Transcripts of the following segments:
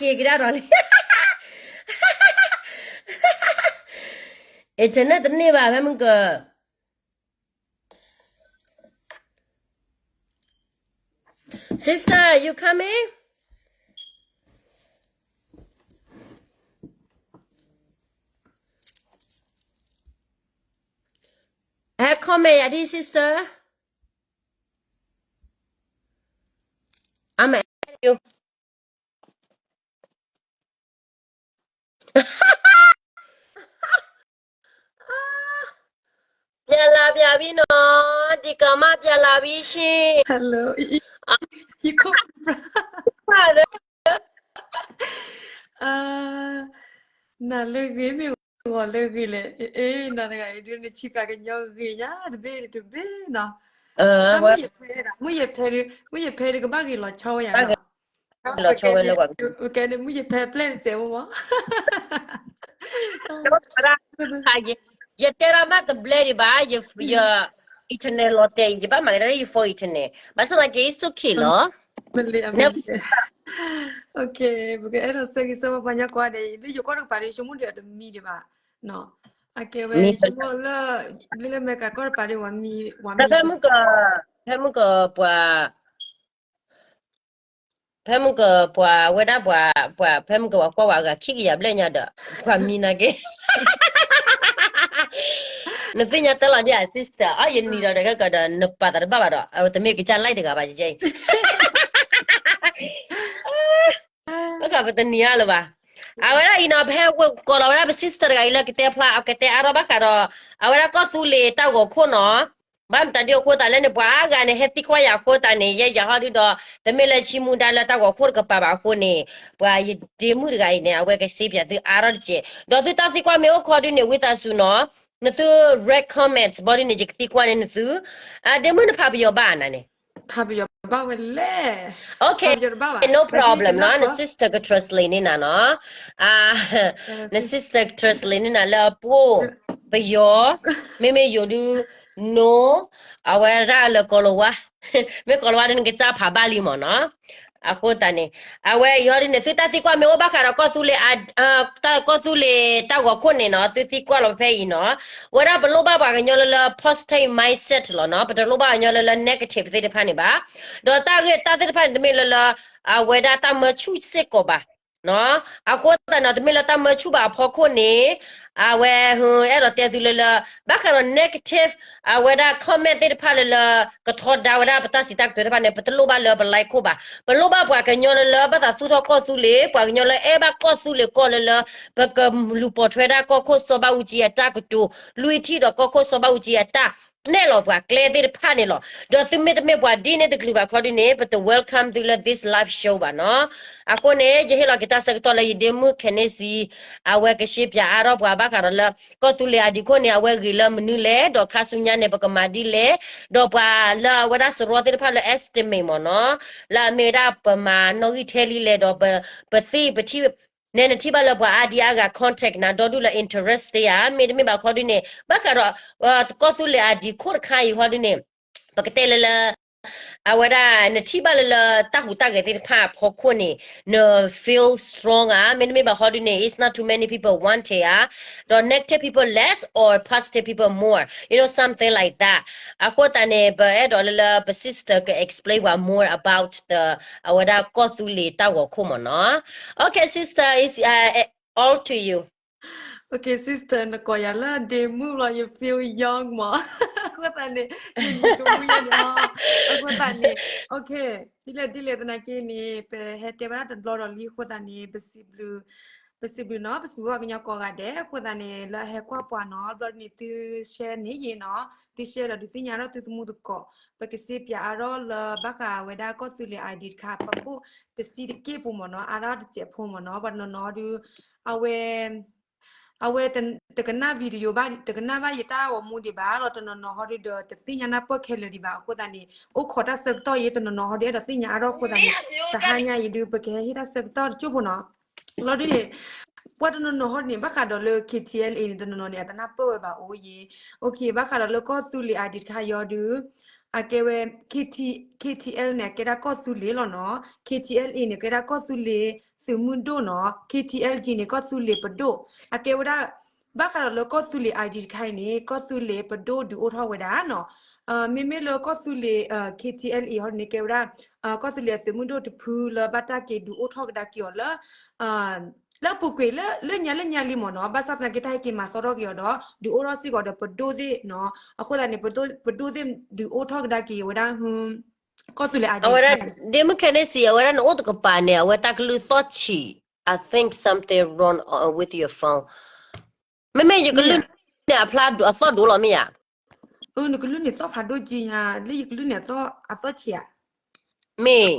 က့ၤကဒါဒီးလံ. Internet တန့ၢ်ဘၣ် ဖဲမုၢ်က Sister, you coming? ဟဲ comment ယၤဒ် sister. I'm add you. ပြန်လာပြန်ပြီနော်, ဒီကမ ပြန်လာပြီရှင်. Hello, you cook, နၤလၢဂ့ၤမ့ၢ်ဂီၤလၢဂ့ၤလဲၣ်, အ့ နၤတဂၤအံၤဒုး နဆံးကၤကညီဂ့ၤညါတဘ့ၣ်တဘ့ၣ်နီၤ. မုၢ်ယဖဲဒၣ်, မုၢ်ယဖဲဒုး, မုၢ်ယဖဲဒုးကဘၣ်ဂ့ၤလီၤဆီဝဲယၤနီၤ. လီၤဆီဝဲလၢပှၤ ကဲန့ၣ် မုၢ်ယဖဲပျဲၢ်တစဲးဖိမး. ယတဲဒၣ်မ့ၢ်တဘျဲဒံးဘၣ်, ယ internet လီၤတဲာ်အံၤ ယဘၣ်မၤကဒါလၢယ phone internet ဘၣ်ဆၣ်သနာ်က့ it's okay လီၤ. ပကအဲၣ်ဒိးဆၢဂ့ၤဆၢဝါပှၤကညီကိးဂၤဒဲးအံၤ လၢယိၤကီၢ်တကပၤဒီး ယဆိကမိၣ်ဒီးတမံဒံးဘၣ်နီၤ. အကဲဝဲ ယဆိကမိၣ်လၢ လၢအမဲရကၤကီၢ်တကပၤဒီး ဝၤမံ, ဝၤမံ, ဖဲမုၢ်ကပှၤ ဖဲမုၢ်ကပှၤဝဲဒၣ်ပှၤ, ဖဲမုၢ်ကပှၤကွၢ်ဝဲအဂၤခံကယၤဘျဲၣ်ညါဒီး ပှၤမံနာ်က့ နသ့ၣ်ညါတၢ်လီၤဒ်ဧါ sister, အီ ယနံၤဒီးတခါကဒီး နပာ်သးတဘၣ်ဘၣ်ဒီး အဝဲတမ့ၢ်ကစၢ် like တဂၤဘၣ် ယဲအံၤ ပတနံၤအါလၢၤဘၣ်. အဝဲဒၣ်အံၤနီၤ ပဟဲကိးလီၤဝဲဒၣ်ပ sister တဂၤအံၤလၢကတဲဖျါ အကတဲအါထီၣ်ဘၣ်ဃးဒီး အဝဲဒၣ်ကီၢ်သူလ့ၤတၢ်ဂီၤခိၣ်နီၤ. ဘၣ်မတၤဒ်အဃိသတးလဲၣ်န့ၣ် ပှၤအါဂၤန့ၣ် ဟဲသံကွၢ်ယၤအဃိသတးန့ၣ် ယဲယၤဟီဒုဒီး တမ့ၢ်လၢဆံမူဒါလၢတၢ်ဂီၤခိၣ်တကပၤဘၣ်အဃိန့ၣ် ပှၤယဒ့မုၣ်တဂၤအံၤန့ၣ် အဝဲကစ့ပၠးသုအါထီၣ်တစဲး ဒီးသုတၢ်သံကွၢ်မ့ၢ်အိၣ်ခီဒုန့ၣ် ဝံသးစူၤနီၤ နသု red comment ဘီဒုန့ၣ် ယကသံကွၢ်န့ၢ်နသု. ဒ့မုၣ်နဖးပယီၤဘၣ်နၤန့ၣ် ဖးပယီၤဘၣ်ဝဲလဲၣ်. Okay, no problem နီၤ, န sister က translate န့ၢ်နၤနီၤ. န sister က translate န့ၢ်နၤလၢအပှိၢ် ပယီၤ, မ့မ့ၢ်ယိၤဒု no, အဝဲဒၣ်လၢကီၤလၤဝါ, မ့ၢ်ကီၤလၤဝါဒု နကစၢ်ဖးဘၣ်လံမ့ၢ်နီၤ. အဃိသတးန့ၣ် အဝဲအံၤဟီဒုန့ၣ် သုတၢ်သံကွၢ်မ့ၢ်အိၣ်ဘၣ်ဃးဒီးကီၢ်သူလ့ၤ ကီၢ်သူလ့ၤတၢ်ဂီၤခိၣ်န့ၣ်နီၤ သုသံကွၢ်လီၤဖဲအံၤနီၤ. ဝဲဒၣ်ပလိၣ်ဘၣ်ပှၤကညီလၢလၢ positive mindset လီၤနီၤ, ပတလိၣ်ဘၣ်ပှၤကညီလၢလၢ negative သ့ၣ်တဖၣ်န့ၣ်ဘၣ်. ဒီးတၢ်ဂ့ၢ်တၢ်သ့ၣ်တဖၣ်န့ၣ် တမ့ၢ်လၢလၢ အဝဲဒၣ်တၢ်မၢဆူၣ်စ့ၢ်ကီးဘၣ်. အဃိသတးန့ၣ် တမ့ၢ်လၢတၢ်မၢဆူၣ်ဘၣ်အဖီခိၣ်န့ၣ် အဝဲ အဲၣ်ဒိးတဲသုလၢလၢ ဘၣ်ဃးဒီး negative အဝဲဒၣ် comment သ့ၣ်တဖၣ်လၢလၢ ကထီဒါဝဲဒၣ်ပတၢ်စံးတၢ်ကတိၤတဖၣ်န့ၣ် ပတလိၣ်ဘၣ်လၢပ like ခိၣ်ဘၣ်. ပလိၣ်ဘၣ်ပှၤကညီလၢလၢ ဘၣ်သးသူၣ်ထီၣ်ကီၢ်သူလ့ၤ, ပှၤကညီလၢအဲၣ်ဘၣ်ကီၢ်သူလ့ၤကီၢ်လၢလၢ ပကလူၤပိာ်ထွဲဒၣ်ကီၢ်ခိၣ်စီၤဘၣ်အူကၠံအတၢ်ကတိၤ လွံၢ်ထံၣ်ဒီးကီၢ်ခိၣ်စီၤဘၣ်အူကၠံအတၢ်နဲၣ်လီၤပှၤကျဲသ့ၣ်တဖၣ်န့ၣ်လီၤ. ဒီးသုမ့တမ့ၢ်ပှၤဒ်န့ၣ်တကလုာ်ဘၣ်ခီဒုန့ၣ် ပတ welcome သုလၢ this live show ဘၣ်နီၤ. အဃိန့ၣ် ယဟ့ၣ်လီၤက့ၤတၢ်ဆၢကတီၢ်လၢယဒ့မုၣ် Kenneth အဝဲကရှင်းပြအါထီၣ်ပှၤဘၣ်ဃးဒီးလၢ ကီၢ်သူလ့ၤအဒံးခိၣ်န့ၣ် အဝဲဂ့ၤလၢမနုၤလဲၣ်, ဒီးခါဆူညါန့ၣ် ပကမၤဒ်လဲၣ်, ဒီးပှၤလၢအဝဲဒၣ်စရီသ့ၣ်တဖၣ်လၢ estimate မ့ၢ်နီၤ, လၢအမ့ၢ်ဝဲဒၣ်ပမၤနီၣ်ဂံၢ်ထဲလံလဲၣ်, ဒီးပ ပသ့ၣ်ပထံၣ် နဲနထံၣ်ဘၣ်လၢပှၤအါဒံအါဂၤ contact နၤဒီဒူၣ်လၢ interest သ့ဧါ, မ့တမ့ၢ်ဘၣ်ခီဒုန့ၣ် ဘၣ်ဃးဒီး ကီၢ်သူလ့ၤအဒံးခိၣ်တခါအံၤခီဒုန့ၣ် ပကတဲလၢလၢ အဝဲဒၣ် နထံၣ်ဘၣ်လၢလၢတၢ်ဟူးတၢ်ဂဲၤသ့ၣ်တဖၣ်အဖီခိၣ်န့ၣ် န feel strong ဧါ, မ့တမ့ၢ်ဘၣ်ခီဒုန့ၣ် it's not too many people want it ဧါ, ဒီး negative people less or positive people more, you know, something like that. အဃိသတးန့ၣ် ပအဲၣ်ဒိးလၢလၢပ sister က explain ပှၤ more about the အဝဲဒၣ်ကီၢ်သူလ့ၤတၢ်ဂီၤခိၣ်မ့ၢ်နီၤ. Okay, sister, it's all to you. Okay, sister, နကိးယၤလၢဒ့မုၣ်လီၤ, ယ feel young မး, အဃိသတးန့ၣ် ယနံၤကမူယဲန့ၣ်လီၤ, အဃိသတးန့ၣ် okay, ဒ်လဲၣ်ဒ်လဲၣ်သနာ်က့န့ၣ် ပဟဲတဲဝဲဒၣ်တဘျီဒီးလံအဃိသတးန့ၣ် ပစံးဘျုး ပစံးဘျုးနီၤ, ပစံးဘျုးပှၤကညီကိးဂၤဒဲးအဃိသတးန့ၣ် လၢအဟဲကွၢ်ပှၤနီၤ, ဘျီဒ်န့ၣ် သု share န့ၣ်ယဲနီၤ, သု share ဒီးဒုးသ့ၣ်ညါထီၣ်သုသမူသကိး, ပကစ့ပၠးအါထီၣ်လၢဘၣ်ဃးဝဲဒၣ်ကီၢ်သူလ့ၤ ID တခါ ဖီခိၣ်တဆံတက့ၢ်ဖိမ့ၢ်နီၤ, အါထီၣ်တစဲးဖိမ့ၢ်နီၤ, ပှၤတနီၤနီၤဒုး အဝဲ အဝဲတကနၣ် video ဘၣ်, တကနၣ်ဘၣ်ယတၢ်ဂီၤမူဒံးဘၣ်, ဒီးတနီၤနီၤဟီဒုးဒီး တသ့ၣ်ညါနၢ်ပၢၢ်ခဲလၢာ်ဒံးဘၣ်အဃိသတးန့ၣ် အိၣ်ခိးတၢ်ဆၢကတီၢ်ယဲ တနီၤနီၤဟီဒုး အဲၣ်ဒိးသ့ၣ်ညါအါထီၣ်အဃိသတးန့ၣ် တဟါညါအံၤဒုး ပကဟဲဟ့ၣ်တၢ်ဆၢကတီၢ်တကၠိၢ်ဖိနီၤ, လီၤဒုးန့ၣ် ပှၤတနီၤနီၤဟီန့ၣ် ဘၣ်ဃးဒီးလၢ K T L A န့ၣ် တနီၤနီၤန့ၣ် အတနၢ်ပၢၢ်ဝဲဘၣ်အိၣ်ယ့ၣ်. Okay ဘၣ်ဃးဒီးလၢကီၢ်သူလ့ၤ ID တခါယီၤဒုး အကဲဝဲ K T K T L န့ၣ် အကဲဒၣ်ကီၢ်သူလ့ၤလီၤနီၤ. K T L A န့ၣ် ကဲဒၣ်ကီၢ်သူလ့ၤသုးမုၢ်ဒိၣ်နီၤ. K T L G န့ၣ် ကီၢ်သူလ့ၤပဒိၣ်. အကဲဝဲဒၣ် ဘၣ်ဃးဒီးလၢကီၢ်သူလ့ၤ ID တခါအံၤန့ၣ် ကီၢ်သူလ့ၤပဒိၣ်ဒုးအိၣ်ထီၣ်ဝဲဒၣ်နီၤ. မ့မ့ၢ်လၢကီၢ်သူလ့ၤ K T L A ဟီန့ၣ် ကဲဝဲဒၣ် ကီၢ်သူလ့ၤအသုးမုၢ်ဒိၣ်တဖုလၢဘၣ်တၢ်က့ၤဒုးအိၣ်ထီၣ်ကဒါက့ၤအီၤလၢ လၢအပူၤကွံာ်လၢလၢညါလၢညါလံမ့ၢ်နီၤ. ဘၣ်ဆၣ်သနာ်က့ တၢ်ဟဲက့ၤမၤသီထီၣ်က့ၤအီၤဒီး ဒုးအိၣ်ထီၣ်စ့ၢ်ကီးဒီးပဒိၣ်သ့ၣ်နီၤ. အဃိသတးန့ၣ် ပဒိၣ်သ့ၣ်ဒုးအိၣ်ထီၣ်ကဒါက့ၤဝဲဒၣ် ကီၢ်သူလ့ၤ ID တခါ ဒ့မုၣ်ခဲန့ၣ်စံး အဝဲဒၣ်နအိၣ်တကပၤန့ၣ် အဝဲတၢ်ကလုၢ်သီၣ်ဆံး I think something wrong uh, with your phone. မ့မ့ၢ်ယကလုၢ်န့ၣ် အဖျါအသီၣ်ဒိၣ်လီၤမ့ၢ်ဧါ. နကလုၢ်န့ၣ်သီၣ်ဖးဒိၣ်က့ညါ လၢယကလုၢ်န့ၣ်အသီၣ်ဆံးဧါ. မ့ၢ်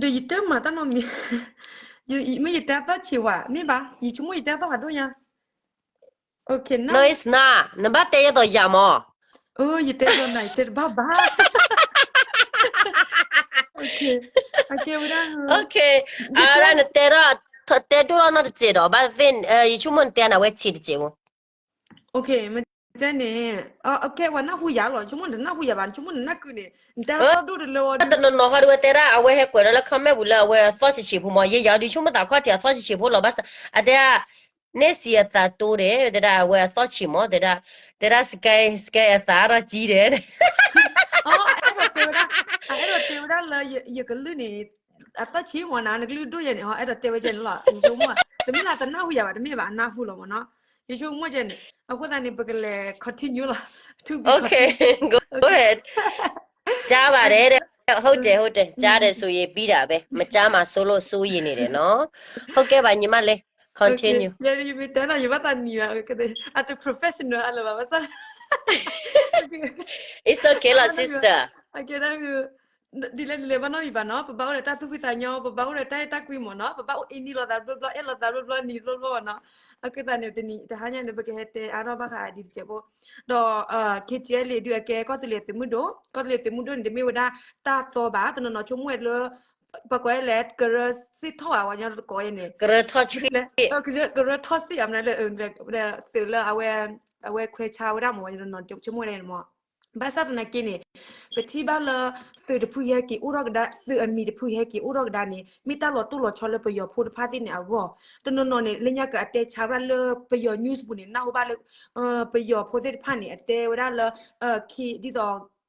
ဒီးယတဲမၤတၢ်နီတမံၤ, မ့ၢ်ယတဲအသီၣ်ဆံးဝဲ မ့ၢ်ဘၣ် ယဆိကမိၣ်ယတဲအသီၣ်ဖးဒိၣ်ညါ. Okay, no, it's not. နဘၣ်တဲယဲသိးယၤမး. ယတဲဒီးနၤ ယတဲတဘၣ်ဘၣ်. အကဲဝဲဒၣ် အဝဲဒၣ်နတဲဒၣ် တဲဒိၣ်ထီၣ်နီတစဲးဒီး ဘၣ်သ့ၣ် ယဆိကမိၣ်နတဲနၤဝဲဆံးတစဲးဖိ. Okay, မ့ၢ်တဲန့ၣ် okay ဝဲနၢ်ဟူယၤလီၤ. နဆိကမိၣ်နတနၢ်ဟူယၤဘၣ် နဆိကမိၣ်နနၢ်ကုန့ၣ် နတဲအသီၣ်ဒိၣ်တလၢဝဲ တနီၤနီၤဟီဒုးဝဲတဲဒၣ် အဝဲဟဲကွဲးဒီးလၢ comment ပူၤလၢအဝဲအသီၣ်ဆံးဆံးဖိမး ယဲယၤဒုးဆိကမိၣ်သးခီၣ်ထံး အသီၣ်ဆံးဆံးဖိလီၤ ဘၣ်ဆၣ် အတဲဒၣ် န့ၣ်စံးအသးတိၤဒဲး တဲဒၣ်အဝဲအသီၣ်ဆံးမး တဲဒၣ် တဲဒၣ် sky sky အသးအါထီၣ်ကံဒဲး အဲၣ်ဒိးတဲဝဲဒၣ် အဲၣ်ဒိးတဲဝဲဒၣ်လၢယကလုၢ်န့ၣ် အသီၣ်ဆံးမးနၤ နကလုၢ်ဒိၣ်ယဲန့ၣ် အဲၣ်ဒိးတဲဝဲကဲန့ၣ်လီၤ. ယဆိကမိၣ် တမ့ၢ်လၢတနၢ်ဟူယၤဘၣ် တမ့ၢ်ဘၣ် အနၢ်ဟူလီၤမးနီၤ. ယဆိကမိၣ်ကဲန့ၣ် အဃိသတးန့ၣ် ပကလဲၤ continue လီၤ to be continue. ကါဘၣ်ဒဲး ဟုတ်တယ် ဟုတ်တယ် ကြားတယ်ဆိုရင်ပြီးတာပဲ မကြားမှာစိုးလို့စိုးရိမ်နေတယ်နော် ဟုတ်ကဲ့ပါညီမလေး continue ယမ့ၢ်တဲနီၤ ယဘၣ်သးနံၤဘၣ် အတ professional အလၢၤဘၣ် ဘၣ်ဆၣ် It's okay လီၤ sister. ဒ်လဲၣ်ဒ်လဲၣ်ဘၣ်နီတမံၤဘၣ်နီၤ ပဘၣ်အိၣ်ဒီးတၢ်သူၣ်ဖှံသးညီ ပဘၣ်အိၣ်ဒီးတၢ်အဲၣ်တၢ်ကွံမ့ၢ်နီၤ ပဘၣ်အိၣ်အ့န့ၢ်လိာ်သးတဘျီဘျီ အဲၣ်လိာ်သးတဘျီဘျီ နံၤတဘျီဘျီဘၣ်နီၤ. အဃိသတးန့ၣ် တနံၤတဟါညါန့ၣ် ပကဟဲတဲအါထီၣ်ဘၣ်ဃးဒ်တစဲးဖိ ဒီး KTLA ဒုးအကဲကီၢ်သူလ့ၤသုးမုၢ်ဒိၣ် ကီၢ်သူလ့ၤသုးမုၢ်ဒိၣ်န့ၣ် တမ့ၢ်ဝဲဒၣ်တၢ်သီဘၣ် တနီၤနီၤဆိကမိၣ်ဝဲလၢ ပကွၢ်လဲၣ် ကရၢစ့ၣ်ထီၣ်ဘၣ် ပှၤကညီတကိးအံၤန့ၣ် ကရၢထီၣ်စ့ၣ် ကရၢထီၣ်စ့ၣ် အမနုၤလဲၣ် သုးလၢအဝဲ အဝဲခွဲးဆါဝဲဒၣ်မ့ၢ် ပှၤကညီတနီၤနီၤဆိကမိၣ်ဝဲဒၣ်န့ၣ်မ့ၢ် ဘၣ်ဆၣ်သနာ်က့န့ၣ် ပထံၣ်ဘၣ်လၢ သုးတဖုဟဲက့ၤအိၣ်ထီၣ်ကဒါ သုးအမံၤတဖုဟဲက့ၤအိၣ်ထီၣ်ကဒါန့ၣ် မ့ၢ်တၢ်လီၤတိၢ်လီၤဆီလၢပယီၤဖိတဖၣ်သ့ၣ်န့ၣ်အဂီၢ် တနီၤနီၤန့ၣ် လၢညါကအတဲဆါဝဲဒၣ်လၢပယီၤ news ပူၤန့ၣ် နၢ်ဟူဘၣ်လၢ ပယီၤဖိသ့ၣ်တဖၣ်န့ၣ် အတဲဝဲဒၣ်လၢ ဒ်သိး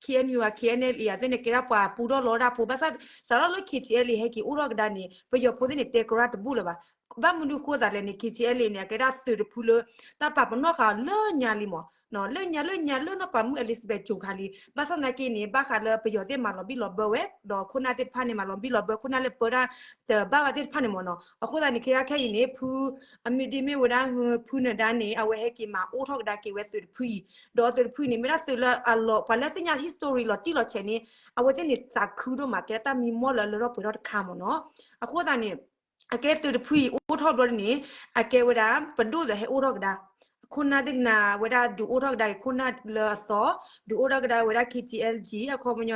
KNU အ KNLA အသ့ၣ်န့ၣ် ကဲဒၣ်ပှၤပူထီၣ်လီၤဝဲဒၣ်ဖိ ဘၣ်ဆၣ် စးထီၣ်လၢ KTLA ဟဲက့ၤအိၣ်ထီၣ်ကဒါန့ၣ် ပယီၤဖိသ့ၣ်န့ၣ် တဲကရၢတဘူၣ်လၢၤဘၣ် ဘၣ်မနုၤဃိသးလဲၣ်န့ၣ် KTLA န့ၣ် အကဲဒၣ်သုးတဖုလၢ တၢ်ပာ်ပနီၣ်ဃာ်လၢညါလံမ့ၢ် လၢညါလၢညါလၢနီၢ်ပၤမုၣ် Elizabeth ကၠိၤခါလံ ဘၣ်ဆၣ်သနာ်က့န့ၣ် ဘၣ်ဃးလၢပယီၤသ့ၣ်မၤလီၤဘံၣ်လီၤဘၢဝဲ ဒီးခိၣ်နၢ်သ့ၣ်တဖၣ်န့ၣ် မၤလီၤဘံၣ်လီၤဘၢ ခိၣ်နၢ်လၢပၢတၢ်တဘၣ်ဘၣ်သ့ၣ်တဖၣ်န့ၣ်မ့ၢ်နီၤ အဃိသတးန့ၣ် ခဲအံၤခဲအံၤန့ၣ် ဖု အမ့ၢ်ဒ်မ့ၢ်ဝဲဒၣ် ဖုနဒါန့ၣ် အဝဲဟဲက့ၤမၤအိၣ်ထီၣ်ကဒါက့ၤဝဲသုးတဖုအံၤ ဒီးသုးတဖုအံၤန့ၣ် မ့ၢ်ဒၣ်သုးလၢအလီၤ ပှၤလၢသ့ၣ်ညါ history လီၤတံၢ်လီၤဆဲးန့ၣ် အဝဲသ့ၣ်န့ၣ်သးခုဒိၣ်မး ကဲဒၣ်တၢ်မံမီၢ်လၢအလၢထီၣ်ပှဲၤထီၣ်တခါမ့ၢ်နီၤ အဃိသတးန့ၣ် အကဲသုးတဖုအံၤအိၣ်ထီၣ်ဘျီန့ၣ် အကဲဝဲဒၣ် ပဒိၣ်ဒီးဟဲအိၣ်ထီၣ်ကဒါ ခိၣ်နၢ်သ့ၣ်တဖၣ်ဝဲဒၣ်ဒုးအိၣ်ထီၣ်ကဒါက့ၤခိၣ်နၢ်လၢအသီ ဒုးအိၣ်ထီၣ်ကဒါဝဲဒၣ် KTLG အခီပညီ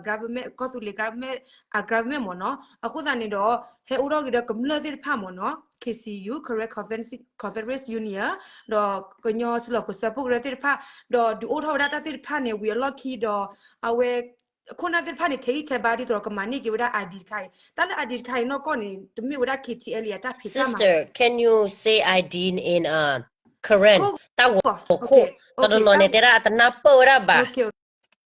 government ကီၢ်သူလ့ၤ government အ government မ့ၢ်နီၤ အဃိသတးန့ၣ်ဒီး ဟဲအိၣ်ထီၣ်က့ၤဒီးကမျၢၢ်သ့ၣ်တဖၣ်မ့ၢ်နီၤ KCU Karen Confederate Union ဒီးကညီစလီၢ်ခိၣ်စၢဖှိၣ်ကရၢသ့ၣ်တဖၣ် ဒီးဒုးအိၣ်ထီၣ်ဝဲဒၣ်တၢ်သ့ၣ်တဖၣ်န့ၣ် ဝံၤအလီၢ်ခံဒီး အဝဲ ခိၣ်နၢ်သ့ၣ်တဖၣ်န့ၣ် ထဲးဂံၢ်ထဲးဘါဒ်သိးဒီးကမၤန့ၢ်က့ၤဝဲဒၣ် ID တခါအံၤ တၢ်လၢ ID တခါအံၤနီၢ်ကီၢ်န့ၣ် တမ့ၢ်ဝဲဒၣ် KTLA အတၢ်ဖံးတၢ်မၤ Sister, can you say ID in Karen တၢ်ဂီၤခိၣ် တနီၤနီၤန့ၣ် တဲဒၣ်အတနၢ်ပၢၢ်ဝဲဒၣ်ဘၣ် ဘၣ်ဃးဒီးတၢ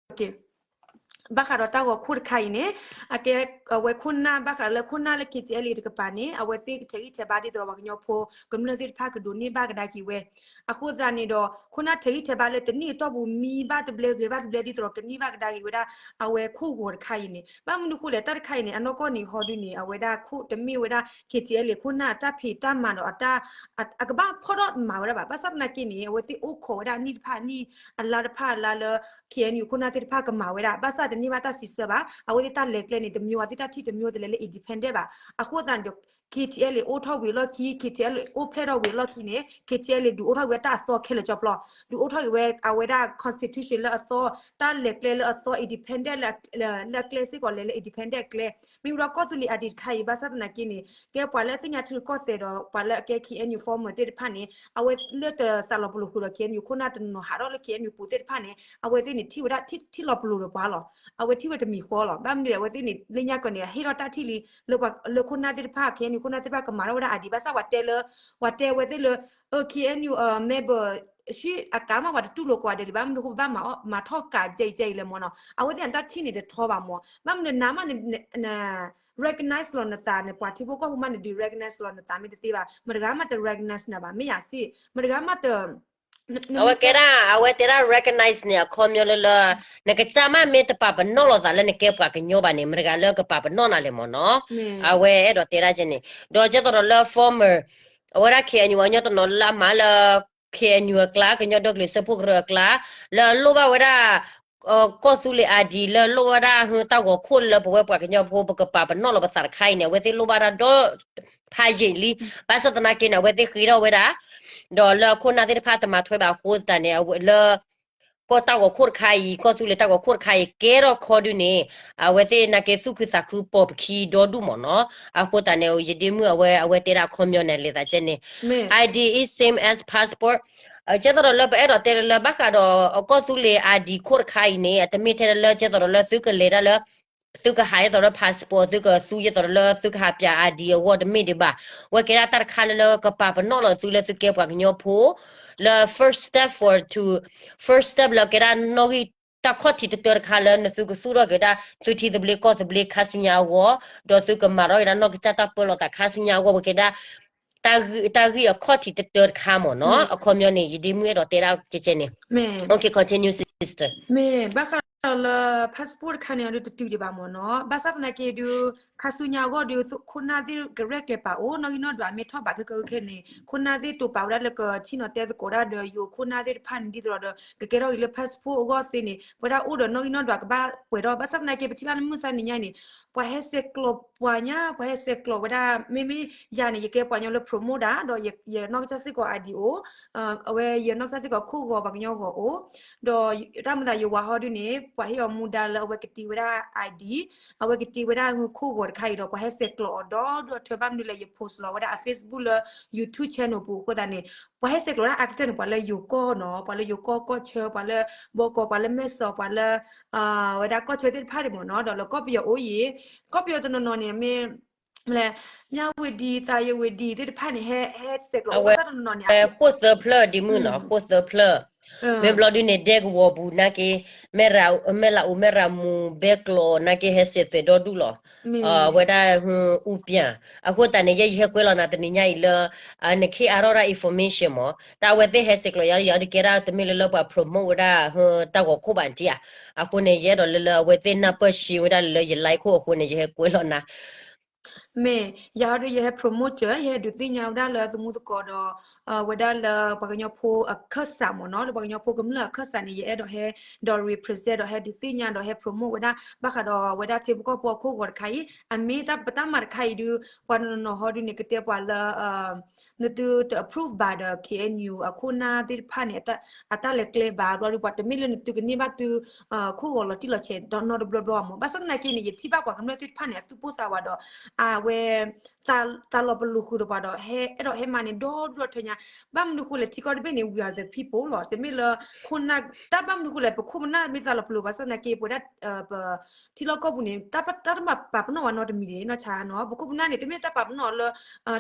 ်ဂီၤခိၣ်တခါအံၤန့ၣ် အကဲ အဝဲခိၣ်နၢ်ဘၣ်ဃးလၢခိၣ်နၢ်လၢ KTLA တကပၤန့ၣ် အဝဲသ့ၣ်ထဲးဂံၢ်ထဲးဘါဒ်သိးဒီးပှၤကညီဖိ ကမျၢၢ်သ့ၣ်တဖၣ်ကဒိးန့ၢ်ဘၣ်ကဒါက့ၤဝဲ အဃိသတးန့ၣ်ဒီး ခိၣ်နၢ်ထဲးဂံၢ်ထဲးဘါလၢတန့ၢ်အတီၢ်ပူၤမံဘၣ်တဘျဲဂဲၤဘၣ်တဘျဲဒ်သိးဒီးကန့ၢ်ဘၣ်ကဒါက့ၤဝဲဒၣ် အဝဲခိၣ်ဂီၤတခါအံၤန့ၣ် ဘၣ်မနုၤဃိလဲၣ် တၢ်တခါအံၤန့ၣ် အနီၢ်ကီၢ်န့ၣ်ဟီဒုန့ၣ် အဝဲဒၣ်ခိၣ်တမ့ၢ်ဝဲဒၣ် KTLA ခိၣ်နၢ်အတၢ်ဖံးတၢ်မၤဒီးအတၢ် အကဘၣ်ဖီၣ်ထီၣ်မၤဝဲဒၣ်ဘၣ် ဘၣ်ဆၣ်သနာ်က့န့ၣ် အဝဲသ့ၣ်အိၣ်ခိးဝဲဒၣ်နံၣ်တဖၣ်နံၣ် အလါတဖၣ်အလါလၢ KNU ခိၣ်နၢ်သ့ၣ်တဖၣ်ကမၤဝဲဒၣ် ဘၣ်ဆၣ်တန့ၢ်ဘၣ်တၢ်စံးဆၢဘၣ် အဝဲသ့ၣ်တၢ်လဲၤကျဲန့ၣ် တမျိုး အဝဲသ့ၣ်တၢ်ထံၣ်တမျိုးတလဲၤလၢ independent ဘၣ် အဃိသတးန့ၣ်ဒီး KTLA အိၣ်ထီၣ်ဝံၤအလီၢ်ခံ KTLA အိၣ်ဖျဲၣ်ထီၣ်ဝံၤအလီၢ်ခံန့ၣ် KTLA ဒုးအိၣ်ထီၣ်ဝံၤဝဲတၢ်အသီခဲလၢာ်ကၠီပျီ ဒုးအိၣ်ထီၣ်က့ၤဝဲအဝဲဒၣ် constitution လၢအသီ တၢ်လဲၤကျဲလၢအသီ independent လၢအကျဲစ့ၢ်ကီးလဲၤလၢ independent အကျဲ မ့ၢ်ဝံၤဒီးကီၢ်သူလ့ၤ ID တခါအံၤ ဘၣ်ဆၣ်သနာ်က့န့ၣ် ကဲပှၤလၢအသ့ၣ်ညါထုကီၢ်သဲးဒီး ပှၤလၢအကဲ KNU former သ့ၣ်တဖၣ်န့ၣ် အဝဲလၢတသးလီၤပလိာ်ဃုာ်ဒီး KNU ခိၣ်နၢ်တနီၤနီၤ ဟးထီၣ်လၢ KNU ပူၤသ့ၣ်တဖၣ်န့ၣ် အဝဲသ့ၣ်န့ၣ် ထံၣ်ဝဲဒၣ် ထံၣ်လီၤပလိာ်ဒီးပှၤလီၤ. အဝဲထံၣ်ဝဲတမံၤဃီလီၤ. ဘၣ်မနုၤလဲၣ် အဝဲသ့ၣ်န့ၣ် လၢညါကီၢ်န့ၣ် ဟ့ၣ်ထီၣ်တၢ်ထံၣ်လံ လၢလၢခိၣ်နၢ်သ့ၣ်တဖၣ် KNU ခိၣ်နၢ်သ့ၣ်တဖၣ်ကမၤထီၣ်ဝဲဒၣ် ID ဘၣ်ဆၣ်ပှၤတဲလၢ ပှၤတဲအဝဲသ့ၣ်လၢ KNU member ဆံအကးမး ပှၤတတူၢ်လိာ်ကွၢ်ဒဲးလံ ဘၣ်မနုၤဃိ ပဘၣ်မၤထီၣ်ကးကဲအံၤကဲအံၤလဲၣ်မ့ၢ်နီၤ အဝဲသ့ၣ်န့ၣ် တၢ်ထံၣ်န့ၣ်တထီဘၣ်မ့ၢ် ဘၣ်မနုၤနၤမး န recognize လီၤနသးန့ၣ် ပှၤထံဖိကီၢ်ဖိမးန့ၣ် ဒုး recognize လီၤနသးမ့ၢ်တသ့ဘၣ် မတဂၤမးတ recognize နၤဘၣ် မ့ၢ်ယၤစ့ၢ် မတဂၤမးတ အဝဲကဲဒၣ် အဝဲတဲဒၣ် recognize န့ၣ် အခီပညီလၢလၢ နကစၢ်မးမ့ၢ်တပာ်ပနီၣ်လိာ်သးလၢနကဲပှၤကညီဘၣ်န့ၣ် မတဂၤလၢကပာ်ပနီၣ်နၤလဲၣ်မ့ၢ်နီၤ အဝဲအဲၣ်ဒိးတဲဒၣ်ကဲန့ၣ် ဒီးကဲသိးဒီးလၢ former အဝဲဒၣ် KNU အညီတနီၤလၢအမၤလၢ KNU အကျါ ကညီဒီကလုာ်စၢဖှိၣ်ကရၢအကျါ လၢအလိၣ်ဘၣ်ဝဲဒၣ် ကီၢ်သူလ့ၤ ID လၢအလိၣ်ဝဲဒၣ် တၢ်ဂီၤခိၣ်လၢပဝဲပှၤကညီဖိ ပကပာ်ပနီၣ်လီၤပသးတခါအံၤန့ၣ် အဝဲသ့ၣ်လိၣ်ဘၣ်ဒၣ်ဒီး ဖးယံာ်လံ ဘၣ်ဆၣ်သနာ်က့န့ၣ် အဝဲသ့ၣ်ဃ့ထီၣ်ဝဲဒၣ် ဒီးလၢအခိၣ်နၢ်သ့ၣ်တဖၣ်တမၤထွဲဘၣ်အဃိသတးန့ၣ် အဝဲလၢ ကီၢ်တၢ်ဂီၤခိၣ်တခါအံၤ ကီၢ်သူလ့ၤတၢ်ဂီၤခိၣ်တခါအံၤ ကဲထီၣ်ခီဒုန့ၣ် အဝဲသ့ၣ်နာ်က့သူၣ်ခုသးခုပိာ်ပခံဒီဒူၣ်မ့ၢ်နီၤ အဃိသတးန့ၣ် ယဒ့မုၣ်အဝဲ အဝဲတဲဒၣ်အခီပညီန့ၣ် လဲၤသးကဲန့ၣ် ID is same as passport ကဲသိးဒီးလၢပအဲၣ်ဒိးတဲလၢဘၣ်ဃးဒီးကီၢ်သူလ့ၤ ID ခိၣ်တခါအံၤန့ၣ် တမ့ၢ်ထဲလၢကဲသိးဒီးလၢသုကလဲၤဒၣ်လၢ သုကဟးယဲသိးလၢ passport သုကသူယဲသိးလၢသုကဟးပၠး ID အဂီၢ်တမ့ၢ်ဒံးဘၣ်. အဝဲကဲဒၣ်တၢ်တခါလၢလၢကပာ်ပနီၣ်လီၤသုလၢသုကဲပှၤကညီဖိ လၢ first step for to first step လၢကဲဒၣ်နီၣ်ဂံၢ်တၢ်ခီၣ်ထံးတတၢတခါလၢနသုကသူၣ်ထီၣ်က့ၤဒၣ် သုထံသဘျ့ကီၢ်သဘျ့ခါဆူညါအဂီၢ် ဒီးသုကမၤထီၣ်က့ၤဒၣ်နီၢ်ကစၢ်တၢ်ပၢလီၤသးခါဆူညါအဂီၢ် ဝဲကဲဒၣ် တၢ်ဂ့ၢ်အခီၣ်ထံးတတၢတခါမ့ၢ်နီၤ. အခီပညီန့ၣ် ယဒ့မုၣ်အဲၣ်ဒိးတဲဒၣ်ကဲကဲန့ၣ် Okay, continue, sister. မ့ၢ်ဘၣ်ဃးဒီးလၢ passport တခါန့ၣ် အဒုးတတုၤဒံးဘၣ်မ့ၢ်နီၤ. ဘၣ်ဆၣ်သနာ်က့ဒုး ခါဆူညါအဂီၢ်ဒုး ခိၣ်နၢ်သ့ၣ်ကရဲၣ်ကျဲၤပာ်အိၣ် နီၣ်ဂံၢ်နီၣ်ဒွးမ့ၢ်ထီၣ်ဘးခဲကခဲန့ၣ် ခိၣ်နၢ်သ့ၣ်တိာ်ပာ်ဝဲဒၣ်လၢကထံၣ်နီၤတဲသကိးဒၣ်ဒီးယိၤခိၣ်နၢ်သ့ၣ်တဖၣ်န့ၣ် ဒ်သိးဒီး ကကဲထီၣ်က့ၤလၢ passport အဂီၢ်သ့န့ၣ် ပဝဲဒၣ်အိၣ်ဒီးနီၣ်ဂံၢ်နီၣ်ဒွးကဘၣ်ပှဲၤထီၣ် ဘၣ်ဆၣ်သနာ်က့ ပထံၣ်ဘၣ်လၢမုၢ်မဆါတနံၤညါအံၤန့ၣ် ပှၤဟဲဆဲးကျိးပှၤညါ ပှၤဟဲဆဲးကျိးဝဲဒၣ် မ့မ့ၢ်ယၤန့ၣ် ယကဲပှၤကညီလၢ promote ဒၣ် ဒီးယနီၢ်ကစၢ်စ့ၢ်ကီး ID အိၣ် အဝဲယနီၢ်ကစၢ်စ့ၢ်ကီးခိၣ်ဂီၤပှၤကညီဂီၤအိၣ် ဒီးတၢ်မၤသးယဝၤဟီဒုန့ၣ် ပှၤဟ့ၣ်အီၤမူဒါလၢအဝဲကတ့ဝဲဒၣ် ID အဝဲကတ့ဝဲဒၣ်ခိၣ်ဂီၤတခါအံၤဒီး ပှၤဟဲဆဲးကျိးအီၤဒီး ဒီးထွဲဘၣ်မနုၤလဲၣ် ယ post လီၤဝဲဒၣ်အ Facebook လၢ YouTube channel ပူၤအဃိသတးန့ၣ် ပှၤဟဲဆဲးကျိးဒၣ်အါကတၢၢ်န့ၣ် ပှၤလၢယိၤကီၢ်နီၤ ပှၤလၢယိၤကီၢ်ကီၢ်ဆၢ ပှၤလၢဘီကီး ပှၤလၢမဲၢ်စီး ပှၤလၢ ဝဲဒၣ်ကီၢ်ဆၢသ့ၣ်တဖၣ်န့ၣ်မ့ၢ်နီၤ ဒီးလၢကီၢ်ပယီၤအိၣ်အံၤ ကီၢ်ပယီၤတနီၤနီၤန့ၣ် မ့ၢ် မြဝတီ သာယာဝတီ သ့ၣ်တဖၣ်န့ၣ် ဟဲဟဲဆဲးကျိးအိၣ်ဘၣ်ဆၣ်တနီၤနီၤန့ၣ် ဃိၣ်သၢဖျၢၣ်ဒ်မုၢ်နီၤ ဃိၣ်သၢဖျၢၣ် မ့ၢ်ဘျီဒုန့ၣ် ဒဲကဝီၤပူၤနာ်က့ မဲၢ်လးအူ မဲၢ်လးအူ မဲၢ်ရမူၤ ဘဲကျိးနာ်က့ ဟဲဆဲးသွဲးဒီဒူၣ်လီၤ အဝဲဒၣ် အူပၠၣ် အဃိသတးန့ၣ် ယဲယဟဲကွဲးလီၤနၤတနံၤညါအံၤလၢ နခ့အါထီၣ်ဒၣ် information မ့ၢ် တၢ်အဝဲသ့ၣ်ဟဲဆဲးကျိးယၤ ယၤတကဲဒၣ်တမ့ၢ်လၢလၢပှၤ promote ဝဲဒၣ် တၢ်ဂီၤခိၣ်ဘၣ်နထံၣ်ဧါ အဃိန့ၣ် ယအဲၣ်ဒိးလၢလၢအဝဲသ့ၣ်နၢ်ပၢၢ်ရှဲဝဲဒၣ်လၢလၢယ live ခိၣ်အဃိန့ၣ် ယဟဲကွဲးလီၤနၤ မ့ၢ် ယၤဟီဒုး ယဟဲ promote ယဟဲဒုးသ့ၣ်ညါဝဲဒၣ်လၢသမူသကိးဒီး ဝဲဒၣ်လၢပှၤကညီဖိအခၢၣ်စးမ့ၢ်နီၤ လၢပှၤကညီဖိကမျၢၢ်အခၢၣ်စးန့ၣ် ယအဲၣ်ဒိးဟဲ ဒီး represent ဒီးဟဲဒုးသ့ၣ်ညါဒီးဟဲ promote ဝဲဒၣ် ဘၣ်ဃးဒီးဝဲဒၣ်ထံဖိကီၢ်ဖိအခိၣ်ဂီၤတခါအံၤ အမ့ၢ်တၢ်ပတၢ်မၤတခါအံၤဒုး ပှၤတနီၤနီၤဟီဒုးန့ၣ် ကတဲပှၤလၢ နသုတ approve ဘၣ်ဒီး KNU အခိၣ်နၢ်သ့ၣ်တဖၣ်န့ၣ် အတၢ်လဲၤကျဲဘၣ် ဘျီဒုး ပှၤတမ့ၢ်လၢနသုကန့ၢ်ဘၣ်သု ခိၣ်ဂီၤလီၤတံၢ်လီၤဆဲးဒီးနီတဘျီဘျီဘၣ်မ့ၢ် ဘၣ်ဆၣ်သနာ်က့န့ၣ် ယထံၣ်ဘၣ်ပှၤကမျၢၢ်သ့ၣ်တဖၣ်န့ၣ် အသူၣ်ပိၢ်သးဝးဒီး အဝဲ သးလီၤပလိာ်ဃုာ်ဒီးပှၤဒီး ဟဲအဲၣ်ဒိးဟဲမၤန့ၢ်ဒီဒူၣ်ဒီထၢညါ ဘၣ်မနုၤဃိလဲၣ် ထံကီၢ်တဘ့ၣ်န့ၣ် we are the people လီၤ တမ့ၢ်လၢ ခိၣ်နၢ် တၢ်ဘၣ်မနုၤဃိလဲၣ် ပခိၣ်ပနၢ်မ့ၢ်သးလီၤပလိာ် ဘၣ်ဆၣ်သနာ်က့ ပဝဲဒၣ် ပ ထံလီၢ်ကီၢ်ပူၤန့ၣ် တၢ်တမၤပာ်ပနီၣ်ဝဲနီတမံၤန့ၣ် နီၢ်ဆါနီၤ ပခိၣ်ပနၢ်န့ၣ် တမ့ၢ်တၢ်ပာ်ပနီၣ်လၢ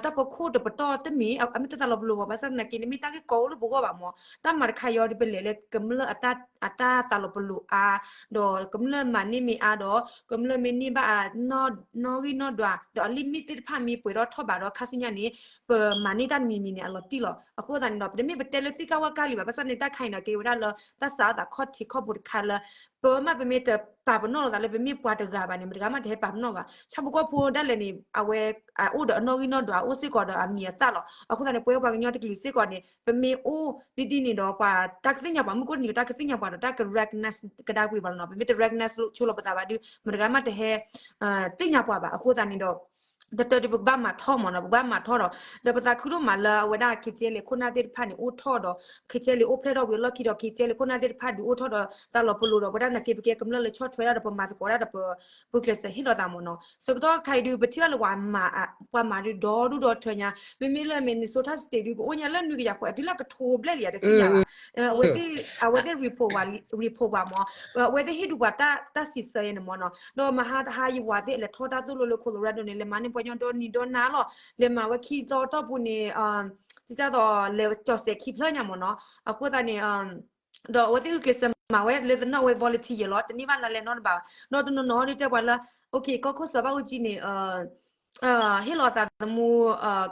တၢ်ပခိၣ်တပတီၢ်တမ့ၢ် အမ့ၢ်တၢ်သးလီၤပလိာ်ဘၣ် ဘၣ်ဆၣ်သနာ်က့န့ၣ် မ့ၢ်တၢ်ဂ့ၢ်ကီအိၣ်လၢပဂီၢ်ဘၣ်မ့ၢ် တၢ်မၤတခါအံၤအီၤဒုး ပလဲၤလၢကမျၢၢ်အတၢ်သးလီၤပလိာ်အါ ဒီးကမျၢၢ်မၤန့ၢ်မ့ၢ်အါဒီး ကမျၢၢ်မ့ၢ်န့ၢ်ဘၣ်အါ နီၣ်ဂံၢ်နီၣ်ဒွး ဒီးအလံာ်မ့ၢ်သ့ၣ်တဖၣ်မ့ၢ်ပှဲၤထီၣ်ထီၣ်ဘးဒီးခါဆူညါန့ၣ် ပမၤန့ၢ်တၢ်တမံၤမံၤန့ၣ် အလီၤတံၢ်လီၤ. အဃိသတးန့ၣ်ဒီး ပတမ့ၢ်ပတဲလၢသ့ၣ်ကၢ်ဝၣ်ကၢ်လံဘၣ် ဘၣ်ဆၣ်န့ၣ် တၢ်ခါအံၤန့ၣ် ကဲဝဲဒၣ်လၢတၢ်စးအသးခီၣ်ထံးခီၣ်ဘိတခါလၢ ပမ့ၢ်ပမ့ၢ်တပာ်ပနီၣ်လိာ်သးလၢပမ့ၢ်ပှၤတဂၤဘၣ်န့ၣ် မတဂၤမးတဟဲပာ်ပနီၣ်ဘၣ်. ဆၣ်ဖိကီၢ်ဖိဒၣ်လဲာ်န့ၣ် အဝဲအိၣ်ဒီးအနီၣ်ဂံၢ်နီၣ်ဒွးအိၣ်စ့ၢ်ကီးဒီးအမံၤအသၣ်လီၤ. အဃိသတးန့ၣ် ပဝဲပှၤကညီတကလုာ်စ့ၢ်ကီးန့ၣ် ပမ့ၢ်အိၣ်ဒ်ဒ်န့ၣ်ဒီး ပှၤတၢ်ကသ့ၣ်ညါပှၤ မုၢ်ကအိၣ်တနံၤ တၢ်ကသ့ၣ်ညါပှၤဒီး တၢ်က recognize ကဒါကွံာ်ပှၤလီၤနီၤ. ပမ့ၢ်တ recognize ဆိလီၤပသးဘၣ်ဒုး မတဂၤမးတဟဲ သ့ၣ်ညါပှၤဘၣ်. အဃိသတးန့ၣ်ဒီး တတၢၢ်ဒုး ပကဘၣ်မၤထီၣ်မ့ၢ်နီၤ, ပကဘၣ်မၤထီၣ်ဒီး ဒီးပသးခုဒိၣ်မးလၢအဝဲဒၣ် ခ့ၣ်ထံၣ်အဲလ်အ့ ခိၣ်နၢ်သ့ၣ်တဖၣ်န့ၣ် အိၣ်ထီၣ်ဒီး ခ့ၣ်ထံၣ်အဲလ်အ့ အိၣ်ဖျဲၣ်ထီၣ်ဝံၤအလီၢ်ခံဒီး ခ့ၣ်ထံၣ်အဲလ်အ့ ခိၣ်နၢ်သ့ၣ်တဖၣ်ဒုးအိၣ်ထီၣ်ဒီး သးလီၤပလိာ်ဒီး ပဝဲဒၣ်နာ်က့ ပကဲကမျၢၢ်လၢဆီၣ်ထွဲဒၣ်ဒီး ပမၤသကိးဒၣ်ဒီး ပကျဲးစၢးဟ့ၣ်လီၤသးမ့ၢ်နီၤ. ဆၢကတီၢ်ခါအံၤဒုး ပထံၣ်ဘၣ်လၢပှၤမၤ ပှၤမၤဒုးဒီဒူၣ်ဒီထၢညါ, မ့မ့ၢ်လၢ Minnesota State ဒုး ပအိၣ်ညါလၢနွံကယၤဃိး အတုၤလၢကထိဘျဲၣ်လံ တသ့ၣ်ညါဘၣ်. အဝဲသ့ၣ် အဝဲသ့ၣ် report ပှၤ report ပှၤမ့ၢ်, အဝဲသ့ၣ်ဟ့ၣ်ဒုးပှၤတၢ်စံးဆၢယဲန့ၣ်မ့ၢ်နီၤ. ဒီးမဟါတဟါယဝၤသ့ၣ်လဲၤထီၣ်တၢ်သိၣ်လိလၢ Colorado န့ၣ် လဲၤမၤန့ၢ်ပှၤကညီဒီနံၤဒီနၤလီၤ. လဲၤမၤဝဲခံသီတီၢ်ပူၤန့ၣ် ဒ်သိးလဲၤကၠီၤစဲးခံဖျၢၣ်ညါမ့ၢ်နီၤ. အဃိသတးန့ၣ် ဒီးအဝဲသ့ၣ်ဂုာ်ကျဲးစၢးမၤဝဲလၢသနီၣ်ဝဲ volunteer ယဲလီၤ, တန့ၢ်ဘၣ်လါလဲနီတဘ့ၣ်ဘၣ်. ဒီးတနီၤနီၤဒုးတဲပှၤလၢ okay ကီၢ်ခိၣ်စီၤဘၣ်အူကၠံန့ၣ် ဟ့ၣ်လီၤသးသမူ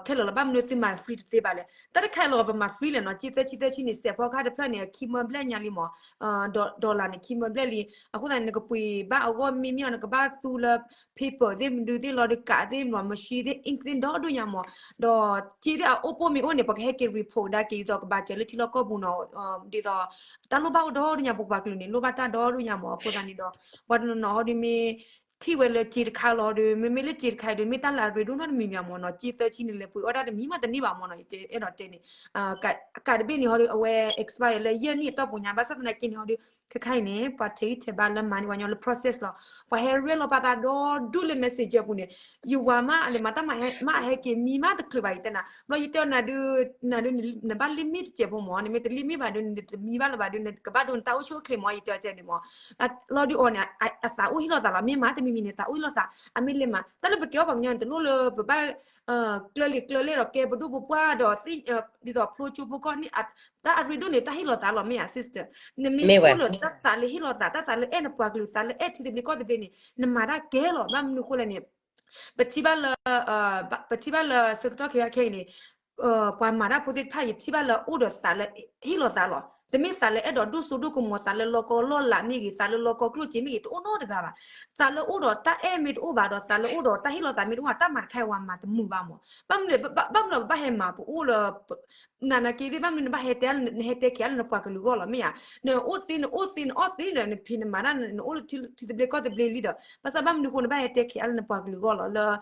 ခဲလၢာ်လီၤ, ဘၣ်မနုၤသုမၤ free တသ့ဘၣ်လဲၣ်. တၢ်တခါအံၤလီၤ ပမၤ free လဲၣ်နီၤ. ကၠံသၢဆံသၢဆံန့ၣ် စဲးဖီကဟၣ်တဖျၢၣ်န့ၣ် ခံမၢဘျဲၣ်ညါလံမ့ၢ်, dollar န့ၣ် ခံမၢဘျဲၣ်လံ. အဃိသတးန့ၣ် နကပှ့ၤဘၣ်အဂီၢ်မ့ၢ်မ့ၢ်အီၤ နကဘၣ်သူလၢ paper သ့ၣ်မနုၤသ့ၣ်လီၤဒုး ကးသ့ၣ်မနုၤ machine သ့ၣ် ink သ့ၣ်ဒီဒူၣ်ညါမ့ၢ်. ဒီးကၠံသ့ၣ်အအိၣ်ပိၢ်မ့ၢ်အိၣ်န့ၣ် ပကဟဲက့ၤ report ဒၣ်က့ၤ ဒ်သိးကဘၣ်စၢၤလၢထံလီၢ်ကီၢ်ပူၤနီၤ. ဒ်သိး တၢ်လိၣ်ဘၣ်အိၣ်ဒီဒူၣ်ညါ ပပှၤကလုာ်န့ၣ် လိၣ်ဘၣ်တၢ်ဒီဒူၣ်ညါမ့ၢ်. အဃိသတးန့ၣ်ဒီး ပှၤတနီၤနီၤဟီဒုးမ့ၢ် ထံၣ်ဝဲလၢကၠံတခါလီၤဒီး မ့မ့ၢ်လၢကၠံတခါအံၤဒီး မ့ၢ်တၢ်လၢအရ့ဒိၣ်နီတမံၤမ့ၢ်မ့ၢ်နီၤ. ကၠံသၢဆံန့ၣ် လဲၤပှ့ၤအီၣ်တၢ်တမံၤမးတန့ၢ်ဘၣ်မ့ၢ်နီၤ. ယတဲအဲၣ်ဒိးတဲန့ၣ် ကးတဘ့ၣ်န့ၣ်ဟီဒုး အဝဲ expire လၢယဲၢ်နံၣ်အတီၢ်ပူၤညါ. ဘၣ်ဆၣ်သနာ်က့န့ၣ်ဟီဒုး ခဲခါအံၤန့ၣ် ပှၤထဲးဂံၢ်ထဲးဘါလၢမၤန့ၢ်ပှၤကညီလၢ process လီၤ. ပှၤဟဲရဲၣ်လီၤပာ်သးဒီဒူၣ်လၢ messenger ပူၤန့ၣ် ယဝၤမး အလဲၤမၤတၢ်မၤဟဲက့ၤမံမးတချုးဘၣ် ယတဲနၤ. ဘျီယတဲအီၤနၤဒုး နၤဒုး နဘၣ် limit တစဲးဖိမ့ၢ်, နမ့ၢ်တ limit ဘၣ်ဒုး နတမံဘၣ်လၢၤဘၣ်ဒုး နကဘၣ်ဒိနတၢ်အိၣ်ဆူၣ်အိၣ်ချ့မ့ၢ် ယတဲအီၤန့ၣ်မ့ၢ်. လီၤဒုးအီၤန့ၣ် အသးအိၣ်ဟ့ၣ်လီၤသးလီၤ. မ့ၢ်မၤတမံၤမံၤန့ၣ် သးအိၣ်ဟ့ၣ်လီၤသး အမ့ၢ်လဲၤမၤ တၢ်လၢပကဲအီၣ်ပှၤကညီန့ၣ် တလိၣ်လၢပဘၣ် ကျၢၤလံၤကျၢၤလဲၢ်ဒီး ကဲပဒိၣ်ပပှၢ်ဒီး ဒ်သိးဖျိကၠိဖိကီၢ်န့ၣ် တၢ်အရ့ဒိၣ်န့ၣ် တၢ်ဟ့ၣ်လီၤသးလီၤ မ့ၢ်ဧါ sister. နမ့ၢ်အိၣ်လၢတၢ်သးလၢဟ့ၣ်လီၤသး တၢ်သးလၢအဲၣ်နပှၤကလုာ် သးလၢအဲၣ်ထံသဘျ့ကီၢ်သဘျ့န့ၣ် နမၤတၢ်ကဲလီၤ. ဘၣ်မနုၤအဃိလဲၣ်န့ၣ် ပထံၣ်ဘၣ်လၢ ပထံၣ်ဘၣ်လၢဆၢကတီၢ်ခဲအံၤခဲအံၤန့ၣ် ပှၤမၤတၢ်ဖိသ့ၣ်တဖၣ် ယထံၣ်ဘၣ်လၢအိၣ်ဒီးသးလၢဟ့ၣ်လီၤသးလီၤ. တမ့ၢ်သးလၢအဲၣ်ဒိးဒိၣ်စိဒိၣ်ကမီၤ သးလၢလီကီလီလးမ့ၢ်ဂ့ၤ သးလၢလီကီကျိၣ်စ့မ့ၢ်ဂ့ၤ တအိၣ်နီတဂၤဘၣ်. သးလၢအိၣ်ဒီးတၢ်အဲၣ်မ့ၢ်တအိၣ်ဘၣ်ဒီး သးလၢအိၣ်ဒီးတၢ်ဟ့ၣ်လီၤသးမ့ၢ်တအိၣ်ဘၣ် တၢ်မၤတခါအံၤဝဲမၤတမုာ်ဘၣ်မ့ၢ်. ဘၣ်မနုၤ ဘၣ်မနုၤပဘၣ်ဟဲမၤ ပအိၣ်လၢ နနာ်က့သ့ၣ် ဘၣ်မနုၤနဘၣ်ဟဲတဲ နဟဲတဲခံးအါလၢနပှၤကလုာ်ဂီၢ်လီၤ မ့ၢ်ဧါ. နအိၣ်သ့ နအိၣ်သ့ နအီၣ်သ့ဒီး နဖံးနမၤတၢ် နအိၣ်လၢထံသဘျ့ကီၢ်သဘျ့လံဒီး ဘၣ်ဆၣ်ဘၣ်မနုၤအဃိ နဘၣ်ဟဲတဲခံးအါလၢနပှၤကလုာ်ဂီၢ်လီၤလၢ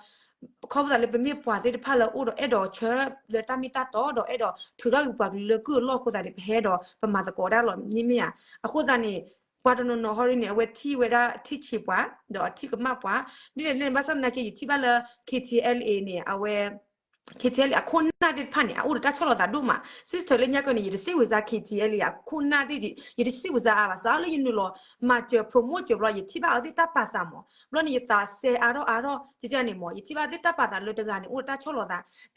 ခီဖျိသးလၢပမ့ၢ်ပှၤသ့ၣ်တဖၣ်လၢအိၣ်ဒီးအဲၣ်ဒိးဆၢလၢတၢ်မ့ၢ်တၢ်တီဒီး အဲၣ်ဒိးထုးထီၣ်က့ၤပှၤကလုာ်လၢကုၢ်အလီၢ်အဃိသတးန့ၣ် ပဟဲဒီးပမၤသကိးတၢ်လီၤ မ့ၢ်မ့ၢ်ဧါ. အဃိသတးန့ၣ် ပှၤတနီၤနီၤဟီဒ်န့ၣ် အဝဲထံၣ်ဝဲဒၣ်ထံၣ်ဆံးပှၤ ဒီးအထံၣ်ကမၣ်ပှၤ ဒ်လဲၣ်န့ၣ် ဘၣ်ဆၣ်သနာ်က့ ယထံၣ်ဘၣ်လၢ ခ့ၣ်ထံၣ်အဲလ်အ့န့ၣ် အဝဲ ခ့ၣ်ထံၣ်အဲလ်အ့ အခိၣ်နၢ်သ့ၣ်တဖၣ်န့ၣ် အအိၣ်ဒီးတၢ်ဆီၣ်လီၤသးဒိၣ်မး sister လၢညါကီန့ၣ် ယတစံးဝဲစါ ခ့ၣ်ထံၣ်အဲလ်အ့ အခိၣ်နၢ်သ့ၣ် ယတစံးဝဲစါအါဘၣ် စးလၢယနုာ်လီၤမၤစၢၤ promote စၢၤဘျီ ယထံၣ်ဘၣ်အဝဲသ့ၣ်တၢ်ပာ်သးမး ဘျီန့ၣ် ယသးစဲအါထီၣ်အါထီၣ် ကကန့ၣ်မး ယထံၣ်ဘၣ်သ့ၣ်တၢ်ပာ်သးလၢတဂၤန့ၣ် အိၣ်ဒီးတၢ်ဆီၣ်လီၤသး တဂၤန့ၣ် အိၣ်ဒီ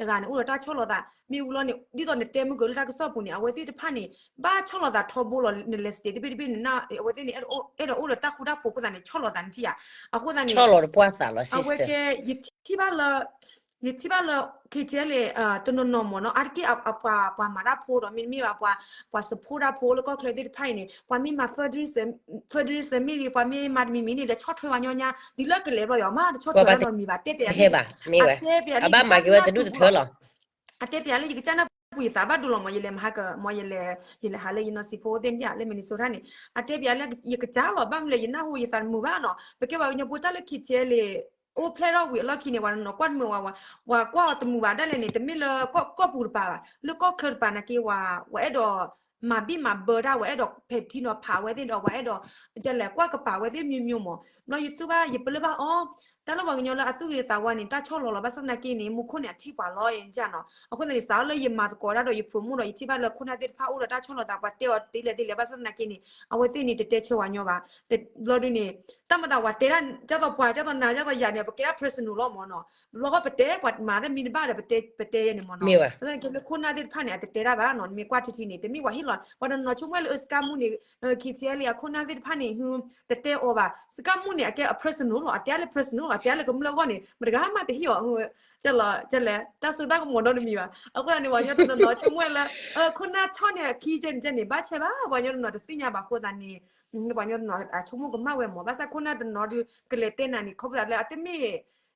းတၢ်ဆီၣ်လီၤသး မ့ၢ်ဝံၤလီၤန့ၣ် ဒ်သိးနတဲမုၢ်ကလၢတၢ်ကစီၣ်ပူၤန့ၣ် အဝဲသ့ၣ်တဖၣ်န့ၣ် ဘၣ်ဆီၣ်လီၤသးထီဘိလီၤ နလဲၤ state တဘ့ၣ်တဘ့ၣ်န့ၣ် အဝဲသ့ၣ်န့ၣ် အဲၣ်ဒိးအိၣ်ဒီးတၢ်ဃူတၢ်ဖိးအဃိသတးန့ၣ် ဆီၣ်လီၤသးနထံၣ်ဧါ အဃိသတးန့ၣ် အဝဲကဲ ယထံၣ်ဘၣ်လၢ ယထံၣ်ဘၣ်လၢ ခ့ၣ်ထံၣ်အဲလ်အ့ တနီၤနီၤမးနီၤ အါတက့ၢ် ပှၤမၤတၢ်ဖိဒီး မ့တမ့ၢ်ဘၣ် ပှၤ support တၢ်ဖိလၢကီၢ်ချၢသ့ၣ်တဖၣ်အံၤန့ၣ် ပှၤမ့ၢ်မၤ fundraiser မ့ၢ်ဂ့ၤ ပှၤမ့ၢ်မၤတမံၤမံၤန့ၣ် လဲၤဆီၣ်ထွဲပှၤညီညါ ဒ်လၢကလဲၤဘျီယီၤမး တဆီၣ်ထွဲဘၣ်နီတမံၤဘၣ် တဲပၠးလံ အတဲပၠးလံ ယကစၢ်နၢ်ပူၤလီၤ အတဲပၠးလၢယကစၢ်နၢ်ပူၤယသးဘၣ်ဒိလီၤမး ယလဲၤမဟါက မးယလဲၤ ယလဲၤဟးလၢယနီၢ်စံးဖိသ့ၣ်န့ၣ် လၢ Minnesota န့ၣ် အတဲပၠးလၢယကစၢ်လီၤ ဘၣ်မနုၤလဲၣ် ယနၢ်ဟူယသးတမုာ်ဘၣ်နီၤ ပကဲပှၤကညီဖိတၢ်လၢ ခ့ၣ်ထံၣ်အဲလ်အ့ အိၣ်ဖျဲၣ်ထီၣ်ဝံၤအလီၢ်ခံန့ၣ် ပှၤတနီၤကွၢ်တမုာ်ဝဲ ပှၤကွၢ်အီၤတမုာ်ဘၣ်ဒၣ်လဲာ်န့ၣ် တမ့ၢ်လၢကီၢ်ပူၤတပၤဘၣ် လၢကီၢ်ချၢတပၤနာ်က့ ပှၤအဲၣ်ဒိး မၤဘံၣ်မၤဘၢတၢ် ပှၤအဲၣ်ဒိးဖဲးထံနီၤဖးဝဲသ့ၣ်ဒီး ပှၤအဲၣ်ဒိး ကလဲၤကွၢ်ကပၤဝဲသ့ၣ် မျိုးမျိုး မး ဘျီယသူၣ်ဘၣ် ယပလၢၢ်ဘၣ်အီၤ တၢ်လၢပှၤကညီလၢအသူၣ်ဂ့ၤသးဝါန့ၣ် တၢ်ဆီၣ်လီၤလီၤ ဘၣ်ဆၣ်သနာ်က့န့ၣ် မူခိၣ်န့ၣ် အထံၣ်ပှၤလီၤ ယကနီၤ အဃိသတးန့ၣ် စးထီၣ်လၢယမၤသကိးတၢ်ဒီး ယ promote ဒီး ယထံၣ်ဘၣ်လၢခိၣ်နၢ်သ့ၣ်တဖၣ်အိၣ်ဒီးတၢ်ဆီၣ်လီၤသး ပှၤတဲအီၤဒ်လဲၣ်ဒ်လဲၣ် ဘၣ်ဆၣ်သနာ်က့န့ၣ် အဝဲသ့ၣ်န့ၣ် တတဲဆၢဝဲညီဘၣ် ဘျီဒုန့ၣ် တၢ်မၤသးပှၤတဲဒၣ် ဒ်သိးပှၤ ဒ်သိးနၤ ဒ်သိးယၤန့ၣ် ပကဲဒၣ် personal လီၤ မးနီၤ ဘျီဃီပတဲ ပှၤမၤတၢ်မံၤတဘၣ်ဒီး ပတဲယဲန့ၣ် မးနီၤ ဘၣ်ဆၣ်သနာ်က့လၢခိၣ်နၢ်သ့ၣ်တဖၣ်န့ၣ် အတတဲတၢ်ဘၣ်နီၤ နမ့ၢ်ကွၢ်ထံထံန့ၣ် တမ့ၢ်ပှၤဟ့ၣ်လီၤ ပှၤတနီၤနီၤဆိကမိၣ်ဝဲလၢ စကၢ်မူန့ၣ် ခ့ၣ်ထံၣ်အဲလ်အ့ အခိၣ်နၢ်သ့ၣ်တဖၣ်န့ၣ် တတဲအီၤဘၣ် စကၢ်မူန့ၣ် အကဲအ personal လီၤ အတဲအါလၢ personal လီၤ အတဲအါလၢကမျၢၢ်အဂီၢ်န့ၣ် မတဂၤမးတဟ့ၣ်အီၤ ကလဲၣ် တၢ်စိတၢ်ကမီၤနီတမံၤဘၣ် အဃိသတးန့ၣ် ပှၤကညီတနီၤနီၤဆိကမိၣ်ဝဲလၢ ခိၣ်နၢ်ဆီၣ်န့ၣ် အခံကဲန့ၣ်ကဲန့ၣ် ဘၣ်ဆၢဘၣ် ပှၤကညီတနီၤတသ့ၣ်ညါဘၣ်အဃိသတးန့ၣ် ပှၤကညီတနီၤအဆိကမိၣ်ကမၣ်ဝဲမး ဘၣ်ဆၣ်ခိၣ်နၢ်တနီၤဒုး ကလဲၤတဲနၤန့ၣ် ခီဖျိလၢအတမ့ၢ်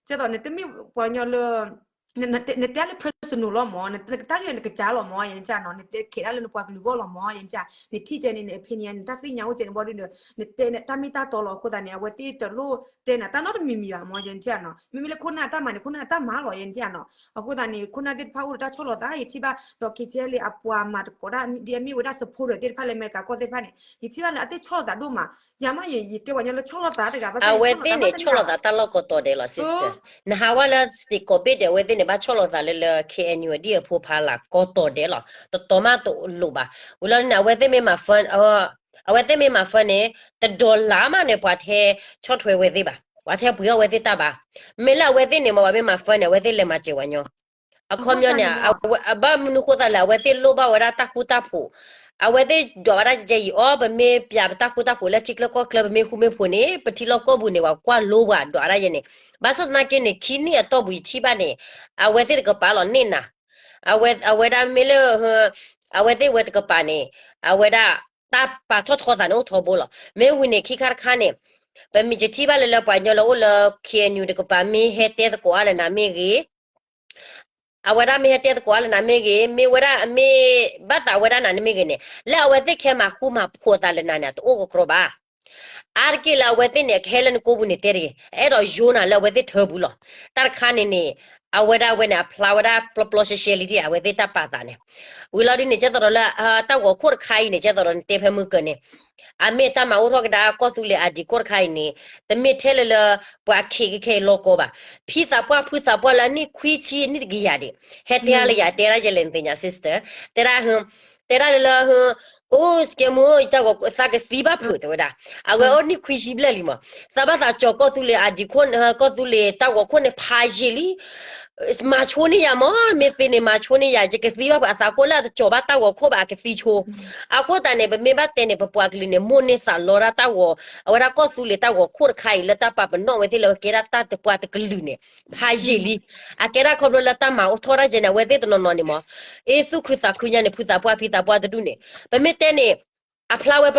ကဲသိးနတမ့ၢ်ပှၤကညီလၢ နတဲလၢ personal personal လီၤမၢ်, နတၢ်ဂ့ၢ်နကစၢ်လီၤမၢ်, ယနကနၤ, နတဲခဲဒၣ်လၢနပှၤကလုာ်ဂီၢ်လီၤမၢ်, ယနကနၤ, နထံၣ်ကဲန့ၣ် န opinion နတၢ်သ့ၣ်ညါအိၣ်ကဲန့ၣ်ဘီဒုဒီး နတဲတၢ်မ့ၢ်တၢ်တီလီၤ. အဃိသတးန့ၣ် အဝဲသ့ၣ်တလိၣ်တဲနၤတၢ်နီတမံၤမံၤဘၣ်မၢ်, ယနကနၤ, မ့မ့ၢ်လၢခိၣ်နၢ်တၢ်မၤန့ၣ် ခိၣ်နၢ်တၢ်မၤလီၤ, ယနကနၤ. အဃိသတးန့ၣ် ခိၣ်နၢ်သ့ၣ်တဖၣ်အိၣ်ဒီးတၢ်ဆီၣ်လီၤသး, ယထံၣ်ဘၣ်ဒီး KTLA အပှၤမၤသကိးတၢ် ဒ်အမ့ၢ်ဝဲဒၣ် supporter သ့ၣ်တဖၣ်လၢအမဲရကၤကီၢ်သ့ၣ်တဖၣ်န့ၣ် ယထံၣ်ဘၣ်လၢအသ့ၣ်ဆီၣ်လီၤသးဒိၣ်မး, ယၤမး ယကဲပှၤကညီလၢဆီၣ်လီၤသးတဂၤဘၣ်, အဝဲသ့ၣ်န့ၣ် ဆီၣ်လီၤသးတၢ်လီၢ်ကိးတီၤဒဲးလီၤ sister. နဟးဝဲလၢ စ့ၢ်ကီးဘ့ၣ်ဒဲး အဝဲသ့ၣ်န့ၣ် ဘၣ်ဆီၣ်လီၤသးလၢလၢ KNU ဒ်အဖိဖးလၢ်ကိးတီၤဒဲးလီၤ, တတီၤမးတအိၣ်လၢၤဘၣ်. ဝံၤလီၤန့ၣ် အဝဲသ့ၣ်မ့ၢ်မၤ fund, အဝဲသ့ၣ်မ့ၢ်မၤ fund န့ၣ် တဒီလၣ်မးန့ၣ် ပှၤထဲဆီၣ်ထွဲဝဲသ့ၣ်ဘၣ်, ပှၤထဲပှ့ၤအီၣ်ဝဲသ့ၣ်တၢ်ဘၣ်. မ့ၢ်လၢအဝဲသ့ၣ်န့ၣ်မ့ၢ် ပှၤမ့ၢ်မၤ fund န့ၣ် အဝဲသ့ၣ်လဲၤမၤစၢၤဝဲညီ အခီပညီန့ၣ်, ဘၣ်မနုၤဃိသတးလဲၣ်, အဝဲသ့ၣ်လိၣ်ဘၣ်ဝဲဒၣ်တၢ်ဃူတၢ်ဖိး, အဝဲသ့ၣ်ဒွးဝဲဒၣ်ကဲအံၤအီၤ, ပမ့ၢ်ပျးပတၢ်ဃူတၢ်ဖိးလၢထံချၢကီၢ်ချၢ ပမ့ၢ်ဃူမ့ၢ်ဖိးန့ၣ် ပထံလီၢ်ကီၢ်ပူၤန့ၣ် ပှၤကွၢ်လိပှၤဒွးဒၣ်ယဲန့ၣ်. ဘၣ်ဆၣ်သနာ်က့န့ၣ် ခံနံၣ်အတီၢ်ပူၤယထံၣ်ဘၣ်န့ၣ် အဝဲသ့ၣ်တကပၤလီၤန့ၢ်နၤ, အဝဲဒၣ်မ့ၢ်လၢ အဝဲသ့ၣ်ဝဲတကပၤန့ၣ် အဝဲဒၣ်တၢ်ပာ်ထီၣ်ထီသးန့ၣ်အိၣ်ထီဘိလီၤ. မ့ၢ်ဝံၤန့ၣ် ခံခါတခါန့ၣ် ပမ့ၢ်ယထံၣ်ဘၣ်လၢလၢပှၤကညီလၢအိၣ်လၢ KNU တကပၤ မ့ၢ်ဟဲတဲသကိးအါလၢနၤမ့ၢ်ဂ့ၤ အဝဲဒၣ်မ့ၢ်ဟဲတဲသကိးအါလၢနၤမ့ၢ်ဂ့ၤ, မ့ၢ်ဝဲဒၣ်မ့ၢ်ဘၣ်သးဝဲဒၣ်နၤန့ၣ်မ့ၢ်ဂ့ၤန့ၣ်, လၢအဝဲသ့ၣ်ခဲမၤဃူမၤဖိးသးလၢနၤန့ၣ် အတအိၣ်ကကြီဘၣ်. အါတက့ၢ်လၢအဝဲသ့ၣ်န့ၣ် ကဟဲလၢနကိာ်ပူၤန့ၣ်တဲတဂ့ၤ, အဲၣ်ဒိးယိနၤလၢအဝဲသ့ၣ်ထၢပူၤလီၤ. တၢ်တခါန့ၣ်န့ၣ် အဝဲဒၣ်ဝဲန့ၣ် အဖျါဝဲဒၣ်ပျီပျီရှဲရှဲလံဒ်အဝဲသ့ၣ်တၢ်ပာ်သးန့ၣ်. ဝံၤလီၤဒ်န့ၣ် ကဲသိးဒီးလၢ တၢ်ဂီၤခိၣ်တခါအံၤန့ၣ် ကဲသိးဒီးနတဲဖဲမုၢ်ကၢၤန့ၣ် အမ့ၢ်တၢ်မၤအိၣ်ထီၣ်ကဒါကီၢ်သူလ့ၤအဒံးခိၣ်တခါအံၤန့ၣ် တမ့ၢ်ထဲလၢလၢ ပှၤခ့ကခဲအံၤလီၤကီဘၣ်. ဖံသးပှၢ်ဖုသးပှၢ်လၢအနံၣ်ခွံဆံနံၣ်တကယၤဒံး ဟဲတဲအါလၢယၤတဲဒၣ်ယဲလဲၣ် နသ့ၣ်ညါ sister, တဲဒၣ် တဲဒၣ်လၢလၢ အိၣ်စကဲမူ ယတၢ်ဂီၤသးကသံဘၣ်ဖုးတဲဝဲဒၣ်. အဝဲအိၣ်နံၣ်ခွံဆံဘျဲၣ်လံမး, သးဘၣ်သးကၠီၤကီၢ်သူလ့ၤအဒံးခိၣ် ကီၢ်သူလ့ၤတၢ်ဂီၤခိၣ်န့ၣ်ဖးယံာ်လံ မၤဆိန့ၢ်ယၤမး, မ့ၢ်သ့န့ၣ် မၤဆိန့ၢ်ယၤ, ယကသံဘၣ်ဖုး, အသးကိၢ်လၢအတကၠီၤဘၣ်တၢ်ဂီၤခိၣ်ဘၣ် အကသံဆိ. အဃိသတးန့ၣ် ပမ့ၢ်ဘၣ်တဲန့ၣ် ပပှၤကလုာ်န့ၣ် မိၣ်န့ၢ်သးလီတၢ်ဂီၤ, အဝဲဒၣ်ကီၢ်သူလ့ၤတၢ်ဂီၤခိၣ်တခါအံၤ လၢတၢ်ပာ်ပနီၣ်ဝဲသ့ၣ်လၢကဲဒၣ်တၢ်တပှၤတကလုာ်န့ၣ် ဖးယံာ်လံ. အကဲဒၣ်ခီဖျိလၢတၢ်မၤအိၣ်ထီၣ်ဒၣ်ယဲန့ၣ် အဝဲသ့ၣ်တနီၤနီၤန့ၣ်မး, အ့ၣ်သူၣ်ခုသးခုညါန့ၣ် ဖုသးပှၢ်ဖံသးပှၢ်တဒူၣ်န့ၣ် ပမ့ၢ်တဲန့ၣ် အဖျါဝဲပ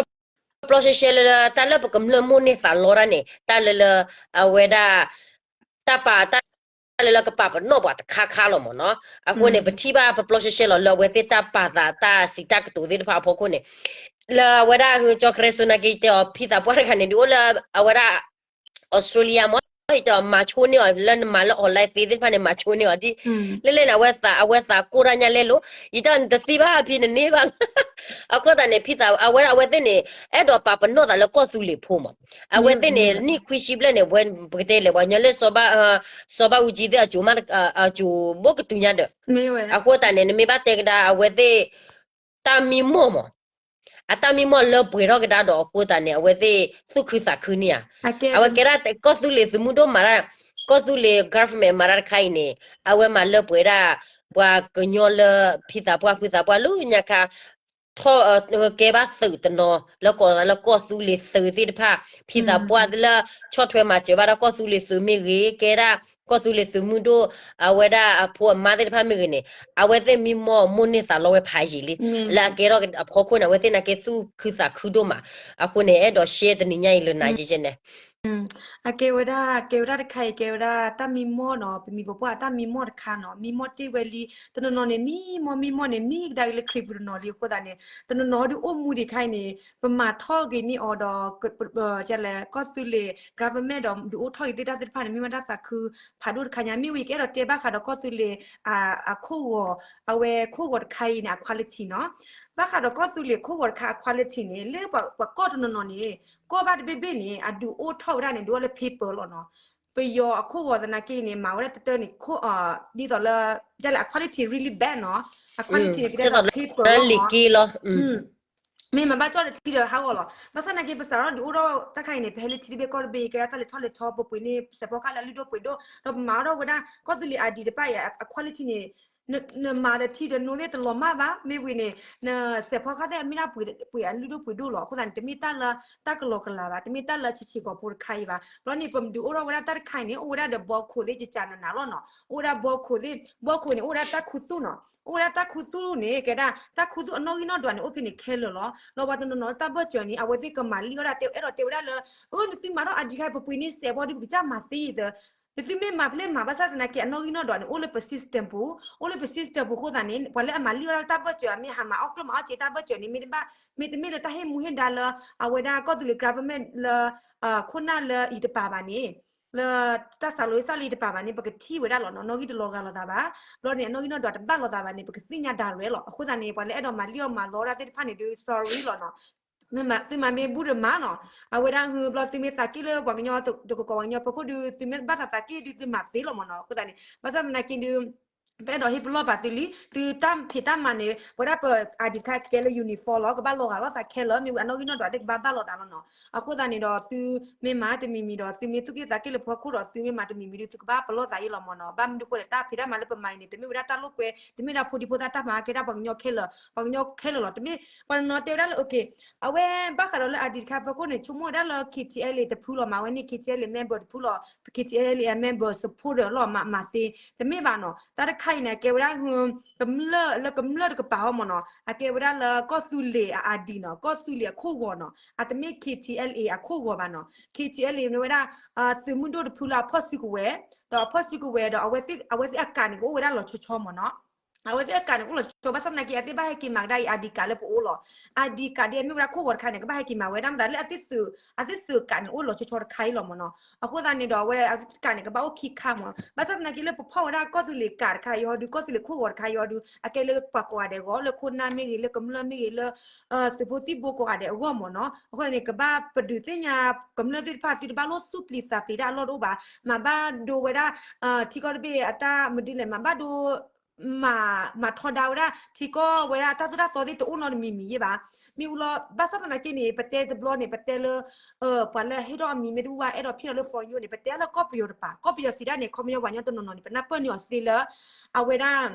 ပျီရှဲရှဲလၢ တၢ်လၢပကမျၢၢ်မိၣ်န့ၢ်သးလီတၢ်န့ၣ် တၢ်လၢလၢ အဝဲဒၣ် တၢ်ပာ်တၢ်လၢလၢကပာ်ပနီၣ်ပှၤတခါခါလီၤမးနီၤ. အဃိန့ၣ် ပထံၣ်ဘၣ်ပပျီရှဲရှဲလီၤလၢအဝဲသ့ၣ်တၢ်ပာ်သးတၢ်စံးတၢ်ကတိၤသ့ၣ်တဖၣ်အဖီခိၣ်န့ၣ် လၢအဝဲဒၣ်ဟၢကၠီကရၢစိနာ်က့တဲအီၤ ဖံသးပှၢ်တဂၤန့ၣ် ဒုးအိၣ်လၢအဝဲဒၣ် Australia မး ယတဲအီၤ မၤဆိန့ၢ်အီၤ လၢနမၤလၢ online သ့သ့ၣ်တဖၣ်န့ၣ် မၤဆိန့ၢ်အီၤဒ် လၢလဲၣ်န့ၣ် အဝဲသး အဝဲသးကိၢ်တၢ်ညါလဲၣ်လိၤ ယတဲအီၤ နတသံဘၣ်ဖံနန့ၢ်ဘၣ်လီၤ. အဃိသတးန့ၣ် ဖံသး အဝဲဒၣ်အဝဲသ့ၣ်န့ၣ် အဲၣ်ဒိးပာ်ပနီၣ်သးလၢကီၢ်သူလ့ၤဖိမး အဝဲသ့ၣ်န့ၣ် နံၣ်ခွံဆံဘျဲၣ်န့ၣ် ဝဲပကတဲလဲၣ် ပှၤကညီလၢ စီၤဘၣ်အူကၠံသ့ၣ်အစိၤမး အစိၤဘိကတုၤညါဒီး အဃိသတးန့ၣ် နမ့ၢ်ဘၣ်တဲကဒါ အဝဲသ့ၣ် တၢ်မံမီၢ်မး အတၢ်မံမီၢ်လၢပှဲၤထီၣ်ကဒါဒီးအဃိသတးန့ၣ် အဝဲသ့ၣ်သူၣ်ခုသးခုန့ၢ်ဧါ. အဝဲကဲဒၣ်ကီၢ်သူလ့ၤသုးမုၢ်ဒိၣ်မၤတၢ် ကီၢ်သူလ့ၤ government မၤတၢ်တခါအံၤန့ၣ် အဝဲမၤလၢပှဲၤဒၣ် ပှၤကညီလၢ ဖံသးပှၢ်ဖုသးပှၢ်လၢညါခါ ထီၣ် ကဲဘၣ်သုးတနီၤ လၢကိးလီၤသးလၢကီၢ်သူလ့ၤသုးသ့ၣ်တဖၣ် ဖံသးပှၢ်လၢ ဆီၣ်ထွဲမၤစၢၤဘၣ်ဒီးကီၢ်သူလ့ၤသုးမ့ၢ်ဂ့ၤ ကဲဒၣ်ကီၢ်သူလ့ၤသုးမုၢ်ဒိၣ် အဝဲဒၣ်အဖိအမါသ့ၣ်တဖၣ်မ့ၢ်ဂ့ၤန့ၣ် အဝဲသ့ၣ်မံမီၢ်မိၣ်န့ၢ်သးလီဝဲဖးယံာ်လံ လၢအကဲထီၣ်အဖီခိၣ်န့ၣ် အဝဲသ့ၣ်နာ်က့သူၣ်ခုသးခုဒိၣ်မး အဃိန့ၣ် အဲၣ်ဒိးရှဲတနံၤညါအံၤလၢနၤယဲယဲန့ၣ် အကဲဝဲဒၣ် ကဲဝဲဒၣ်တခါအံၤ ကဲဝဲဒၣ်တၢ်မံမီၢ်နီၤ ပမံၤပပှၢ်အတၢ်မံမီၢ်တခါနီၤ မံမီၢ်တ့ၢ်ဝဲလံ တနီၤနီၤန့ၣ် မံမီၢ် မံမီၢ်န့ၣ် မံကဒါက့ၤလၢခရံာ်ပူၤတနီၤလံ အဃိသတးန့ၣ် တနီၤနီၤဒုးအိၣ်မူဒံးခါအံၤန့ၣ် ပမၤထီၣ်က့ၤန့ၢ်အီၤဒီး ကလဲၣ် ကီၢ်သူလ့ၤ government ဒီးဒုးအိၣ်ထီၣ်က့ၤသ့ၣ်တၢ်သ့ၣ်တဖၣ်န့ၣ် မ့ၢ်ဝဲဒၣ်သးခုဖးဒိၣ်တခါညါ မ့ၢ်ဝံၤကအဲၣ်ဒိးတဲဘၣ်ဃးဒီးကီၢ်သူလ့ၤ အခိၣ်ဂီၤ အဝဲခိၣ်ဂီၤတခါအံၤန့ၣ် အ quality နီၤ ဘၣ်ဃးဒီးကီၢ်သူလ့ၤခိၣ်ဂီၤတခါအ quality န့ၣ် လၢပှၤကီၢ်တနီၤနီၤန့ၣ် ကီၢ်ဘၣ်တဘ့ၣ်ဘ့ၣ်န့ၣ် အဒုးအိၣ်ထီၣ်ဝဲဒၣ်န့ၣ် ဒုးအိၣ်လၢ paper လီၤနီၤ ပယီၤအခိၣ်ဂီၤသနာ်က့န့ၣ် မၤဝဲဒၣ်တတၢ်န့ၣ် ဒ်သိးလၢ ဒ်လဲၣ် အ quality really bad နီၤ အ quality န့ၣ် ကဲဒၣ်ဒီး paper လီၤမး မ့ၢ်မၤဘၣ်ကၠီၣ်တထံဒီးဟးဂီၤလီၤ ဘၣ်ဆၣ်သနာ်က့ ပစးထီၣ်ဒုးအိၣ်ထီၣ်တၢ်ခါအံၤန့ၣ် ပဟဲလၢထံတဘ့ၣ်ကီၢ်တဘ့ၣ် ကဲဒၣ်တၢ်လဲၤထီၣ်လဲၤထီ ပပှ့ၤန့ၢ်စဲးဖီကဟၣ်လၢအလုၢ်ဒိၣ်ပှ့ၤဒိၣ် ဒီးပမၤအီၣ်ထီၣ်ဝဲဒၣ် ကီၢ်သူလ့ၤအဒံးတဖၣ်အံၤ အ quality န့ၣ် နမၤဒီးထံဒီးနိသ့ၣ်တလီၤမၢ်ဘၣ် မ့ၢ်ဝံၤန့ၣ် နစဲးဖီကဟၣ်သ့ၣ်အမ့ၢ်ဒၣ်ပှ့ၤအလုၢ်ဒိၣ်ပှ့ၤဒိၣ်လီၤ အဃိသတးန့ၣ် တမ့ၢ်တၢ်လၢတၢ်ကလီကလီဘၣ် တမ့ၢ်တၢ်လၢဆံးဆံးကိာ်ဖိတခါအံၤဘၣ် ဘျီန့ၣ် ပဒုးအိၣ်ထီၣ်ဝဲဒၣ်တၢ်တခါအံၤန့ၣ် အိၣ်ဝဲဒၣ်ဒီးဘီခိၣ်သ့ၣ်ကကးနးနးလီၤနီၤ အိၣ်ဝဲဒၣ်ဘီခိၣ်သ့ၣ် ဘီခိၣ်န့ၣ် အိၣ်ဝဲဒၣ်တၢ်ခူသူၣ်နီၤ အိၣ်ဝဲဒၣ်တၢ်ခူသူၣ်န့ၣ် ကဲဒၣ် တၢ်ခူသူၣ်အနီၣ်ဂံၢ်နီၣ်ဒွးန့ၣ် အိၣ်ဖဲန့ၣ်ခဲလၢာ်လီၤ လီၤပှၤတနီၤနီၤလၢတၢ်ဘၢၣ်စၢၤန့ၣ် အဝဲသ့ၣ်ကမၤလံအီၣ်ဒၣ်တဲအဲၣ်ဒိးတဲဝဲဒၣ်လၢ အၢ နသုမၤထီၣ်အဒံးခါ ပပှ့ၤန့ၢ်စဲးဖီဒီး ပကစၢ်မၤသ့ယသ သုမ့ၢ်မၤဖဲလဲၣ်မၤ ဘၣ်ဆၣ်သနာ်က့ အနီၣ်ဂံၢ်နီၣ်ဒွးန့ၣ် အိၣ်လၢပ system ပူၤ, အိၣ်လၢပ system ပူၤအဃိသတးန့ၣ် ပှၤလၢအမၤလံၣ်အီၣ်ဒၣ်တၢ်ဘၢၣ်စၢၤ အမ့ၢ်ဟးမၤအီၣ်ကျိၣ်မၤအီၣ်စ့တၢ်ဘၢၣ်စၢၤန့ၣ် မ့တမ့ၢ် မ့တမ့ၢ်လၢတၢ်ဟ့ၣ်မူဟ့ၣ်ဒါလၢ အဝဲဒၣ်ကီၢ်သူလ့ၤ government လၢ ခိၣ်နၢ်လၢအံၤတပၤဘၣ်န့ၣ် လၢတၢ်စးလိဆၣ်လၢအံၤတပၤဘၣ်န့ၣ် ပကထံၣ်ဝဲဒၣ်လီၤနီၤ, နီၣ်ဂံၢ်တလီၤဂာ်လိာ်သးဘၣ်. ဘျီန့ၣ် အနီၣ်ဂံၢ်နီၣ်ဒွးတဘၣ်လိာ်သးဘၣ်န့ၣ် ပကသ့ၣ်ညါဒၣ်ရဲၣ်လီၤ. အဃိသတးန့ၣ် ပှၤလၢအဲၣ်ဒိးမၤလံၣ်အီၣ်မၤလီတၢ်သ့ၣ်တဖၣ်န့ၣ်ဒုး sorry လီၤနီၤ. သုမၤမ့ၢ်ဘူၣ်ဒီးမၤနီၤ, အဝဲဒၣ်ဟု ဘျီသုမ့ၢ်သးက့ၣ်လၢပှၤကညီတကကိးပှၤကညီဖီခိၣ်ဒုး သုမ့ၢ်ဘၣ်သးသးက့ၣ်ဒုး သုမၤသ့လီၤမ့ၢ်နီၤ. အဃိသတးန့ၣ် ဘၣ်ဆၣ်သနာ်က့ဒုး ပအဲၣ်ဒိးဟ့ၣ်ပလီၢ်ပာ်သုလံ, သုတၢ်ဖံးတၢ်မၤန့ၣ် ဝဲဒၣ်ပ ID card ကဲလၢ uniform လီၤ, ကဘၣ်လီၤဂာ်လိာ်သးခဲလၢာ်, မ့ၢ်ဝံၤအနီၣ်ဂံၢ်နီၣ်ဒွးသ့ၣ်ကဘၣ်ဘၣ်လိာ်သးလီၤနီၤ. အဃိသတးန့ၣ်ဒီး သုမ့ၢ်မၤတမံၤမံၤဒီး သုမ့ၢ်သူၣ်က့ၣ်သးက့ၣ်လၢဖီခိၣ်ဒီး သုမ့ၢ်မၤတမံၤမံၤဒုး သုကဘၣ်ပလီၢ်သးအံၤလီၤမ့ၢ်နီၤ. ဘၣ်မနုၤဃိလဲၣ် တၢ်ဖံးတၢ်မၤလၢပမၤအံၤန့ၣ် တမ့ၢ်ဝဲဒၣ်တၢ်လိာ်ကွဲ, တမ့ၢ်ဒၣ်ဖိဒံဖိသၣ်တၢ်မၤ ကဲဒၣ်ပှၤကညီခဲလၢာ်, ပှၤကညီခဲလၢာ်လီၤ. တမ့ၢ်ပှၤနီၤတဲဝဲဒၣ်လၢ okay အဝဲဘၣ်ဃးဒီးလၢ ID card ဖီခိၣ်န့ၣ် ဆိကမိၣ်ဝဲဒၣ်လၢ KTLA တဖုလီၤ, မၤဝဲန့ၣ် KTLA member တဖုလီၤ, KTLA အ member supporter လီၤ မၤမၤသ့, တမ့ၢ်ဘၣ်နီၤ. တၢ်တခါအံၤန့ၣ် အကဲဝဲဒၣ် ကမျၢၢ်လၢကမျၢၢ်တကပၤအဂီၢ်မ့ၢ်နီၤ, အကဲဝဲဒၣ်လၢကီၢ်သူလ့ၤအ ID နီၤ, ကီၢ်သူလ့ၤအခိၣ်ဂီၤနီၤ, အတမ့ၢ် KTLA အခိၣ်ဂီၤဘၣ်နီၤ. KTLA မ့ၢ်ဝဲဒၣ် သုးမုၢ်ဒိၣ်တဖုလၢအဖီၣ်စုကဝဲၤ, ဒီးအဖီၣ်စုကဝဲၤဒီး အဝဲသ့ၣ်အကးန့ၣ် ကအိၣ်ဝဲဒၣ်လီၤဆီဆီမ့ၢ်နီၤ. အဝဲသ့ၣ်အကးန့ၣ် အိၣ်လီၤဆီဆီ ဘၣ်ဆၣ်သနာ်က့ အသ့ၣ်ဘၣ်ဟဲက့ၤမၤကဒါအံၤ ID card လၢပအိၣ်လီၤ. ID card ဒ်အမ့ၢ်ဝဲဒၣ်ခိၣ်ဂီၤတခါန့ၣ် ကဘၣ်ဟဲက့ၤမၤဝဲဒၣ်မတၤလၢအသ့ၣ်သုး, အသ့ၣ်သုးကးန့ၣ် အိၣ်လီၤဆီဆီတခါအံၤလီၤမ့ၢ်နီၤ. အဃိသတးန့ၣ်ဒီး အဝဲအကးန့ၣ် ကဘၣ်အိၣ်ခံခါမ့ၢ်နီၤ. ဘၣ်ဆၣ်သနာ်က့လၢပဖီၣ်ဝဲဒၣ်ကီၢ်သူလ့ၤကးတခါအံၤဟီဒုး ကီၢ်သူလ့ၤခိၣ်ဂီၤတခါအံၤဟီဒုး အကဲလၢပှၤကိးဂၤဒဲးအဂီၢ် လၢခိၣ်နၢ်မ့ၢ်ဂ့ၤ လၢကမျၢၢ်မ့ၢ်ဂ့ၤ လၢ သုးဖိသံၣ်ဘိကိးဂၤဒဲးအဂီၢ်မ့ၢ်နီၤ. အဃိန့ၣ် ကဘၣ်ပဒုးသ့ၣ်ညါ ကမျၢၢ်သ့ၣ်တဖၣ် သုတဘၣ်လိၣ်သူၣ်ပျံၤသးပျံၤတၢ်အလီၢ်တအိၣ်ဘၣ်, မၤဘၣ်ဒိဝဲဒၣ် ထံကီၢ်တဘ့ၣ်အတၢ်မဒုလဲၣ် မၤဘၣ်ဒိ မၤထီဒါဝဲဒၣ် ထံကီၢ်ဝဲဒၣ်တၢ်သိၣ်တၢ်သီသ့ၣ်တအိၣ်နီတမံၤမံၤယဲၢ်ဘၣ်. မ့ၢ်ဝံၤလီၤ ဘၣ်ဆၣ်သနာ်က့န့ၣ် ပတဲတဘျီန့ၣ် ပတဲလၢ ပှၤလၢဟ့ၣ်ထီၣ်အမံၤမ့ၢ်တဘူၣ်ဘၣ် အဲၣ်ဒိးဖံးအီၤလၢ for you န့ၣ် ပတဲလၢကီၢ်ပယီၤတပၤ ကီၢ်ပယီၤစံးဒၣ်န့ၣ် ခီပညီပှၤကညီတနီၤနီၤန့ၣ် ပနၢ်ပၢၢ်န့ၢ်အီၤသ့လၢ အဝဲဒၣ်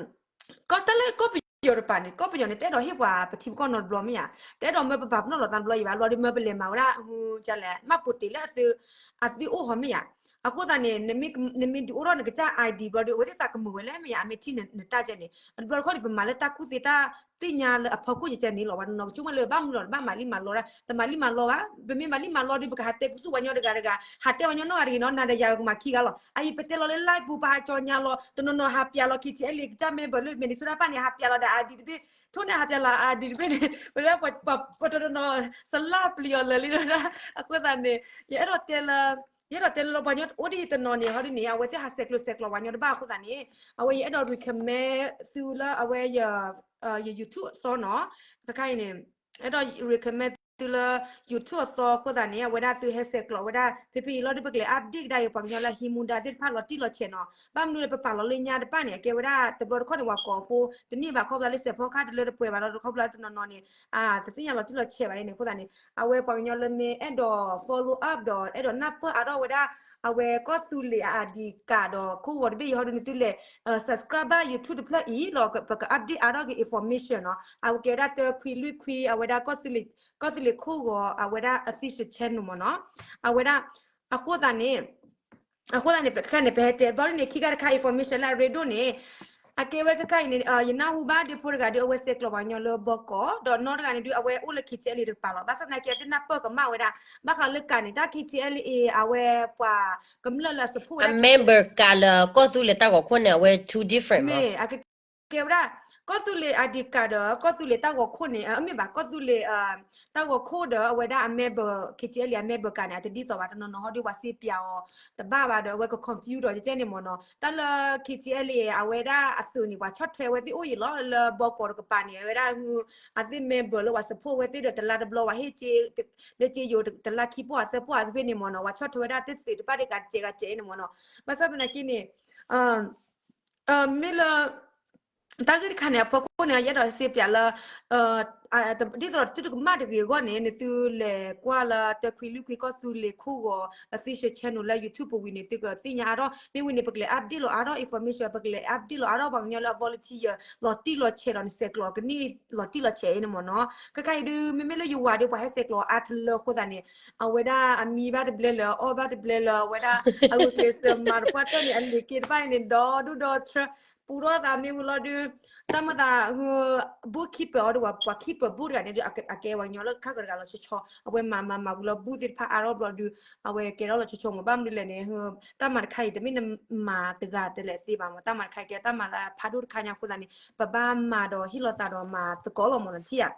ကီၢ်တၢ်လၢကီၢ်ပယီၤတပၤန့ၣ် ကီၢ်ပယီၤန့ၣ် တအဲၣ်ဒိးဟ့ၣ်ပှၤပထံပကီၢ်နီတဘျီမ့ၢ်ဧါ, တအဲၣ်ဒိးမၢပပာ်ပနီၣ်လီၤသးတဘျီယံၤဘၣ်. လီၤဒုးမၢပလဲၤမၤဝဲဒၣ် လဲၣ် မှတ်ပုံတင်လၢ အသ့ၣ်အိၣ်ဟီမ့ၢ်ဧါ. အဃိသတးန့ၣ် နမ့ၢ်ဒုးအိၣ်ထီၣ်နကစၢ် ID ဘျီဒီး အဝဲသ့ၣ်သးကမုာ်ဝဲလဲၣ်မ့ၢ်ဧါ, အမ့ၢ်ထံၣ်နတၢ်ကဲန့ၣ် တဘျီတခီၣ်န့ၣ် ပမၤလၢတၢ်ကူၣ်သ့တၢ်သ့ၣ်ညါလၢအဖီခိၣ်ကဲကဲန့ၣ်လီၤ. ပှၤတနီၤကဆိကမိၣ်လၢဘၣ်မနုၤလီၤ တဘၣ်မၤလံမၤလီတၢ် တမၤလံမၤလီဘၣ်. ပမ့ၢ်မၤလံမၤလီဒီး ပကဟးတဲကူသူၣ်ပှၤကညီတဂၤတဂၤ ဟးတဲပှၤကညီနီၢ်ဂၤတဂ့ၤနီၤ နၤဒီးယၤကမၤခံဂၤလီၤ. အအံၤ ပတဲလီၤလၢ live ပူၤ ပဟးကၠီညါလီၤ တနီၤနီၤဟးပျးလီၤ KTLA ကစၢ် member လၢ Minnesota တဖၣ်န့ၣ် ဟးပျးလီၤဒီး ID တဘ့ၣ် ထိၣ်န့ၣ်ဟးပျးလီၤ ID တဘ့ၣ်န့ၣ် ပဝဲဒၣ်ပှၤတနီၤနီၤ စလၢပျံၤအီၤလၢာ်လံဒီး အဃိသတးန့ၣ် ယအဲၣ်ဒိးတဲလၢ ယအဲၣ်ဒိးတဲလၢပှၤကညီအိၣ်ဒ်အံၤတနီၤန့ၣ် ဟီဒ်န့ၣ် အဝဲသ့ၣ်ဟးဆဲးကျိးဆဲးကျိးပှၤကညီတဘၣ်အဃိသတးန့ၣ် အဝဲယအဲၣ်ဒိး recommend သုလၢအဝဲ ယ YouTube အသီနီၤ တခါအံၤန့ၣ် အဲၣ်ဒိး recommend သုလၢ YouTube အသီအဃိသတးန့ၣ် အဝဲဒၣ်သုဟဲဆဲးကျိးဝဲဒၣ် ဖဲဖဲအံၤလီၤဒုး ပကလဲၤ update ကဒါအံၤပှၤကညီလၢဟံးမူဒါသ့ၣ်တဖၣ်လီၤတံၢ်လီၤဆဲးနီၤ. ဘၣ်မနုၤလဲၣ် ပပာ်လီၤလၢညါတဖၣ်န့ၣ် အကဲဝဲဒၣ်တဘျီတခီၣ်န့ၣ် ပှၤကိးဖိ တန့ၢ်ဘၣ်ခီဖျိလၢစဲးဖီခါတလၢတပှဲၤဘၣ်လီၤ တခီဖျိတနီၤနီၤန့ၣ် တသ့ၣ်ညါလီၤတံၢ်လီၤဆဲးဘၣ်အံၤန့ၣ်အဃိသတးန့ၣ် အဝဲပှၤကညီလၢမ့ၢ်အဲၣ်ဒိး follow up ဒီးအဲၣ်ဒိးနၢ်ပၢၢ်အါထီၣ်ဝဲဒၣ် အဝဲကီၢ်သူလ့ၤအ ID card ဒီးခိၣ်ဂီၤတဘ့ၣ်အံၤဟီဒုးန့ၣ် သုလဲၤ subscribe ဘၣ် YouTube တဖျၢၣ်အံၤလီၤ ပက update အါထီၣ်က့ၤ information နီၤ. အဝဲကဲဝဲဒၣ်တၢခွံလွံၢ်ခွံ အဝဲဒၣ် ကီၢ်သူလ့ၤခိၣ်ဂီၤ အဝဲဒၣ် official channel မ့ၢ်နီၤ. အဝဲဒၣ် အဃိသတးန့ၣ် အဃိသတးန့ၣ် ခဲခါန့ၣ် ပဟဲတဲဘျီဒ်န့ၣ် ခံခါတခါ information လၢအရ့ဒိၣ်န့ၣ် အကဲဝဲခဲခါအံၤန့ၣ် ယနၢ်ဟူဘၣ်ဒ့ဖိတဂၤဒုး အဝဲဆဲးကျိးပှၤကညီလၢဘီကီး ဒီးနီၢ်တဂၤန့ၣ်ဒုး အဝဲအိၣ်လၢ KTLA တကပၤလီၤ. ဘၣ်ဆၣ်သနာ်က့ အသ့ၣ်နၢ်ပၢၢ်ကမၣ်ဝဲဒၣ် ဘၣ်ဃးလၢကးန့ၣ် တၢ် KTLA အဝဲပှၤကမျၢၢ်လၢအ support ဝဲဒၣ် အ member ကးလၢကီၢ်သူလ့ၤတၢ်ဂီၤခိၣ်န့ၣ် အဝဲ two different မ့ၢ်ဧါ. အကဲဝဲဒၣ် ကီၢ်သူလ့ၤ ID card ဒီး ကီၢ်သူလ့ၤတၢ်ဂီၤခိၣ်န့ၣ် မ့ၢ်ဘၣ် ကီၢ်သူလ့ၤ တၢ်ဂီၤခိၣ်ဒီး အဝဲဒၣ်အ member KTLA အ member ကးန့ၣ် အတဒ်သိးဘၣ် တနီၤနီၤဟီဒုး ပှၤစ့ပၠးအီၤ တဘၣ်ဘၣ်ဒီး အဝဲက confuse ဒီး ကဲန့ၣ်မ့ၢ်နီၤ. တၢ်လၢ KTLA အဝဲဒၣ်အသုးန့ၣ် ပှၤဆီၣ်ထွဲဝဲသ့ၣ်အိၣ်အံၤလီၤ လၢဘီကီးတကပၤန့ၣ် အဝဲဒၣ် အသ့ၣ် member လၢပှၤ support ဝဲသ့ၣ်ဒီး တလါတဘျီ ပှၤဟ့ၣ်က့ၤ လၢက့ၤယိာ် တလါခံပီၢ်သၢပီၢ် ဖဲဖဲန့ၣ်မ့ၢ်နီၤ ပှၤဆီၣ်ထွဲဝဲဒၣ်သ့ၣ်သ့ၣ်တဖၣ်တဂၤတကဲးဂၤတကဲးန့ၣ်မ့ၢ်နီၤ. ဘၣ်ဆၣ်သနာ်က့န့ၣ် မ့ၢ်လၢ တၢ်ဂ့ၢ်တခါန့ၣ် အဖီခိၣ်န့ၣ် ယအဲၣ်ဒိးစ့ပၠးလၢ ဒ်သိးဒီးသုတကမၣ်တဂ့ၤအဂီၢ်န့ၣ် နသုလဲၤကွၢ်လၢတၢခွံလွံၢ်ခွံကီၢ်သူလ့ၤခိၣ်ဂီၤ official channel လၢ YouTube ပူၤဝံၤန့ၣ် သုကသ့ၣ်ညါအါထီၣ် မ့ၢ်ဝံၤန့ၣ် ပကလဲၤ update လီၤအါထီၣ် information ပကလဲၤ update လီၤအါထီၣ် ပှၤကညီလၢအ volunteer လီၤတံၢ်လီၤဆဲးဒီး နဆဲးကျိးကန့ၢ်လီၤတံၢ်လီၤဆဲးအံၤန့ၣ်မ့ၢ်နီၤ. ခဲခါအံၤဒုး မ့မ့ၢ်လၢယဝၤဒီး ပှၤဟဲဆဲးကျိးအါထလၢအဃိသတးန့ၣ် အဝဲဒၣ်အမံဘၣ်တဘျဲလၢၤ အအီၣ်ဘၣ်တဘျဲလၢၤ အဝဲဒၣ် အဂုာ်ကျဲးစၢးမၤတပှၢ်တၢၢ်န့ၣ် အလံာ်က့တဖၣ်အံၤန့ၣ် ဒီဒူၣ်ဒီထၢ ပူထီၣ်သးမ့ၢ်ဝံၤလီၤဒုး, တၢ်မၤသး bookkeeper အီၤဒုး ပှၤ keeper book တဂၤန့ၣ်ဒုး အကဲပှၤကညီလၢခါကီတဂၤလီၤဆီဆီ, အဝဲမၤမၤမၤဝံၤလီၤ book သ့ၣ်တဖၣ်အါထီၣ်ဘျီဒုး, အဝဲကဲထီၣ်လီၤဆီဆီမး ဘၣ်မနုၤလဲၣ်န့ၣ်, တၢ်မၤတခါအံၤ တမ့ၢ်နမၤတဂၤတလဲၤသ့ဘၣ်မး, တၢ်မၤတခါအံၤကဲတၢ်မၤလၢဖးဒိၣ်တခါညါအဃိသတးန့ၣ် ပဘၣ်မၤဒီးဟ့ၣ်လီၤသးဒီးမၤသကိးလီၤမးနီၤထံၣ်ဧါ.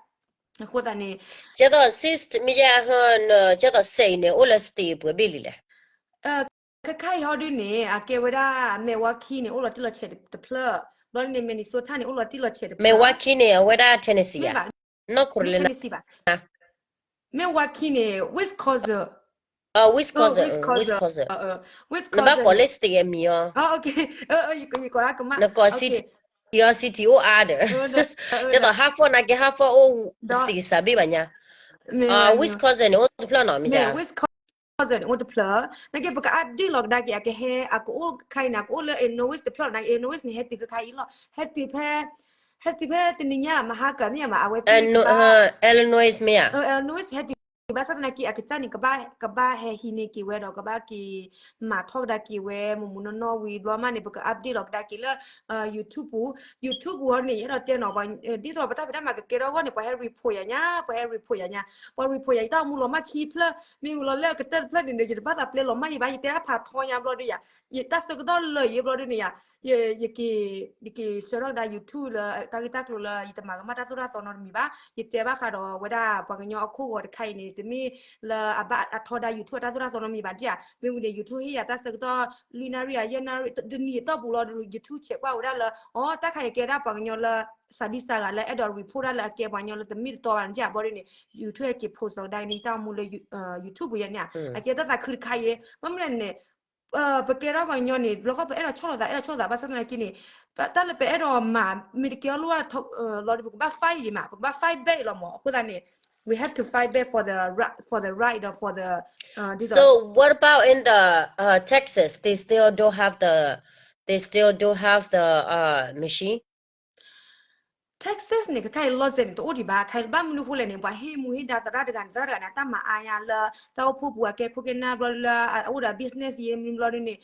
အဃိသတးန့ၣ် ကဲသိး sis မ့ၢ်ယဲဟၢန ကဲသိးစဲးအံၤန့ၣ် အိၣ်လၢ state ပှဲၤဘ့ၣ်လံလဲၣ်. ခဲခါအံၤဟီဒုးန့ၣ် အကဲဝဲဒၣ် Milwaukee န့ၣ် အိၣ်လီၤတံၢ်လီၤဆဲးတဖျၢၣ်, ဘျီန့ၣ် Minnesota န့ၣ် အိ၁�်လီၤတံၢ်လီၤဆဲးတဖျၢၣ်, Milwaukee န့ၣ် အဝဲဒၣ် Tennessee ဧါ, မ့ၢ်ဘၣ်, North Carolina, Tennessee ဘၣ်, Milwaukee န့ၣ် Wisconsin, Wisconsin, Wisconsin, နဘၣ်ကိးလၢ state အမံၤအီၤ, နကိး city အီၤ city အိၣ်အါဒီး, ကဲသိး Hartford နာ်က့ Hartford အိၣ် state စးဘ့ၣ်ဘၣ်ညါ, Wisconsin န့ၣ် အိၣ်တဖျၢၣ်နီၤ မ့ၢ်ယါ Wisconsin န့ၣ် အိၣ်တဖျၢၣ်, နာ်က့ ပက update လီၤကဒါက့ၤ အကဟဲ အကအိၣ်ခါအံၤန့ၣ် အကအိၣ်လၢ Illinois တဖျၢၣ်နီၤ, နာ်က့ Illinois န့ၣ် ဟဲတုၤခဲခါအံၤလီၤ, ဟဲတုၤဖဲ ဟဲတုၤဖဲတနံၤညါ မဟါကၢ်န့ၣ်မး အဝဲသ့ၣ် Illinois မ့ၢ်ဧါ, Illinois ဟဲတုၤ ဘၣ်ဆၣ်သနာ်က့ အကစၢ်န့ၣ် ကဘၣ် ကဘၣ်ဟဲဟံးန့ၢ်က့ၤဝဲဒီး ကဘၣ်က့ၤမၤထီၣ်ကဒါက့ၤဝဲ မုၢ်မုၢ်နီၢ်နီၢ်ဝံၤဘျီမးန့ၣ် ပက update လီၤကဒါက့ၤလၢ YouTube, YouTube အီၤန့ၣ် ယအဲၣ်ဒိးတဲနီၤ ဒ်သိးပတၢ်ဖံးတၢ်မၤကကဲထီၣ်အဂီၢ်န့ၣ် ပှၤဟဲ report ယၤညါ, ပှၤဟဲ report ယၤညါ, ပှၤ report ယၤ ယတၢ်အိၣ်မူလီၤမၢ်ခံဖျၢၣ်, မ့ၢ်ဝံၤလီၤလၢအကတၢၢ်တဖျၢၣ်န့ၣ်ဒီး ယတဘၣ်သးပျဲလီၤမၢ်ယံၤဘၣ်, ယတဲဒၣ်ဖးထီညါဘျီဒုးယၤ, ယတၢ်ဆၢကတီၢ်လၢာ်ယံၤဘျီဒုးန့ၣ်ယၤ, ယက့ၤဆှၢထီၣ်ကဒါ YouTube လၢတၢ်ဂ့ၢ်တၢ်ကျိၤလၢ ယတမၤကမၣ်တၢ်သိၣ်တၢ်သီနီတမံၤဘၣ်, ယတဲဘၣ်ဃးဒီးဝဲဒၣ်ပှၤကညီအခိၣ်ဂီၤတခါအံၤန့ၣ် တမ့ၢ်လၢအဘၣ်အထီဒါ YouTube အတၢ်သိၣ်တၢ်သီနီတမံၤဘၣ်ဒ်ယၤ, မ့ၢ်ဝံၤန့ၣ် YouTube ဟ့ၣ်ယၤတၢ်ဆၢကတီၢ် လွံၢ်နၣ်ရံၣ်ဧါ ယဲၢ်နၣ်ရံၣ် တနံၤအတီၢ်ပူၤလီၤဒီး YouTube ဆဲးကွၢ်ဝဲဒၣ်လၢ အီ တၢ်ခါအံၤကဲဒၣ်ပှၤကညီလၢ စၤဒံစၤဂၤလၢအဲၣ်ဒိး report ဒၣ်လၢအကဲပှၤကညီလၢတမ့ၢ်တတီဘၣ်န့ၣ် ယၤဘျီဒုးန့ၣ် YouTube ဟဲက့ၤ post လီၤကဒါန့ၣ် ယတၢ်အိၣ်မူလၢ YouTube ယဲန့ၣ်ဧါ, အကဲတၢ်သးခုတခါအံၤ, ဘၣ်မနုၤလဲၣ်န့ၣ် ပကဲထီၣ်ပှၤကညီန့ၣ် ဘျီခီပအဲၣ်ဒိးဆီၣ်လီၤသး အဲၣ်ဒိးဆီၣ်သး ဘၣ်ဆၣ်သနာ်က့န့ၣ် တၢ်လၢပအဲၣ်ဒိးမၤ မ့ၢ်တကဲအီၤလိၣ်ဘၣ်လီၤဒီး ပကဘၣ် fight အံၤမး ပကဘၣ် fight back လီၤမး အဃိသတးန့ၣ် we have to fight back for the right, for the right ဒီး for the, uh, this, so what about in the, uh, Texas? They still don't have the, they still don't have the, uh, machine? Texas န့ၣ် ခဲခါအံၤ license န့ၣ် တအိၣ်ဒံးဘၣ်, ခဲဘၣ်မနုၤဃိလဲၣ်န့ၣ် ပှၤဟ့ၣ်မူဟ့ၣ်ဒါသရၣ်တဂၤန့ၣ် သရၣ်တဂၤန့ၣ် အတၢ်မၤအါညါလၢ တၢ်အိၣ်ဖှိၣ်ပူၤအကဲခိၣ်ကဲနၢ်ဘျီလၢ အအိၣ်ဒီး business ယဲမနုၤဘျီဒုးန့ၣ်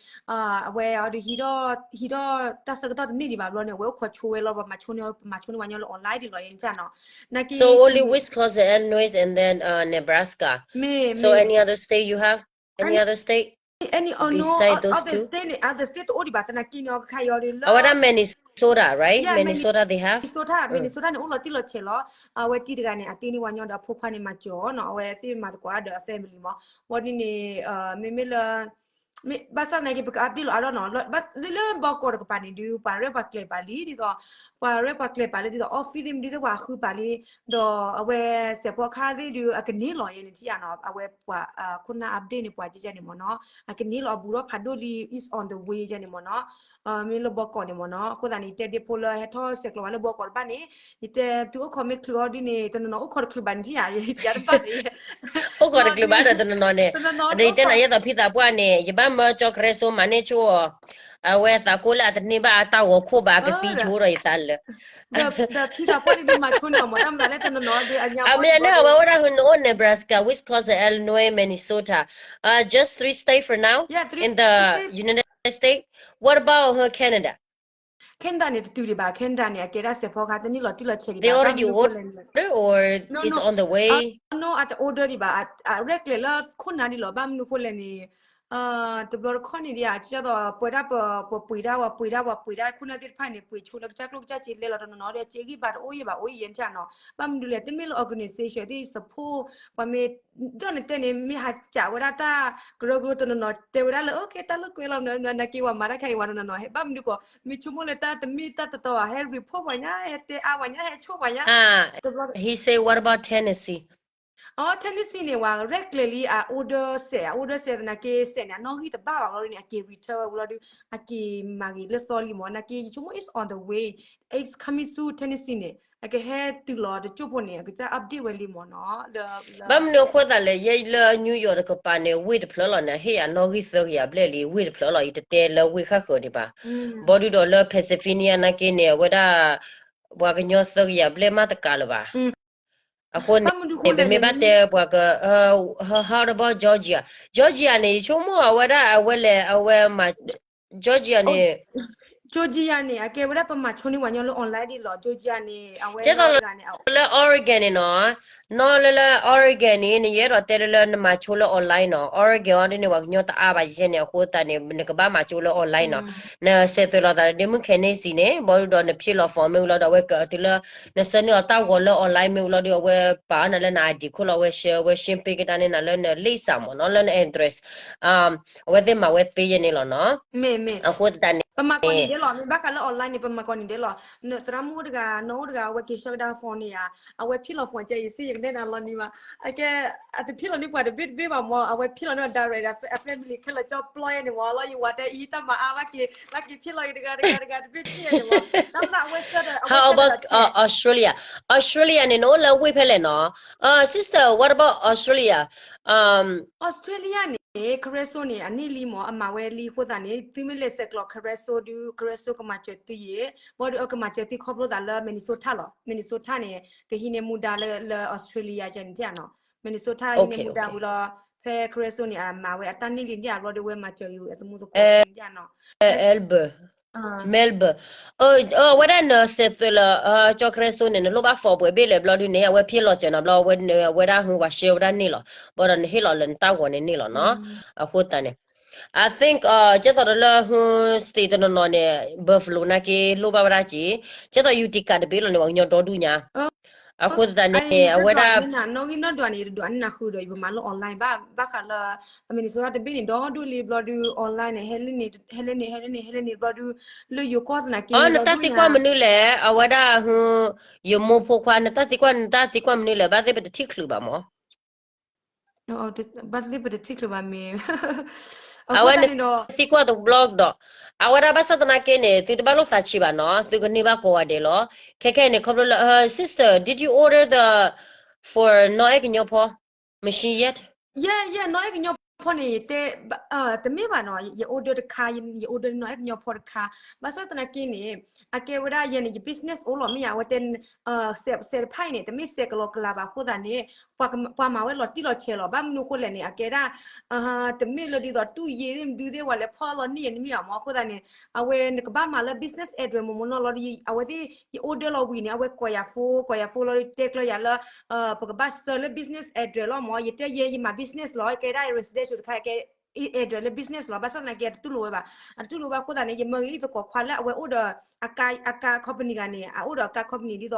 အဝဲအီၤဒုး ဟံးထီၣ်တၢ်ဆၢကတီၢ်တန့ၢ်ဒံးဘၣ်ဘျီန့ၣ် အဝဲအိၣ်ခိးဆိဝဲလီၤ ပှၤမၤဆိန့ၢ် ပမၤဆိန့ၢ်ပှၤညီလၢ online ဒ်လီၤ ယဲန့ၣ်နီၤ, နာ်က့ So only Wisconsin, Illinois, and then, uh, Nebraska. So any other state you have? Any other state? Any, uh, no, beside those other two? State န့ၣ် other state တအိၣ်ဒံးဘၣ် သနာ်က့န့ၣ် ခဲခါအံၤအီၤဒုးလၢ အဝဲဒၣ် Minnesota, right? Minnesota they have? Minnesota, Minnesota န့ၣ် အိၣ်လီၤတံၢ်လီၤဆဲးလီၤ, အဝဲတံၢ်တဂၤန့ၣ် အတ့န့ၢ်ဝဲညီဒီးအဖိခွါန့ၣ် မၤစၢၤအီၤနီၤ, အဝဲသ့ၣ်မၤသကိးဒီးအ family မး, ဝံၤဒ်န့ၣ် မ့မ့ၢ်လၢ ဘၣ်ဆၣ်သနာ်က့ ပက update လီၤအါထီၣ်နီၤ, လၢဘီကီးတကပၤန့ၣ်ဒုး ပှၤရဲၣ်ပှၤကျဲၤပာ်လံ ဒ်သိး ပှၤရဲၣ်ပှၤကျဲၤပာ်လံ ဒ်သိး office သ့ၣ်မနုၤသ့ၣ် ပှၤဃုပာ်လံ, ဒီးအဝဲစဲးဖီခါသ့ၣ်ဒုး အကန့ၢ်လီၤယဲန့ၣ်ထံၣ်ဧါနီၤ, အဝဲပှၤ ခိၣ်နၢ် update န့ၣ် ပှၤကဲကဲန့ၣ်မ့ၢ်နီၤ, အကန့ၢ်လီၤအဘူးဒီးဖးဒိၣ်လံ is on the way ကဲန့ၣ်မ့ၢ်နီၤ, မ့ၢ်လၢဘီကီးန့ၣ်မ့ၢ်နီၤ, အဃိသတးန့ၣ် တဲဒ့ဖိလၢဟဲထီၣ်ဆဲးကျိးဝဲလၢဘီကီးတဘၣ်န့ၣ် ယတဲသုအိၣ်ခိးမ့ၢ်ချုးအီၤဒ်န့ၣ် တနီၤနီၤအိၣ်ခိးတချုးဘၣ်န့ၣ်ထံၣ်ဧါ, ယတဘၣ်န့ၣ် အိၣ်ခိးတချုးဘၣ်ဒီးတနီၤနီၤန့ၣ်, ဒီးယတဲနၤယဲသိးဖံသးပှၢ်န့ၣ် ယဘၣ်မၢကၠီကရဲစိမၤန့ၢ်ဆိအီၤ, အဝဲသးကိးလၢအတန့ၢ်ဘၣ်အတၢ်ဂီၤခိၣ်ဘၣ် အကသံဆိဒီးယသးလၢ ဒီးဖံသးပှၢ်န့ၣ်ဒုးမၤဆိန့ၢ်အီၤမ့ၢ် တၢ်မနုၤလဲၣ်တနီၤနီၤဒီး အညါ အမ့ၢ်အန့ၣ်အဝဲဝဲဒၣ် ဟိနအိၣ် Nebraska, Wisconsin, Illinois, Minnesota, uh, just three states for now in the United States. What about, uh, Canada? Canada န့ၣ် တတုၤဒံးဘၣ်, Canada န့ၣ် အကဲဒၣ်စဲးဖီခါ တန့ၢ်လီၤတံၢ်လီၤဆဲးဒံးဘၣ်, They already order or it's on the way? အနီၢ်အတ order ဒံးဘၣ်, အရဲၣ်ကျဲၤလၢခိၣ်နၢ်ဒံးလီၤ, ဘၣ်မနုၤဃိလဲၣ်န့ၣ် တဘျီတခီၣ်န့ၣ်ဒံး ကသိးပဝဲဒၣ်ပပှ့ၤဒၣ်ဝဲပှ့ၤဒၣ်ဝဲပှ့ၤဒၣ် ခိၣ်နၢ်သ့ၣ်တဖၣ်န့ၣ် ပှ့ၤဆိလၢကစၢ်ကျိၣ်ကစၢ်စ့လဲလီၤတနီၤနီၤဒီး စ့ဂံၢ်ဘါတအိၣ်ယံာ်ဘၣ်အိၣ်ယံာ်ယဲန့ၣ်နီၤ, ဘၣ်မနုၤလဲၣ် တမ့ၢ်လၢ organization သ့ၣ် support ပှၤမ့ၢ် ဒီးန့ၣ်တဲန့ၣ် မ့ၢ်ဟးကးဝဲဒၣ်တၢ်ကရၢကရိတနီၤနီၤ တဲဝဲဒၣ်လၢ okay တၢ်လိာ်ကွဲလီၤ နာ်က့ဝဲမၤတၢ်ခဲအံၤဝဲတနီၤနီၤ ဘၣ်မနုၤကီး မ့ၢ်ဆိကမိၣ်လၢတၢ်တမ့ၢ်တၢ်တတီဘၣ် ဟဲ report ပှၤညါ ဟဲတဲအါပှၤညါ ဟဲဆိၣ်ပှၤညါ He said, what about Tennessee? အ Tennessee န့ၣ် ဝဲရဲၣ်ကျဲၤလံ အ order စဲး အ order စဲးသနာ်က့ စဲးန့ၣ် အနီၣ်ဂံၢ်တဘၣ်ဘၣ်လီၤန့ၣ် အက့ၤ return ဝဲလီၤဒုး အက့ၤမၤဂ့ၤလၢသီလံမ့ၢ် နာ်က့ ယဆိကမိၣ် it's on the way, it's coming soon Tennessee န့ၣ် အကဟဲတုၤလီၤတကၠိၢ်ဖိန့ၣ် အကစၢ် update ဝဲလံမ့ၢ်နီၤ ဘၣ်မနုၤအဃိသတးလဲၣ် ယဲလၢ New York တကပၤန့ၣ် ဝ့ၢ်တဖျၢၣ်လီၤန့ၣ် အဟ့ၣ်ယၤနီၣ်ဂံၢ်သၢကယၤဘျဲၣ်လံ ဝ့ၢ်တဖျၢၣ်လီၤ ယတတဲလၢဝ့ၢ်ဃၣ်ဃၢၤဒံးဘၣ် ဘီဒုဒီးလၢ Pennsylvania နာ်က့န့ၣ် အဝဲဒၣ် ပှၤကညီသၢကယၤဘျဲၣ်မးတကးလၢၤဘၣ် အဃိန့ၣ် ပမ့ၢ်ဘၣ်တဲပှၤက how about Georgia, Georgia န့ၣ် ယဆိကမိၣ်အဝဲဒၣ်အဝဲလဲၣ် အဝဲမၤ Georgia န့ၣ် Georgia န့ၣ် အကဲဝဲဒၣ်ပမၤဆိန့ၢ်ပှၤကညီလၢ online ဒ်လီၤ. Georgia န့ၣ် အဝဲကဲသိးလၢ လၢ Oregon န့ၣ်နီၤ, နီၢ်လၢလၢ Oregon န့ၣ် နယအဲၣ်ဒိးတဲလၢလၢနမၤဆိလၢ online နီၤ, Oregon အီၤဒ်န့ၣ် ပှၤကညီတအါဘၣ်ယဲန့ၣ် အဃိသတးန့ၣ် နကဘၣ်မၤဆိလၢ online နီၤ, နဆဲးသွဲးလီၤသးဒီး Dean Mukherjee န့ၣ် ဘၣ်ဒီးနဖံးလီၤ form မ့ၢ်ဝံၤလီၤဒီး အဝဲကတုၤလၢ နဆှၢန့ၢ်အီၤတၢ်ဂီၤလၢ online မ့ၢ်ဝံၤလီၤဒီး အဝဲပာ်အီၤနၤလၢန ID ခိၣ်လီၤ အဝဲဆှၢ အဝဲ ရှင်းပေး ကဒါန့ၢ်နၤလၢနလံာ်စၢ်မ့ၢ်နီၤ, လၢန address အဝဲသ့ၣ်မၤဝဲသ့ယဲန့ၣ်လီၤနီၤ. အဃိသတးန့ၣ် ပမၤကိးနံၤဒဲးလီၤ, မ့ၢ်ဘၣ်ဃးလၢ online န့ၣ် ပမၤကိးနံၤဒဲးလီၤ. နသရၣ်မုၣ်အိၣ်တဂၤ နီၢ်အိၣ်တဂၤ အဝဲက့ၤဆှၢကဒါ form န့ၣ်ဧါ, အဝဲဖံးလီၤ form ကဲ ယစ့ၢ်ယကနဲၣ်နၤလီၤနံၤဘၣ်. အကဲ အတဖံးလီၤန့ၢ်ပှၤတဘ့ၣ်တဘ့ၣ်ဘၣ်မ့ၢ်, အဝဲဖံးလီၤန့ၢ် direct အ family ခဲလၢာ်ကၠီပျီယဲန့ၣ်မ့ၢ်လီၤ, ယဝၤတဲအံၤတၢ်မၤအါဘၣ်က့ၤ ဘၣ်က့ၤဖံးလီၤယတဂၤတဂၤတဂၤတဘ့ၣ်တဘ့ၣ်ယဲန့ၣ်မ့ၢ်, တၢ်မနုၤအဝဲဆှၢဒီး အဝဲဆှၢဒီး Australia, Australia န့ၣ် နအိၣ်လၢဝ့ၢ်ဖဲလဲၣ်နီၤ. Sister, what about Australia? Australia န့ၣ် Careso န့ၣ် အန့ၢ်လံမ့ၢ် အမၤဝဲလံအဃိသတးန့ၣ် သုမ့ၢ်လဲၤဆဲးကျိး Careso ဒုး Careso ကမၤစၢၤသုယဲ, ဘၣ်ဒီးအကမၤစၢၤသုခီဖျိသးလၢ Minnesota လီၤ. Minnesota န့ၣ် ကဟံးန့ၢ်မူဒါလၢ လၢ Australia ယဲန့ၣ်နီၤ. Minnesota ဟံးန့ၢ်မူဒါဝံၤလီၤ, ဖဲ Careso န့ၣ် အမၤဝဲအတၢ်န့ၢ်လံန့ၣ် အဘျီဒီးဝဲမၤစၢၤဂ့ၤဝဲအသမူသကိးန့ၣ်နီၤ. Melbourne, Melbourne, အဝဲဒၣ်နဆဲးသွဲးလီၤ ကၠီ Careso န့ၣ် နလိၣ်ဘၣ် form ပှဲၤဘ့ၣ်လဲၣ်ဘျီဒုန့ၣ် အဝဲဖံးလီၤစၢၤနီၤဘျီ အဝဲဒၣ်ဟူဝဲရှဲဝဲဒၣ်န့ၢ်လီၤ, ဘၣ်ဒီးနဟ့ၣ်လီၤလၢနတၢ်ဂီၤန့ၣ်န့ၢ်လီၤနီၤ. အဃိသတးန့ၣ် I think ကဲသိးဒီးလၢဟူ state တနီၤနီၤန့ၣ် Buffalo နာ်က့လိၣ်ဘၣ်ဝဲဒၣ်က့, ကဲသိး Utica တဘ့ၣ်လီၤန့ၣ် ပှၤကညီဒီဒူၣ်ညါ. အဃိသတးန့ၣ် အဝဲဒၣ် နီၣ်ဂံၢ်နီၣ်ဒွးန့ၣ် ယတဒွးန့ၢ်နၤဃုာ်ဒီး ယပမၤလၢ online ဘၣ်, ဘၣ်ဃးလၢ Minnesota တဘ့ၣ်န့ၣ် ဒီဒူၣ်လံဘျီဒု online န့ၣ် ဟဲလၢန့ၣ် ဟဲလၢန့ၣ် ဟဲလၢန့ၣ် ဟဲလၢန့ၣ်ဘျီဒု လၢယိၤကီၢ်သနာ်က့ နတၢ်သံကွၢ်မနုၤလဲၣ်, အဝဲဒၣ်ဟူ ယမိၢ်ဖိခွါ နတၢ်သံကွၢ် နတၢ်သံကွၢ်မနုၤလဲၣ်, ဘၣ်သ့ၣ်ပတထံၣ်ချုးဘၣ်မ့ၢ် ဘၣ်သ့ၣ်ပတထံၣ်ချုးဘၣ်မ့ၢ်, အဝဲန့ၣ်သံကွၢ်တဘျီကဒီး, အဝဲဒၣ်ဘၣ်ဆၣ်သနာ်က့န့ၣ် သုတဘၣ်လိၣ်သးဆံးဘၣ်နီၤ, သုကန့ၢ်ဘၣ်ကိးဂၤဒဲးလီၤ. ခဲခဲအံၤန့ၣ် ခီဖျိလၢ sister, did you order the, for နီၢ်အဲၣ်ကညီဖီ machine yet? ယဲ ယဲနီၢ်အဲၣ်ကညီဖီန့ၣ် ယတဲ တမ့ၢ်ဘၣ်နီၤ, ယ order တခါ, ယ order နီၢ်အဲၣ်ကညီဖီတခါ, ဘၣ်ဆၣ်သနာ်က့န့ၣ် အကဲဝဲဒၣ်ယဲန့ၣ် ယ business အိၣ်လီၤမ့ၢ်ဧါ, အဝဲတဲ စဲးတဖၣ်အံၤန့ၣ် တမ့ၢ်စဲးကလီကလးဘၣ်အဃိသတးန့ၣ် ပှၤမၤဝဲလီၤတံၢ်လီၤဆဲးလီၤ. ဘၣ်မနုၤအဃိလဲၣ်န့ၣ် အကဲဒၣ် တမ့ၢ်လၢဒ်သိးတူၢ်ယ့ၢ်သ့ၣ်မဒုသ့ၣ် ပှၤလဲၤဖီၣ်လီၤန့ၢ်ယဲန့ၣ်မ့ၢ်ဧါမ့ၢ်, အဃိသတးန့ၣ် အဝဲနကဘၣ်မၤလၢ business address မ့ၢ်မ့ၢ်နီၢ်လီၤဒီး အဝဲသ့ၣ် ယ order လီၤဝံၤန့ၣ် အဝဲကိးယၤ phone ကိးယၤ phone လီၤဒီး တဲကျၢၤယၤလၢ ပကဘၣ်ဆှၢလၢ business address လီၤမ့ၢ်, ယတဲယဲ ယမၤ business လီၤ, ကဲဒၣ် residential တခါ ကဲ address လၢ business လီၤ. ဘၣ်ဆၣ်သနာ်က့ အတတူၢ်လိာ်ဝဲဘၣ်, အတတူၢ်လိာ်ဝဲအဃိသတးန့ၣ် ယမၢဂ့ၤလံသကိးခွါလၢအဝဲအိၣ်ဒီး အကါ အကါ company ဂၤန့ၣ် အအိၣ်ဒီးအကါ company ဒ်သိး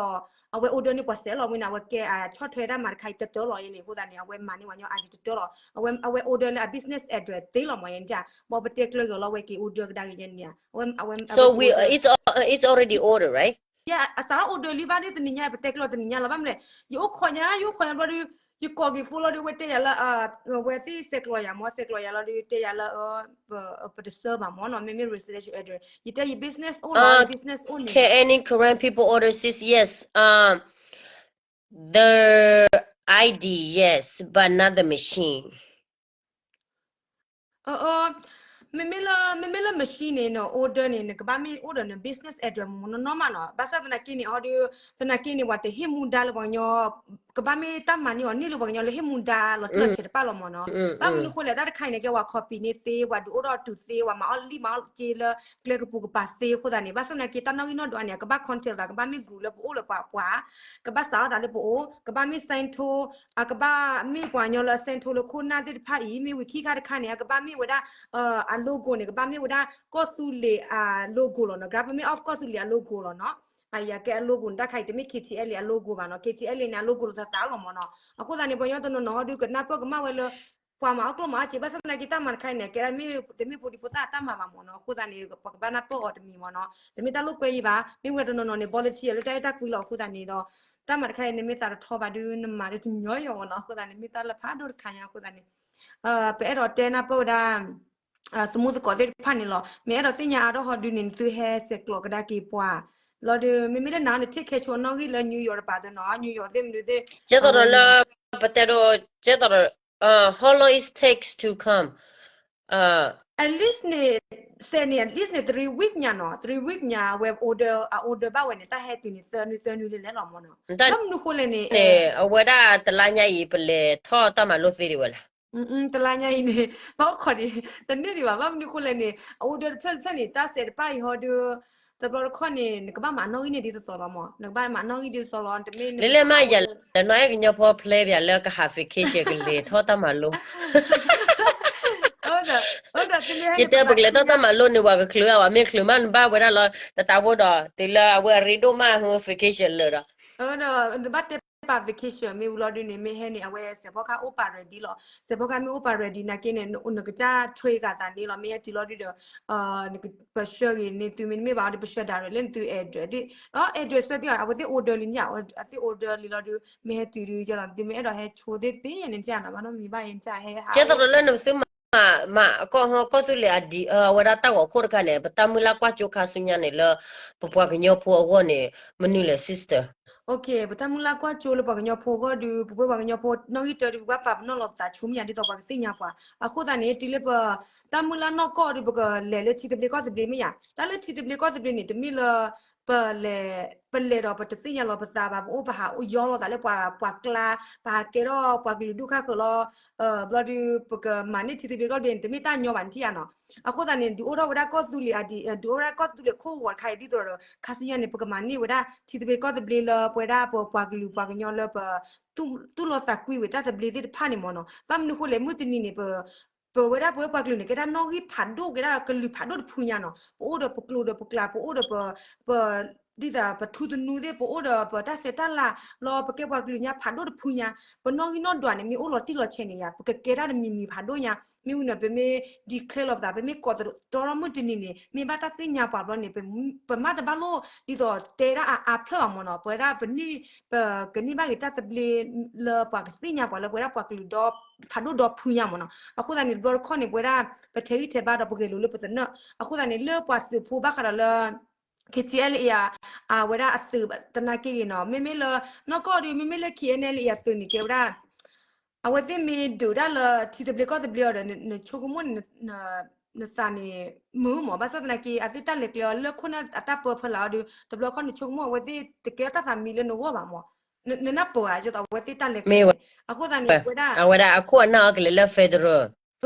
အဝဲအိၣ်ဒၢန့ၢ်ပှၤစဲးလီၤဝဲန့ၣ် အဝဲကဲအဆီၣ်ထွဲတၢ်မၤတခါအံၤတတၢၢ်လီၤယဲန့ၣ် အဃိသတးန့ၣ် အဝဲမၤန့ၢ်ပှၤကညီ ID တတၢၢ်လီၤ. အဝဲ အဝဲအိၣ်ဒၢလၢအ business address သ့လီၤမ့ၢ်ယဲန့ၣ်, ဘၣ်ပတဲကျၢၤက့ၤလီၤဝဲက့ၤအိၣ်ဒၢကဒါက့ၤယဲန့ၣ်, အဝဲ so we, it's, it's already order, right? ယဲ အစးထီၣ်အိၣ်ဒၢလံဘၣ်ဒီးတနံၤညါ ပတဲကျၢၤတနံၤညါလီၤ. ဘၣ်မနုၤလဲၣ် ယအိၣ်ခိးညါ ယအိၣ်ခိးညါဘျီဒီး ယကိးက့ၤ phone လီၤဒီး အဝဲတဲယၤလၢ အဝဲသ့ၣ်ဆဲးကျိးယၤမ့ၢ် ဆဲးကျိးယၤလီၤဒီး တဲယၤလၢ ပတဆှၢဘၣ်မ့ၢ်နီၤ, မ့မ့ၢ် residential address ယတဲယ business အိၣ်လီၤ ယ business အိၣ်န့ၣ် Can any Karen people order, sis? Yes. Um, the ID, yes, but not the machine. မ့မ့ၢ်လၢ မ့မ့ၢ်လၢ machine န့ၣ် န order န့ၣ် နကဘၣ်မ့ၢ်အိၣ်ဒီးန business address မ့ၢ်နီၢ်နီၢ်မးနီၤ. ဘၣ်ဆၣ်သနာ်က့န့ၣ် အီၤဒီး သနာ်က့န့ၣ် ပှၤတဟ့ၣ်မူဒါလၢပှၤကညီ ကဘၣ်မ့ၢ်တၢ်မၤန့ၢ်အီၤန့ၢ်လၢပှၤကညီလၢဟ့ၣ်မူဒါလီၤတံၢ်လီၤဆဲးတဖၣ်လီၤမ့ၢ်နီၤ. ဘၣ်မနုၤအဃိလဲၣ် တၢ်တခါအံၤန့ၣ် ကဲဝဲ copy န့ၢ်သ့ ပှၤဒုးအိၣ်ထီၣ်တုၤသ့ ပှၤမၤအီၣ်လံၣ်မၤအီၣ်က့လၢကျဲကပူၤကပၤသ့အဃိသတးန့ၣ် ဘၣ်ဆၣ်သနာ်က့ တၢ်နီၣ်ဂံၢ်နီၣ်ဒွးန့ၣ် အကဘၣ် contact သး ကဘၣ်မ့ၢ် group လၢပအိၣ်လၢပှၤပှၤ ကဘၣ်စးထီၣ်သးလၢပအိၣ် ကဘၣ်မ့ၢ် send ထိ အကဘၣ်မ့ၢ်ပှၤကညီလၢအ send ထိလၢခိၣ်နၢ်သ့ၣ်တဖၣ်အံၤ မ့ၢ်ဝံၤခံခါတခါန့ၣ် အကဘၣ်မ့ၢ်ဝဲဒၣ် အ logo န့ၣ် ကဘၣ်မ့ၢ်ဝဲဒၣ်ကီၢ်သူလ့ၤအ logo လီၤနီၤ. Government of ကီၢ်သူလ့ၤအ logo လီၤနီၤ. အယၤကဲအ logo န့ၣ် တၢ်ခါအံၤတမ့ၢ် KTLA အ logo ဘၣ်နီၤ. KTLA န့ၣ် အ logo လီၤသးသးလီၤမ့ၢ်နီၤ. အဃိသတးန့ၣ် ပှၤကညီတနီၤနီၤဟီဒုးကနၢ်ပၢၢ်ကမၣ်ဝဲလၢ ပှၤမၤအီၣ်ကျိၣ်မၤအီၣ်စ့ ဘၣ်ဆၣ်သနာ်က့တၢ်မၤတခါအံၤန့ၣ် ကဲဒၣ်မ့ၢ်တမ့ၢ်ဖိဒံဖိသၣ်အတၢ်မၤဘၣ်မ့ၢ်နီၤ. အဃိသတးန့ၣ် ပကဘၣ်နၢ်ပၢၢ်အီၤတမံၤမ့ၢ်နီၤ. တမ့ၢ်တၢ်လိာ်ကွဲယံၤဘၣ် မ့ၢ်ဝဲတနီၤနီၤန့ၣ် volunteer လၢတၢ်အဲၣ်တၢ်ကွံလီၤ. အဃိသတးန့ၣ်ဒီး တၢ်မၤတခါအံၤန့ၣ် မ့ၢ်သးတထီဘၣ်ဒုး နမၤဒုးတညီယီၤမ့ၢ်နီၤ. အဃိသတးန့ၣ် မ့ၢ်တၢ်လၢဖးဒိၣ်တခါညါ အဃိသတးန့ၣ် ပအဲၣ်ဒိးတဲနၢ်ပၢၢ်ဝဲဒၣ် သမူသကိးသ့ၣ်တဖၣ်န့ၣ်လီၤ. မ့ၢ်အဲၣ်ဒိးသ့ၣ်ညါအါထီၣ်ဟီဒုးန့ၣ် နသုဟဲဆဲးကျိးကဒါက့ၤပှၤ လီၤဒီး မ့မ့ၢ်လၢနၤန့ၣ် ထံၣ်ခဲဆိအနီၣ်ဂံၢ်လၢ New York တပၤသ့နီၤ New York သ့ၣ်မနုၤသ့ၣ် ကဲသိးဒီးလၢ ပတဲဒိး ကဲသိးဒီး how long it takes to come? at least န့ၣ် စဲးန့ၣ် at least န့ၣ် three week ညါနီၤ three week ညါ အဝဲ order အ order ဘၣ်ဝဲန့ၣ် တၢ်ဟဲတုၤန့ၣ် သၢနွံသၢနွံလဲၤလဲၤလီၤမ့ၢ်နီၤ. ဘၣ်မနုၤဃိလဲၣ်န့ၣ် အဝဲဒၣ်တလါညါအံၤ ပလဲၤထီၣ်တၢ်မၤလိသ့ဒံးဝဲလဲၣ်. တလါညါအံၤန့ၣ် ဘၣ်အိၣ်ခိးန့ၣ် တန့ၢ်ဒံးဘၣ်. ဘၣ်မနုၤဃိလဲၣ်န့ၣ် အ order တဖျၢၣ်တဖျၢၣ်န့ၣ် တၢ်စဲးတပၣ်အံၤဟီဒုး တဘျီတခီၣ်န့ၣ် နကဘၣ်မၤနီၣ်ဂံၢ်န့ၣ်ဒ်သိးသိးလီၤမး, နကဘၣ်မၤနီၣ်ဂံၢ်ဒ်သိးသိးလီၤ, တမ့ၢ်နလဲၤမးယၤလၢနီၢ်အဲၣ်ကညီဖိဖျဲးပၠးလၢကဟး vacation ကလဲၤထီၣ်တၢ်မၤလိ ယတဲပကလဲၤထီၣ်တၢ်မၤလိန့ၣ် ပှၤကချုးအဝဲမ့ၢ်ချုးမး နဘၣ်ဝဲဒၣ်လီၤ တတးဖိဒီး တုၤလၢအဝဲအရ့ဒိၣ်မး vacation လၢာ်ဒီး နဘၣ်တဲပာ် vacation မ့ၢ်ဝံၤလီၤဒုန့ၣ် မ့ၢ်ဟဲန့ၣ် အဝဲစဲးဖီကဟၣ်အိၣ်ပာ် ready လီၤ, စဲးဖီကဟၣ်မ့ၢ်အိၣ်ပာ် ready နာ်က့န့ၣ် နကစၢ် train ဂၤသးန့ၣ်လီၤ, မ့ၢ်ဟဲတုၤလီၤဒုဒီး ပဆှၢဂ့ၤန့ၢ်သုမ့တမ့ၢ်ဘၣ်ဒီး ပဆှၢ direct လၢနသု address ဒ်, အ address သ့ၣ် အဝဲသ့ၣ် order လံန့ၣ်, အဝဲသ့ၣ် order လံလီၤဒု မ့ၢ်ဟဲတုၤဒု ကလီၤ သုမ့ၢ်အဲၣ်ဒိးဟဲဆိသ့ၣ်သ့ၣ်န့ၣ် ကနဘၣ်ယနတၢ်ဟဲဟး ကဲသိးဒီးလၢနသု မၤကီၢ်ဟီကီၢ်သူလ့ၤအဒံး အဝဲဒၣ်တၢ်ဂီၤခိၣ်တခါန့ၣ် ပတၢ်မုၢ်လၢ်ကွၢ်ကၠိခါဆူညါန့ၣ်လၢ ပပှၤကညီဖိအဂီၢ်န့ၣ် မနုၤလဲၣ် sister. ပတၢ်မုၢ်လၢ်ကွၢ်ကၠိလၢပှၤကညီဖိအဂီၢ်ဒု ပဝဲပှၤကညီဖိနီၣ်ဂံၢ်တၢဒု ပကဘၣ်ပာ်ပနီၣ်လီၤပသးဆိမ့ၢ်ယၤ ဒ်သိးပှၤကသ့ၣ်ညါပှၤ. အဃိသတးန့ၣ် တုၤလၢပ တၢ်မုၢ်လၢ်နီၢ်ကီၢ်ဒု ပကလဲၤလၢထံသဘျ့ကီၢ်သဘျ့မ့ၢ်ယၤ, တၢ်လၢထံသဘျ့ကီၢ်သဘျ့န့ၣ် တမ့ၢ်လၢ ပလဲၤ, ပလဲၤဒီးပတသ့ၣ်ညါလီၤပသးဘၣ်, ပအိၣ်ပဟးအိၣ်ယီလီၤသးလၢပှၤ, ပှၤကျါ, ပဟးကဲထီၣ်ပှၤကလုာ်ဒူၣ်ခါဃၢၤလီၤ. ဘျီဒု ပကမၤန့ၢ်ထံသဘျ့ကီၢ်သဘျ့န့ၣ် တမ့ၢ်တၢ်ညီဘၣ် နထံၣ်ဧါနီၤ. အဃိသတးန့ၣ် ဒုးအိၣ်ထီၣ်ဝဲဒၣ်ကီၢ်သူလ့ၤအဒံး, ဒုးအိၣ်ဝဲဒၣ်ကီၢ်သူလ့ၤခိၣ်ဂီၤတခါအံၤ ဒ်သိးဒီး ခါဆူညါန့ၣ် ပကမၤန့ၢ်ဝဲဒၣ်ထံသဘျ့ကီၢ်သဘျ့လၢ ပဝဲဒၣ်ပပှၤကလုာ်ပှၤကညီလၢပ တူၢ်လိာ်သးကွံဝဲတၢ်သဘျ့သ့ၣ်တဖၣ်န့ၣ်မ့ၢ်နီၤ. ဘၣ်မနုၤဃိလဲၣ် မုၢ်တနံၤန့ၣ် ပ ပဝဲဒၣ်ပဝဲပှၤကလုာ်န့ၣ် ကဲဒၣ်နီၣ်ဂံၢ်ဖးဒိၣ် ကဲဒၣ်ကလုာ်ဖးဒိၣ်တဖုညါနီၤ. ပအိၣ်ဒီးပကျိာ်ဒီးပကျဲ ပအိၣ်ဒီးပ, ပ, ဒ်သိးပထူသနူသ့ၣ် ပအိၣ်ဒီးပတၢ်ဆဲးတၢ်လၤလီၤ. ပကဲပှၤကလုာ်ညါဖးဒိၣ်တဖုညါ, ပနီၣ်ဂံၢ်နီၣ်ဒွးန့ၣ် မ့ၢ်အိၣ်လီၤတံၢ်လီၤဆဲးန့ၣ်ယါ ပကကဲတၢ်တမံၤမံၤဖးဒိၣ်ညါ. မ့ၢ်ဝံၤန့ၣ် ပမ့ၢ် declare လီၤပသး ပမ့ၢ်ကိးတရီမုၢ်တနံၤန့ၣ် မ့ၢ်ဘၣ်တၢ်သ့ၣ်ညါပှၤဘျီန့ၣ် ပမ့ၢ်တဘၣ်လိၣ်ဒ်သိးတဲဒၣ်အါအါဖျၢၣ်ဘၣ်မ့ၢ်နီၤ. ပဝဲဒၣ်ပန့ၢ်, ပကန့ၢ်ဘၣ်က့ၤတၢ်သဘျ့လၢပှၤကသ့ၣ်ညါပှၤလၢပဝဲဒၣ်ပှၤကလုာ်ဒီဖးဒိၣ်ဒီဖုညါမ့ၢ်နီၤ. အဃိသတးန့ၣ် တဘျီတခီၣ်န့ၣ် ပဝဲဒၣ် ပထဲးဂံၢ်ထဲးဘါဒီးပဂဲၤလိာ်လၢပသနၢၣ်. အဃိသတးန့ၣ် လၢပှၤသုးဖိဘၣ်ဃးဒီးလၢ KTLA အဝဲဒၣ်အသုးသနာ်က့ဂ့ၤနီၤ. မ့မ့ၢ်လၢ နီၢ်ကီၢ်ဒု မ့မ့ၢ်လၢ KNLA အသုးန့ၣ် ကဲဝဲဒၣ် အဝဲသ့ၣ်မ့ၢ်ဒုးတၢ်လၢထံသဘျ့ကီၢ်သဘျ့အီၤဒီး နဆိကမိၣ်န့ၣ် နသးန့ၣ်မုာ်မ့ၢ်. ဘၣ်ဆၣ်သနာ်က့ အဝဲသ့ၣ်တၢ်လဲၤကျဲအီၤလၢခိၣ်နၢ်အတၢ်ပၢဖီလာ်အီၤဒီး တဘျီခီၣ်နဆိကမိၣ် အဝဲသ့ၣ်တကဲထီၣ်တၢ်သးမံလၢနဂီၢ်ဘၣ်မ့ၢ်. နနၢ်ပၢၢ်ဧါ ဒ်သိးအဝဲသ့ၣ်တၢ်လဲၤကျဲန့ၣ်. အဃိသတးန့ၣ် ပဝဲဒၣ် အဝဲဒၣ်အခိၣ်အနၢ်အီၤကလဲၤလၢ federal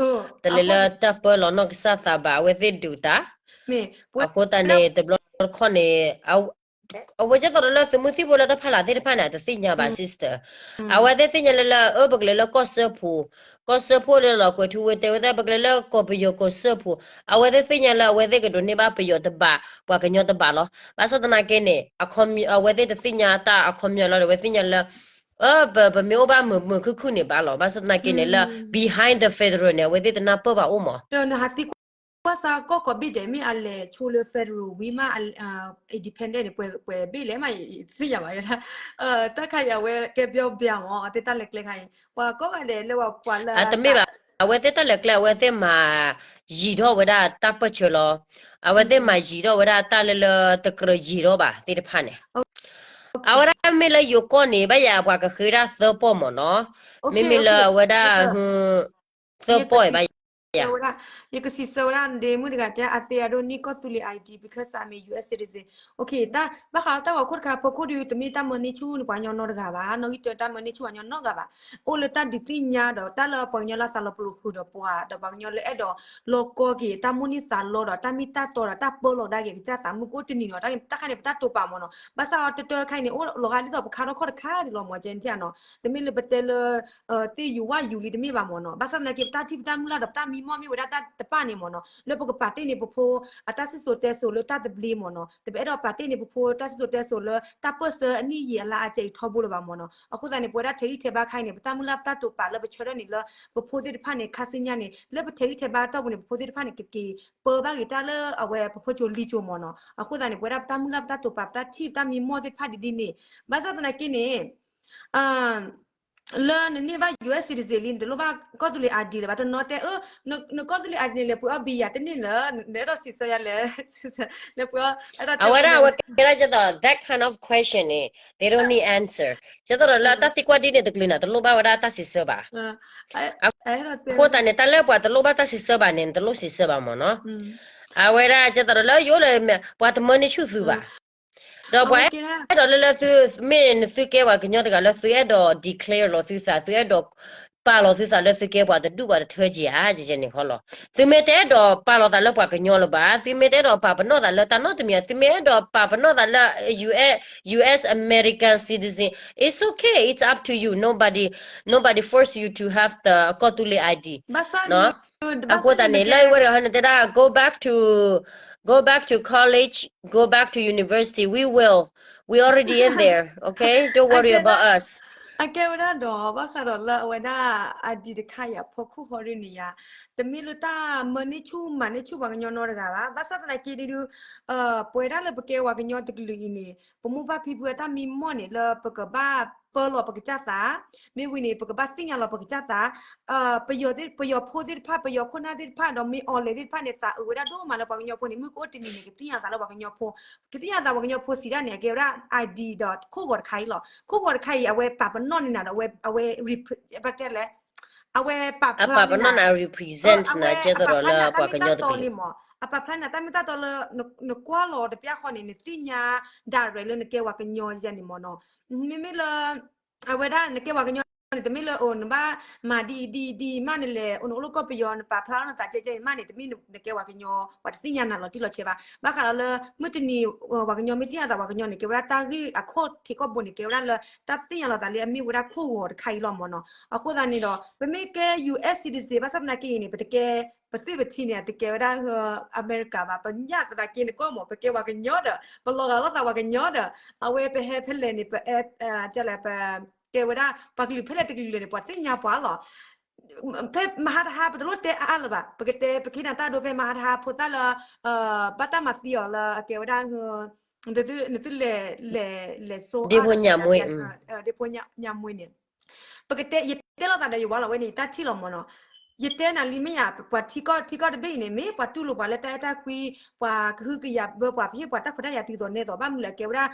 တလဲၤလၢတၢ်ပၢလီၤနီၢ်ကစၢ်သးဘၣ် အဝဲသ့ၣ်ဒုးတၢ်. အဃိသတးန့ၣ် တဘျီတခီၣ်န့ၣ် အဝဲကဲသိးဒီးလၢသုးမုၢ်သံၣ်ဘိလၢတၢ်ဖီလာ်သ့ၣ်တဖၣ်န့ၣ် အတသ့ၣ်ညါဘၣ် sister. အဝဲသ့ၣ်သ့ၣ်ညါလၢလၢ အၢ ပကလဲၤလၢကီၢ်စၢဖှိၣ်, ကီၢ်စၢဖှိၣ်လၢလီၤကွဲးထူဝ့ တဲဝဲသ့ၣ် ပကလဲၤလၢကီၢ်ပယီၤကီၢ်စၢဖှိၣ်, အဝဲသ့ၣ်သ့ၣ်ညါလၢအဝဲသ့ၣ်ကဒိးန့ၢ်ဘၣ်ပယီၤတဘး ပှၤကညီတဘးလီၤ. ဘၣ်ဆၣ်သနာ်က့န့ၣ် အဝဲသ့ၣ်တသ့ၣ်ညါတၢ်အခီပညီလီၤဒီး အဝဲသ့ၣ်ညါလၢ အၢ ပမ့ၢ်အိၣ်ဘၣ်မုာ်မုာ်ခုၣ်ခုၣ်န့ၣ်ဘၣ်လီၤ. ဘၣ်ဆၣ်သနာ်က့န့ၣ်လၢ behind the federal န့ၣ် အဝဲသ့ၣ်တနၢ်ပၢၢ်ဘၣ်အိၣ်မး. ကွၢ်စါကီၢ်ကိးဘ့ၣ်ဒဲး မ့ၢ်အလဲၤဆိလၢ federal ဝံၤမး independent န့ၣ် ပှဲၤဘ့ၣ်လဲၣ်မး ယသ့ၣ်ညါဘၣ်. တၢ်ခါအံၤအဝဲကဲပျီပျါမး အဝဲသ့ၣ်တၢ်လဲၤကျဲခါအံၤ ပှၤကိးဂၤဒဲးလၢပှၤလၢ တမ့ၢ်ဘၣ်, အဝဲသ့ၣ်တၢ်လဲၤကျဲ အဝဲသ့ၣ်မၤယံာ်ထီၣ်ဝဲဒၣ်တၢ်ပၢၢ်ဆၢလီၤ. အဝဲသ့ၣ်မၤယံာ်ထီၣ်ဝဲဒၣ်တၢ်လၢလၢတကြၢးယံာ်ထီၣ်ဘၣ်သ့ၣ်တဖၣ်န့ၣ်. အဝဲဒၣ်မ့ၢ်လၢယိၤကီၢ်န့ၣ် ဘၣ်ယၤပှၤကဃ့ဒၣ်သၢပီၢ်မးနီၤ. မ့မ့ၢ်လၢအဝဲဒၣ် သၢပီၢ်ဘၣ်ယၤ ယကစံးဆၢဝဲဒၣ် နဒ့မုၣ်တဂၤတဲ အသ့အဒိးန့ၢ်ကီၢ်သူလ့ၤ I D because I'm a U S citizen. ဘၣ်ဃးတၢ်ဂီၤခိၣ်တခါ ဖီခိၣ်ဒု တမ့ၢ်တၢ်မၢန့ၢ်ဆူၣ်န့ၢ်ပှၤကညီနီတဂၤဘၣ်, နီၣ်ဂံၢ်တၢတၢ်မၢန့ၢ်ဆူၣ်ပှၤကညီနီတဂၤဘၣ်. အိၣ်လၢတၢ်ဒုးသ့ၣ်ညါဒီး တၢ်လၢပှၤကညီလၢသးလီၤပလိာ်ဃုာ်ဒီးပှၤ ဒီးပှၤကညီလၢအဲၣ်ဒိးလီၤကီက့ၤ တၢ်မိၣ်န့ၢ်သးလီဒီး တၢ်မ့ၢ်တၢ်တီဒီး တၢ်ပၢလီၤဒၣ်က့ၤ ကစၢ်သးမုၢ်ကအိၣ်တနံၤနီၤ. တၢ်ခါန့ၣ် ပတၢ်တိာ်ပာ်မးနီၤ. ဘၣ်ဆၣ်အီၤတတၢခါအံၤန့ၣ် အိၣ်လီၤဂာ်ဒ်သိးပခါထီၣ်ခီၣ်တခါဒ်လီၤမး ကဲန့ၣ်နီၤ. တမ့ၢ်လၢပတဲလၢ သ့ၣ်ယူၤဝၣ်ယူၤလံတမ့ၢ်ဘၣ်မးနီၤ. ဘၣ်ဆၣ်သနာ်က့ ပတၢ်ထံၣ်ပတၢ်မုၢ်လၢ်ဒီးပတၢ်မံမီၢ်မ့ၢ်ဝဲဒၣ်တၢ်တပၣ်န့ၣ်မးနီၤ လၢပကပာ်တ့ၢ်န့ၢ်ပဖိ အတၢ်စံၣ်စိၤတဲစိၤလၢတၢ်သဘျ့မးနီၤ. တပအဲၣ်ဒိးပာ်တ့ၢ်န့ၢ်ပဖိတၢ်စံၣ်စိၤတဲစိၤလၢတၢ်ပၢၢ်ဆၢအနံၣ်ယံာ်အလါအကဲအံၤထီဘိလၢၤဘၣ်မးနီၤ. အဃိသတးန့ၣ် ပဝဲဒၣ်ထဲးဂံၢ်ထဲးဘါခါအံၤန့ၣ် ပတၢ်မုၢ်လၢ်ပတၢ်တိာ်ပာ်လၢပဆၢထၢၣ်န့ၣ်လၢ ပဖိသ့ၣ်တဖၣ်န့ၣ် ခါဆူညါန့ၣ် လၢပထဲးဂံၢ်ထဲးဘါတီၢ်ပူၤန့ၣ် ပဖိသ့ၣ်တဖၣ်န့ၣ် ကက့ၤပၢဘၣ်က့ၤတၢ်လၢအဝဲပဖိကၠိလံကၠိမးနီၤ. အဃိသတးန့ၣ် ပဝဲဒၣ်ပတၢ်မုၢ်လၢ်ပတၢ်တိာ်ပာ် ပတၢ်ထံၣ်ပတၢ်မံမီၢ်သ့ၣ်တဖၣ်ဒ်ဒ်န့ၣ် ဘၣ်ဆၣ်သနာ်က့န့ၣ် လၢနန့ၢ်ဘၣ် U S citizen လံ နတလိၣ်ဘၣ်ကီၢ်သူလ့ၤ I D လၢၤဘၣ်. တနီၤတဲ အၢ နကီၢ်သူလ့ၤ I D န့ၣ် လဲၤပှ့ၤအီၣ်ဘံယၤတန့ၢ်လၢ နအဲၣ်ဒိးစံးဆၢယၤလဲၣ် လဲၤပှ့ၤအီၣ် အဝဲဒၣ်အဝဲကဲဒၣ်ကဲသိး that kind of question န့ၣ် they don't need answer. ကဲသိးဒီးလၢတၢ်သံကွၢ်ဒ်န့ၣ်တကလုာ်န့ၣ် တလိၣ်ဘၣ်ဝဲဒၣ်တၢ်စံးဆၢဘၣ်. အဃိသတးန့ၣ် တၢ်လၢပှၤတလိၣ်ဘၣ်တၢ်စံးဆၢဘၣ်န့ၣ် နတလိၣ်စံးဆၢဘၣ်မးနီၤ. အဝဲဒၣ်ကဲသိးဒီးလၢယအိၣ်လၢ ပှၤတမၢန့ၢ်ဆူၣ်သုဘၣ် ဒီးပှၤအဲၣ်ဒိးလၢလၢသု မ့ၢ်နသုကဲပှၤကညီတဂၤလၢ သုအဲၣ်ဒိး declare လီၤသုသး သုအဲၣ်ဒိး ပာ်လီၤသုသးလၢသုကဲပှၤတဒူၣ်ပှၤတထၢက့ၤဧါ ကဲန့ၣ်ခီလီၤ. သုမ့ၢ်တအဲၣ်ဒိးပာ်လီၤသးလၢပှၤကညီလၢၤဘၣ်, သုမ့ၢ်တအဲၣ်ဒိးပာ်ပနီၣ်သးလၢတၢ်နီတမံၤ, သုမ့ၢ်အဲၣ်ဒိးပာ်ပနီၣ်သးလၢ US, US American citizen, it's okay, it's up to you, nobody, nobody force you to have the ကီၢ်သူလ့ၤ I D. အဃိသတးန့ၣ် လၢအဝဲတဂၤဟဲန့ၣ်တဲဒၣ် go back to, go back to college, go back to university, we will, we already in there, okay, don't worry about us. အကဲဝဲဒၣ်ဒီး ဘၣ်ဃးဒီးလၢအဝဲဒၣ် I D တခါအံၤအဖီခိၣ်ဟီဒ်န့ၣ်ယါ, တမ့ၢ်လၢတၢ်မၤန့ၢ်ဆူၣ်မၤန့ၢ်ဆူၣ်ပှၤကညီနီတဂၤဘၣ်. ဘၣ်ဆၣ်သနာ်က့ဒုး ပဝဲဒၣ်လၢပကဲပှၤကညီတကလုာ်အံၤန့ၣ် ပမိၢ်ပၢ်ဖံဖုအတၢ်မံမီၢ်န့ၣ် လၢပကဘၣ်ပၢလီၤပကစၢ်သး, မ့ၢ်ဝံၤန့ၣ် ပကဘၣ်သ့ၣ်ညါလီၤပကစၢ်သး, ပယီၤသ့ၣ်, ပယီၤဖိသ့ၣ်တဖၣ်, ပယီၤခိၣ်နၢ်သ့ၣ်တဖၣ် ဒီးမ့ၢ်အီၤလဲၤသ့ၣ်တဖၣ်န့ၣ် သးအုးဝဲဒၣ်ဒိၣ်မးလၢပှၤကညီဖိန့ၣ် မုၢ်ကအိၣ်တနံၤန့ၣ် ကသ့ၣ်ညါသးလၢပှၤကညီဖိ, ကသ့ၣ်ညါသးပှၤကညီဖိစံးဒၣ်န့ၣ် အကဲဝဲဒၣ် I D ဒီးခိၣ်ဂီၤတခါအံၤလီၤ. ခိၣ်ဂီၤတခါအံၤ အဝဲပာ်ပနီၣ်န့ၢ်နၤဒီး အဝဲ, အဝဲ, ဘၣ်တဲလဲၣ်, အဝဲပာ်ဖျါန့ၢ်နၤ, represent နၤ ကဲသဒီးလၢပှၤကညီတကလုာ်န့ၣ်မး, အပာ်ဖျါန့ၢ်နၤတၢ်မ့ၢ်တၢ်တီလၢ နကွၢ်လီၤတပျၢ်ဃီန့ၣ် နသ့ၣ်ညါ direct လၢနကဲပှၤကညီယဲန့ၣ်မးနီၤ. မ့မ့ၢ်လၢ အဝဲဒၣ်နကဲပှၤကညီန့ၣ် တမ့ၢ်လၢအိၣ်နဘၣ်မၤဒ်အံၤဒ်အံၤဒ်အံၤမးန့ၣ်လဲၣ်, အိၣ်နအိၣ်လၢကီၢ်ပယီၤ နပာ်ဖျါလီၤနသးကဲကဲအံၤမးန့ၣ် တမ့ၢ်နကဲပှၤကညီ ပှၤတသ့ၣ်ညါနၤလီၤတံၢ်လီၤဆဲးဘၣ်. ဘၣ်ဃးဒီးလၢ မုၢ်တနံၤ ပှၤကညီမ့ၢ်သ့ၣ်ညါသးပှၤကညီန့ၣ် ကဲဝဲဒၣ်တၢ်ဂ့ၢ်အခိၣ်ထံးကီၢ်ဘိန့ၣ် ကဲဝဲဒၣ်လၢ တၢ်သ့ၣ်ညါလီၤသးလၢအမ့ၢ်ဝဲဒၣ်ခိၣ်ဂီၤတခါအံၤလီၤမးနီၤ. အဃိသတးန့ၣ်ဒီး ပမ့ၢ်ကဲ US citizen ဘၣ်ဆၣ်သနာ်က့အံၤန့ၣ် ပတကဲ ပသွံၣ်ပထံန့ၣ် အတကဲဝဲဒၣ် အမဲရကၤဘၣ်, ပညၣ်သနာ်က့န့ၣ်ကီၢ်မး ပကဲပှၤကညီဒီး ပလီၤဂာ်လိာ်သးပှၤကညီဒီး အဝဲပဟဲဖဲလဲၣ်န့ၣ် ပအဲၣ်, ကလဲၣ်, ပကဲဝဲဒၣ် ပှၤကလုာ်ဖဲလဲၣ်တကလုာ်လဲၣ်န့ၣ် ပှၤသ့ၣ်ညါပှၤလီၤ. ဖဲမဟါတဟါ ပတလိၣ်တဲအါအါလၢၤဘၣ်, ပကတဲ ပကဟ့ၣ်နၤတၢ်ဒိဖဲမဟါတဟါ ဖိသၣ်လၢ ဘၣ်တၢ်မၤသံအီၤလၢအကဲဝဲဒၣ် နသုလဲၤ, လဲၤစိ ဒ့ဖိညါမွ့, ဒ့ဖိညါမွ့န့ၣ် ပကတဲ ယတဲလိာ်သးဒီးယဝၤလီၤဝဲန့ၣ် ယတၢ်ထံၣ်လီၤမးနီၤ. ယတဲနၤလံမ့ၢ်ယါ ပှၤထံကီၢ် ထံကီၢ်တဘ့ၣ်အံၤန့ၣ် မ့ၢ်ပှၤတူၢ်လိာ်ပှၤလၢတၢ်အဲၣ်တၢ်ကွံ, ပှၤကဟုကယာ်ဘၢပှၤ ပဟ့ၣ်ပှၤတၢ်ခွဲးတၢ်ယာ်တုၤသိးနဲသိး ဘၣ်မနုၤလဲၣ် ကဲဝဲဒၣ်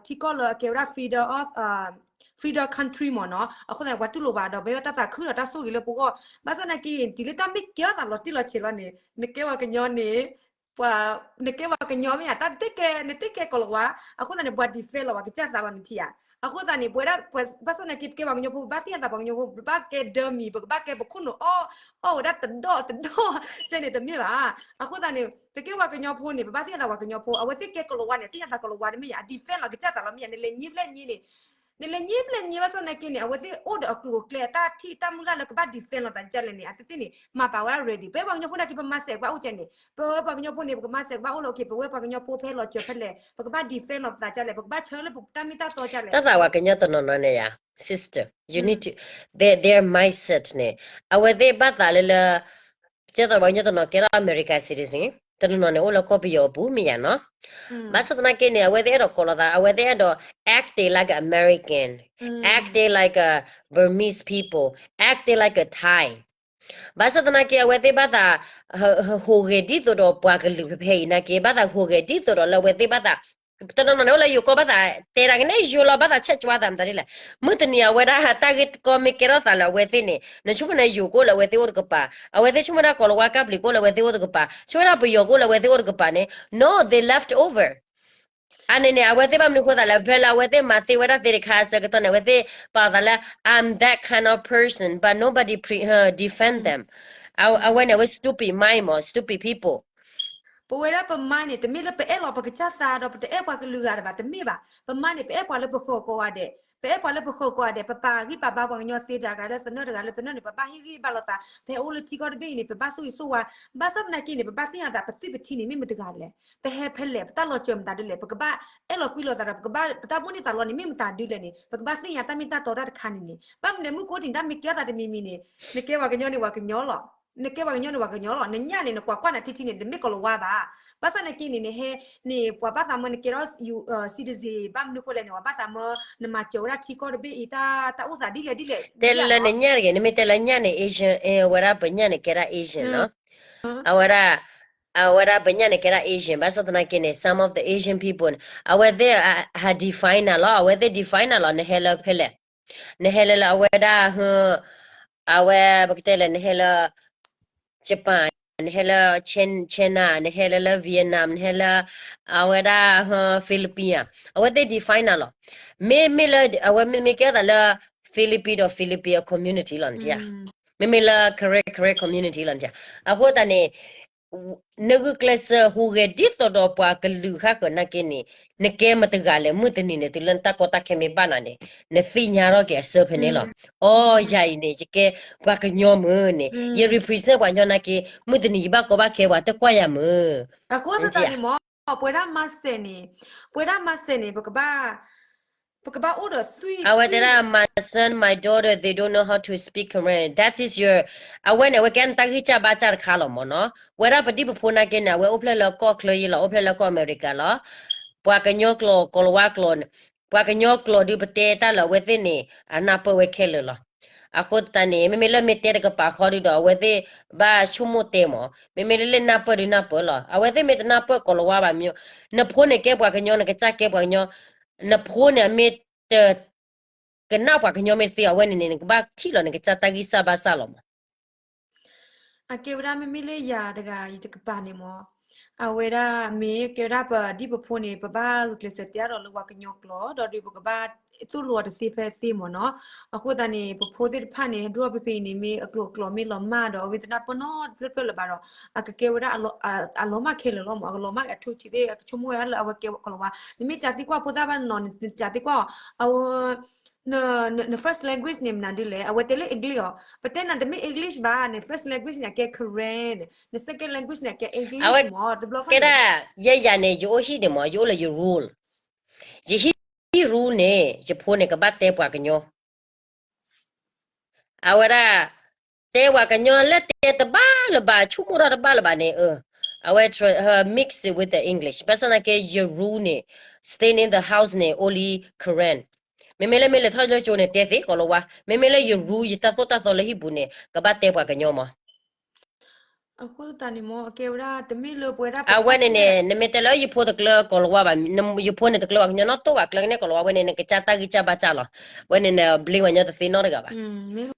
ထံကီၢ်လၢအကဲဝဲဒၣ် freedom of, freedom country မးနီၤ. အဃိသတးန့ၣ် ပှၤတူၢ်လိာ်ပှၤဒီး ပဝဲတၢ်သးခုဒီးတၢ်ဆိၣ်ဂ့ၤလၢပဂီၢ်. ဘၣ်ဆၣ်သနာ်က့ တုၤလၢတၢ်မ့ၢ်ကဲထီၣ်သးလီၤတံၢ်လီၤဆဲးလီၤန့ၣ် နကဲပှၤကညီန့ၣ် ပှၤ, နကဲပှၤကညီမ့ၢ်ဧါ, တၢ်တကဲ, နတကဲကိးလီၤဝါ, အဃိသတးန့ၣ် ပှၤ defend လီၤပှၤကစၢ်သးလီၤန့ၣ်ထံၣ်ဧါ. အဃိသတးန့ၣ် ပဝဲဒၣ် ဘၣ်ဆၣ်သနာ်က့ ပကဲပှၤကညီဖိ ပဘၣ်သ့ၣ်ညါသးပှၤကညီဖိ ပကဘၣ်ကဲဒၢမံၤ ပကဘၣ်ကဲပခိၣ်နူာ်အီၣ်, အီၣ်ဝဲဒၣ်တဒီၣ်တဒီၣ် ကဲန့ၣ်တမ့ၢ်ဘၣ်. အဃိသတးန့ၣ် ပကဲပှၤကညီဖိန့ၣ် ပဘၣ်သ့ၣ်ညါသးပှၤကညီဖိ, အဝဲသ့ၣ်ကဲကိးလီၤဝါန့ၣ် သ့ၣ်ညါသးကိးလီၤဝါတမ့ၢ်ဧါ, အ defend လီၤကစၢ်သးလီၤမ့ၢ်ဧါ, နလဲၤညံဖျဲၣ်ညံန့ၣ် နလဲၤညံဖျဲၣ်ညံဘၣ်ဆၣ်သနာ်က့န့ၣ် အဝဲသ့ၣ်အိၣ်ဒီးအကျိၤအကျဲ တၢ်ထံၣ်တၢ်မုၢ်လၢ်လၢကဘၣ် defend လီၤသးကလဲၣ်န့ၣ် အဝဲသ့ၣ်န့ၣ် မၤပာ်ဝဲဒၣ် ready. ပဝဲပှၤကညီဖိနာ်က့ ပမၤစဲးကဘၣ်အိၣ်ကဲန့ၣ်, ပဝဲပှၤကညီဖိန့ၣ် ပကမၤစဲးကဘၣ်အိၣ်လၢ okay ပဝဲပှၤကညီဖိဖဲလီၤစၢၤဖဲလဲၣ် ပကဘၣ် defend လီၤပသးကလဲၣ်, ပကဘၣ်ဆၢလၢတၢ်မ့ၢ်တၢ်တီကလဲၣ်. တၢ်သးပှၤကညီတနီၤနီၤန့ၣ်ယါ sister, you need to, their, their mindset န့ၣ် အဝဲသ့ၣ်ဘၣ်သးလၢလၢ ကဲသိးပှၤကညီတနီၤကဲထီၣ် American citizen, တနီၤနီၤန့ၣ် အိၣ်လၢကီၢ်ပယီၤအပူၤမ့ၢ်ယါနီၤ. ဘၣ်ဆၣ်သနာ်က့န့ၣ် အဝဲသ့ၣ်အဲၣ်ဒိးကိးလီၤသး, အဝဲသ့ၣ်အဲၣ်ဒိး acting like American, acting like a Burmese people, acting like a Thai. ဘၣ်ဆၣ်သနာ်က့ အဝဲသ့ၣ်ဘၣ်သး ဟးဟးဟူးဂဲၤဒ်သိးဒီးပှၤကလုာ်ဖဲဖဲအံၤနာ်က့ ဘၣ်သးဟူးဂဲၤဒ်သိးဒီးလၢအဝဲသ့ၣ်ဘၣ်သး တနီၤနီၤန့ၣ် အိၣ်လၢယိၤကီၢ်ဘၣ်သးတဲတၢ်ကန့ၣ် ယိၤလီၤဘၣ်သးဆဲးကွၢ်သးမတၤဒ်လဲၣ်. မုၢ်တနံၤအဝဲဒၣ်တၢ်ဂ့ၢ်ကီမ့ၢ်ကဲထီၣ်သးလၢအဝဲသ့ၣ်န့ၣ် နဆိကမိၣ်န့ၣ် ယိၤကအိၣ်လၢအဝဲသ့ၣ်အိၣ်တကပၤ, အဝဲသ့ၣ်ဆိကမိၣ်ဒၣ်ကိးလီၤဝါကၢ်ပျံၤကအိၣ်လၢအဝဲသ့ၣ်အိၣ်တကပၤ, ဆိကမိၣ်ဒၣ်ပယီၤကအိၣ်လၢအဝဲသ့ၣ်အိၣ်တကပၤန့ၣ် no, they left over. အန့ၣ်န့ၣ် အဝဲသ့ၣ်ဘၣ်မနုၤဃိသးလဲၣ်, ဖဲလၢအဝဲသ့ၣ်မၤသ့ဝဲဒၣ်သ့တခါအဆၢကတီၢ်န့ၣ် အဝဲသ့ၣ်ပာ်သးလၢ I'm that kind of person, but nobody pre-, defend them. အဝဲန့ၣ် အဝဲ stupid mind မး stupid people. ပဝဲဒၣ်ပ mind န့ၣ် တမ့ၢ်လၢပအဲၣ်လီၤပကစၢ်သးဒီး ပတအဲၣ်ပှၤကလုာ်ဂၤတဘၣ် တမ့ၢ်ဘၣ်. ပ mind န့ၣ် ပအဲၣ်ပှၤလၢပဃၢၤကိးဂၤဒဲး, ပအဲၣ်ပှၤလၢပဃၢၤကိးဂၤဒဲး, ပပာ်ဂံၢ်ပာ်ဘါပှၤကညီသ့တဂၤလၢသနၢၣ်တဂၤလၢသနၢၣ်န့ၣ် ပဘၣ်ဟ့ၣ်ဂံၢ်ဘါလိာ်သး, ပဟဲအိၣ်လၢထံကီၢ်တဘ့ၣ်အံၤန့ၣ် ပဘၣ်ဆိၣ်ဂ့ၤဆိၣ်ဝါ, ဘၣ်ဆၣ်သနာ်က့န့ၣ် ပဘၣ်သ့ၣ်ညါသး ပသွံၣ်ပထံန့ၣ် မ့ၢ်မတဂၤလဲၣ်, ပဟဲဖဲလဲၣ်, ပတၢ်လီၤစၢၤမတၤဒ်လဲၣ်, ပကဘၣ်အဲၣ်လီၤကွံလီၤသးဒီး ပကဘၣ် ပတၢ်မိၣ်န့ၢ်သးလီန့ၣ် မ့ၢ်မတၤဒ်လဲၣ်န့ၣ် ပကဘၣ်သ့ၣ်ညါတၢ်မ့ၢ်တၢ်တီတၢ်တခါန့ၣ်န့ၣ်, ဘၣ်မနုၤလဲၣ် မုၢ်ကအိၣ်တနံၤ တၢ်မ့ၢ်ကဲထီၣ်သးတမံၤမံၤန့ၣ်, နကဲပှၤကညီန့ၣ် ပှၤကညီလီၤ. နကဲပှၤကညီန့ၣ် ပှၤကညီလီၤ. နညၣ်န့ၣ် နကွၢ်ကွၢ်နၤထံထံန့ၣ် တမ့ၢ်ကိးလီၤဝါဘၣ်. ဘၣ်ဆၣ်သနာ်က့န့ၣ် နဟဲန့ၣ် ပှၤဘၣ်သးမၢနကဲထီၣ် citizen ဘၣ်မနုၤဃိလဲၣ်န့ၣ် ပှၤဘၣ်သးမၢနမၤစၢၤဝဲဒၣ်ထံကီၢ်တဘ့ၣ်အံၤ တၢ်, တၢ်အိၣ်သးဒ်လဲၣ်ဒ်လဲၣ်, တဲလၢနညၣ်တဂ့ၤ, နမ့ၢ်တဲလၢညၣ်န့ၣ် Asian, ဝဲဒၣ်ပညၣ်န့ၣ် ကဲဒၣ် Asian နီၤ. အဝဲဒၣ် အဝဲဒၣ်ပညၣ်န့ၣ် ကဲဒၣ် Asian, ဘၣ်ဆၣ်သနာ်က့န့ၣ် some of the Asian people န့ၣ် အဝဲသ့ၣ်ဟး define နၤလီၤ, အဝဲသ့ၣ် define နၤလီၤ, နဟဲလၢဖဲလဲၣ်, နဟဲလၢလၢအဝဲဒၣ် အဝဲ ပကတဲလဲၣ် နဟဲလၢ Japan, နဟဲလၢ China, China, နဟဲလၢလၢ Vietnam, နဟဲလၢ အဝဲဒၣ် Philippines ဧါ, အဝဲသ့ၣ် define နၤလီၤ. မ့မ့ၢ်လၢ အဝဲမ့မ့ၢ်ကဲသးလၢ Philippine ဒီး Philippine community လီၤနထံၣ်ဧါ, မ့မ့ၢ်လၢ Karen Karen community လီၤနထံၣ်ဧါ. အဃိသတးန့ၣ် နဂုာ်ကျဲးစၢးဟူးဂဲၤဒ်သိးဒီးပှၤကလုာ်ဃၣ်ဃၢၤနာ်က့န့ၣ် နကဲမတဂၤလဲၣ် မုၢ်တနံၤန့ၣ် တုၤလၢနတၢ်ကီတၢ်ခဲမ့ၢ်ဘၣ်နၤန့ၣ် နသ့ၣ်ညါထီၣ်က့ၤအစၢဖဲန့ၣ်လီၤ. အိ ယၤအံၤန့ၣ် ယကဲပှၤကညီမုၢ်န့ၣ် ယ represent ပှၤကညီနာ်က့ မုၢ်တနံၤယဘၣ်ကီဘၣ်ခဲပှၤတကွၢ်ယၤမုၢ်. အဃိသတးန့ၣ်မ့ၢ် ပဝဲဒၣ်မၤစၢၤန့ၣ် ပဝဲဒၣ်မၤစၢၤန့ၣ် ပကဘၣ် ပကဘၣ်အိၣ်ဒီးသွံၣ် အဝဲတဲဒၣ် my son, my daughter, they don't know how to speak Karen, that is your, အဝဲန့ၣ် အဝဲကဲနတၢ်ဂံၢ်စၢ်ဘါစၢ်တခါလီၤမ့ၢ်နီၤ. ဝဲဒၣ်ပဒံၣ်ပဖိနာ်က့န့ၣ် အဝဲအိၣ်ဖျဲၣ်လၢကီၢ်ချၢယ့လီၤ အိၣ်ဖျဲၣ်လၢကီၢ်အမဲရကၤလီၤ. ပှၤကညီကျိာ် ကိၤလၤဝါကျိာ်န့ၣ် ပှၤကညီကျိာ်ဒုးပတဲတၢ်လၢအဝဲသ့ၣ်န့ၣ် အနၢ်ပၢၢ်ဝဲခဲလၢာ်လီၤ. အဃိသတးန့ၣ် မ့မ့ၢ်လၢမ့ၢ်တဲတကပၤဃီဒုးဒီး အဝဲသ့ၣ်ဘၣ်ဆိကမိၣ်တဲမ့ၢ် မ့မ့ၢ်လၢလၢနၢ်ပၢၢ်ဒုးနၢ်ပၢၢ်လီၤ. အဝဲသ့ၣ်မ့ၢ်တနၢ်ပၢၢ်ကိၤလၤဝါဘၣ်မ့ၢ် နဖိန့ၣ်ကဲပှၤကညီ နကစၢ်ကဲပှၤကညီ နဖိန့ၣ် အမ့ၢ်တ ကနၣ်ပှၤကညီမ့ၢ်တသ့အဝဲန့ၣ်န့ၣ် နကဘၣ်ထံၣ်လီၤ နကစၢ်တၢ်ဂံၢ်စၢ်ဘါစၢ်လီၤမး. အကဲဝဲဒၣ်မ့မ့ၢ်လၢယၤတဂၤအံၤတကပၤန့ၣ်မး, အဝဲဒၣ်မ့ၢ်ကဲဝဲဒၣ်ပဒံၣ်ပဖိန့ၣ် ပဘၣ်ဂုာ်ကျဲးစၢးတဲအါဒီးလၢပှၤကညီကျိာ် ဒီးဒုးပကဘၣ်သိၣ်လိအီၤတသ့ဖဲသ့မးနီၤ. အဃိသတးန့ၣ် ပဖိသ့ၣ်တဖၣ်န့ၣ် ဟဲဒိၣ်ပဖဲအံၤန့ၣ် မ့ၢ်အကျိာ်အကျိာ်မ့ၢ်လီၤမၢ်ဒီးအဝဲသ့ၣ်တဖၣ်ပၢၢ်နီတဖျၢၣ်တဖျၢၣ်လၢၤဘၣ်ဒီး အကကဲဝဲဒၣ်အလီၤမၢ်ခဲလၢာ်လီၤမး, အကလီၤမၢ်အထူအထံးသ့ၣ် အကဆိကမိၣ်ဝဲဒၣ်လၢအဝဲကဲကိၤလၤဝါ, နမ့ၢ်ကးသံကွၢ်ဖိသၣ်ဘၣ်နီၤ နကးသံကွၢ်အီၤ အဝဲ န first language န့ၣ်မနုၤဒ်လဲၣ်, အဝဲတဲလၢ English အီၤ, ပတဲနၤတမ့ၢ် English ဘၣ်, န first language န့ၣ် အကဲ Karen, န second language န့ၣ် အကဲ English မး, တဘျီဃီန့ၣ် ကဲဒၣ် ယဲယၤန့ၣ် ယအိၣ်ဟံၣ်န့ၣ်မး ယအိၣ်လၢယ rule, ယဟံၣ် rule န့ၣ် ယဖိန့ၣ် ကဘၣ်တဲပှၤကညီ အဝဲဒၣ် တဲပှၤကညီလၢတဲတဘၣ်လၢၤဘၣ် ဆိကမိၣ်တၢ်တဘၣ်လၢၤဘၣ်န့ၣ် အဝဲ her mix it with the English, ဘၣ်ဆၣ်သနာ်က့ ယ rule န့ၣ် stay in the house န့ၣ် only Karen, မ့မ့ၢ်လၢမ့ၢ်လဲၤထီၣ်လၢကၠိန့ၣ် တဲသ့ကိၤလၤဝါ, မ့မ့ၢ်လၢယ rule ယတၢ်သိၣ်တၢ်သီလၢဟံၣ်ပူၤန့ၣ် ကဘၣ်တဲပှၤကညီမး. အဃိသတးန့ၣ်မ့ၢ် အကဲဝဲဒၣ်တမ့ၢ်လၢပဝဲဒၣ် အဝဲန့ၣ်န့ၣ် နမ့ၢ်တဲလၢယဖိတကျၢၤကိၤလၤဝါဘၣ်, ယဖိန့ၣ်တကျၢၤပှၤကညီနီတတိၢ်ဘၣ်, ကျၢၤကန့ၢ်ကိၤလၤဝါဝဲန့ၣ် နကစၢ်တၢ်ဂံၢ်စၢ်ဘါစၢ်လီၤ, ဝဲန့ၣ်န blame ပှၤကညီတသ့နီတဂၤဘၣ်. မ့ၢ်လီၤ,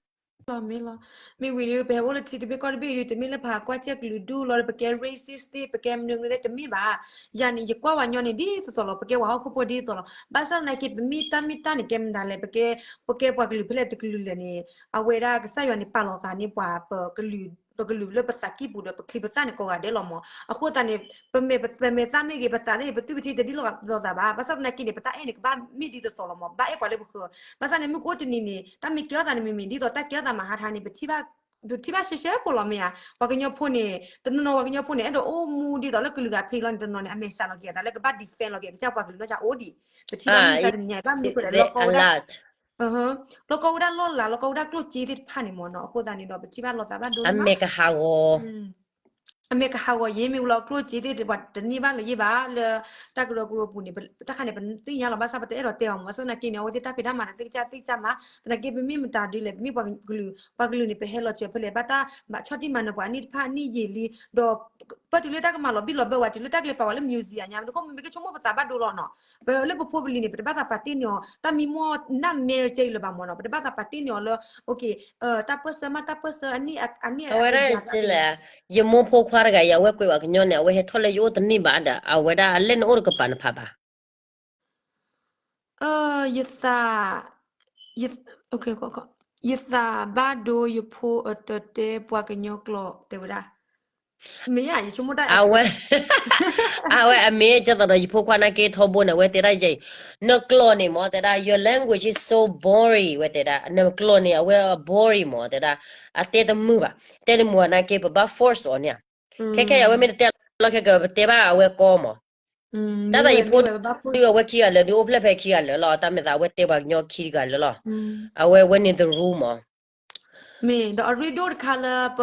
မ့ၢ်လီၤ, မ့ၢ်ဝံၤဒီး ပဟဲအိၣ်လၢထံတဘ့ၣ်ကီၢ်တဘ့ၣ်ဒီး တမ့ၢ်လၢပဟးကွၢ်စဲၣ်ကလုာ်ဒူၣ်လီၤဒီး ပကဲ racist သ့ၣ် ပကဲမနုၤမနုၤသ့ၣ် တမ့ၢ်ဘၣ်. ယၤန့ၣ် ယကွၢ်ပှၤကညီန့ၣ် ဒ်သိးသိးလီၤ, ပကဲပှၤဟီၣ်ခိၣ်ဖိဒ်သိးလီၤ. ဘၣ်ဆၣ်သနာ်က့ ပမ့ၢ်တၢ်မ့ၢ်တၢ်န့ၣ် ကဲမတၤလဲၣ်, ပကဲ ပကဲပှၤကလုာ်ဖဲလဲၣ်တကလုာ်လဲၣ်န့ၣ် အဝဲဒၣ်ကစၢ်ယွၤန့ၣ် ပာ်လီၤသးန့ၢ်ပှၤ ပကလုာ်လၢပသးကံၢ်ပူၤဒီး ပချံပသၣ်န့ၣ် ကိးဂၤဒဲးလီၤမး. အဃိသတးန့ၣ် ပမဲာ်သၣ်မ့ၢ်ဂ့ၤ ပသးသ့ၣ် ပသွံၣ်ပထံတဒ်လိာ်သးဘၣ်. ဘၣ်ဆၣ်သနာ်က့န့ၣ် ပတၢ်အဲၣ်န့ၣ် ကဘၣ်မ့ၢ်ဒ်သိးသိးလီၤမး, ဘၣ်အဲၣ်ပှၤလၢပဃၢၤ. ဘၣ်ဆၣ်န့ၣ် မုၢ်ကအိၣ်တနံၤန့ၣ် တၢ်မ့ၢ်ကဲထီၣ်သးန့ၣ် မ့မ့ၢ်ဒ်သိးတၢ်ကဲထီၣ်သးမဟါထါန့ၣ် ပထံၣ်ဘၣ် ပထံၣ်ဘၣ်ရှဲရှဲဖိလီၤမ့ၢ်ဧါ. ပှၤကညီဖိန့ၣ် တနီၤနီၤပှၤကညီဖိန့ၣ် အဲၣ်ဒိးအိၣ်မူဒ်သိးလၢကလုာ်ဂၤဖံးလီၤန့ၣ် တနီၤန့ၣ် အမဲာ်ဆှးလီၤက့ၤအသးလၢကဘၣ် defend လီၤက့ၤ ကစၢ်ပှၤကလုာ်နီၢ်ကစၢ်အိၣ်ဒံး. ပထံၣ်ဘၣ်မုၢ်မဆါတနံၤညါ ဘၣ်မနုၤဃိလဲၣ် လီၤကီဝဲဒၣ် လီၤကီဝဲဒၣ်လီၢ်လၤ လီၤကီဝဲဒၣ်ကျိၣ်စ့သ့ၣ်တဖၣ်န့ၣ်မ့ၢ်နီၤ. အဃိသတးန့ၣ်ဒီး ပထံၣ်ဘၣ်လီၤသးဘၣ်ဒိလီၤမး. အမဲာ်ကဟးဂီၤ အမဲာ်ကဟးဂီၤယ့ၢ် မ့ၢ်ဝံၤလီၤကျိၣ်စ့သ့ၣ်တဖၣ်တန့ၢ်ဘၣ်လၢၤယ့ၢ်ဘၣ် လၢတၢ်ကရၢကရိပူၤန့ၣ် တၢ်ခါန့ၣ် ပသ့ၣ်ညါလီၤ. ဘၣ်ဆၣ်ပတအဲၣ်ဒိးတဲအီၤမး ဘၣ်ဆၣ်သနာ်က့န့ၣ် အဝဲသ့ၣ်တၢ်ဖံးတၢ်မၤန့ၣ် သ့ၣ်ကစၢ်သ့ၣ်ကစၢ်မး သနာ်က့ ပမ့ၢ်မတၤဒ်လဲၣ် ပမ့ၢ်ပှၤကလုာ် ပှၤကလုာ်န့ၣ် ပဟဲလီၤစၢၤဖဲလဲၣ်ဘၣ်တၢ်ဘၣ်ဆီၣ်တံၢ်မၤနၢၤပှၤနံၣ်တဖၣ်နံၣ်ယံာ်လံ ဒီး ပတုၤလၢတၢ်ကမၤလီၤဘံၣ်လီၤဘၢဝဲ တုၤလၢတၢ်ကလဲၤပာ်ဝဲလၢ museum ညါ မ့ၢ်တခီမ့ၢ်ပကဆိကမိၣ်ပသးဘၣ်ဒိလီၤနီၤ. ပလၢပဖိပလံၤန့ၣ် ပတဘၣ်သးပာ်တ့ၢ်န့ၢ်အီၤ တၢ်မံမီၢ်နၢ်မဲာ်ကဲအံၤလၢၤဘၣ်မ့ၢ်နီၤ. ပတဘၣ်သးပာ်တ့ၢ်န့ၢ်အီၤလၢ တၢ်ပၢၢ်ဆၢမး တၢ်ပၢၢ်ဆၢအန့ၢ် အန့ၢ်အဝဲဒၣ်ကလဲၣ် ယမိၢ်ဖိခွါတဂၤအံၤ အဝဲကွဲးပှၤကညီန့ၣ် အဝဲဟဲထီၣ်လၢယအိၣ်တန့ၢ်ဘၣ်ဒီး အဝဲဒၣ်အလဲၣ်နအိၣ်တကပၤနဖးဘၣ် ယသး ယ ယသးဘၣ်ဒိ ယဖိအတတဲပှၤကညီကျိာ် တဲဝဲဒၣ် မ့ၢ်ယဆိကမိၣ်တၢ် အဝဲ အဝဲအမ့ၢ်ကဲသိးဒီးယဖိခွါနာ်က့ထီဘိန့ၣ် အဝဲတဲဒၣ်ယဲအံၤ နကျိာ်န့ၣ်မ့ၢ်တဲဒၣ် your language is so boring ဝဲတဲဒၣ် နကျိာ်န့ၣ် အဝဲ boring မ့ၢ်တဲဒၣ် အတဲတမုာ်ဘၣ် တဲတမုာ်နာ်က့ ပဘၣ် force အီၤန့ၣ် ခဲခဲအံၤ အဝဲမ့ၢ်တတဲလီၤခဲက ပတဲဘၣ်အဝဲကီမး တၢ်သးယဖိဒုးအဝဲခံဂၤလၢာ်ဒုး အိၣ်ဖျဲၣ်ဖဲခံဂၤလၢာ်လီၤ တၢ်မဲာ်သးအဝဲတဲပှၤကညီခံဂၤလၢာ်လီၤ အဝဲဝဲန့ၣ် the rule မး မ့ၢ်ဒီးအရ့ဒိၣ်တခါလၢပ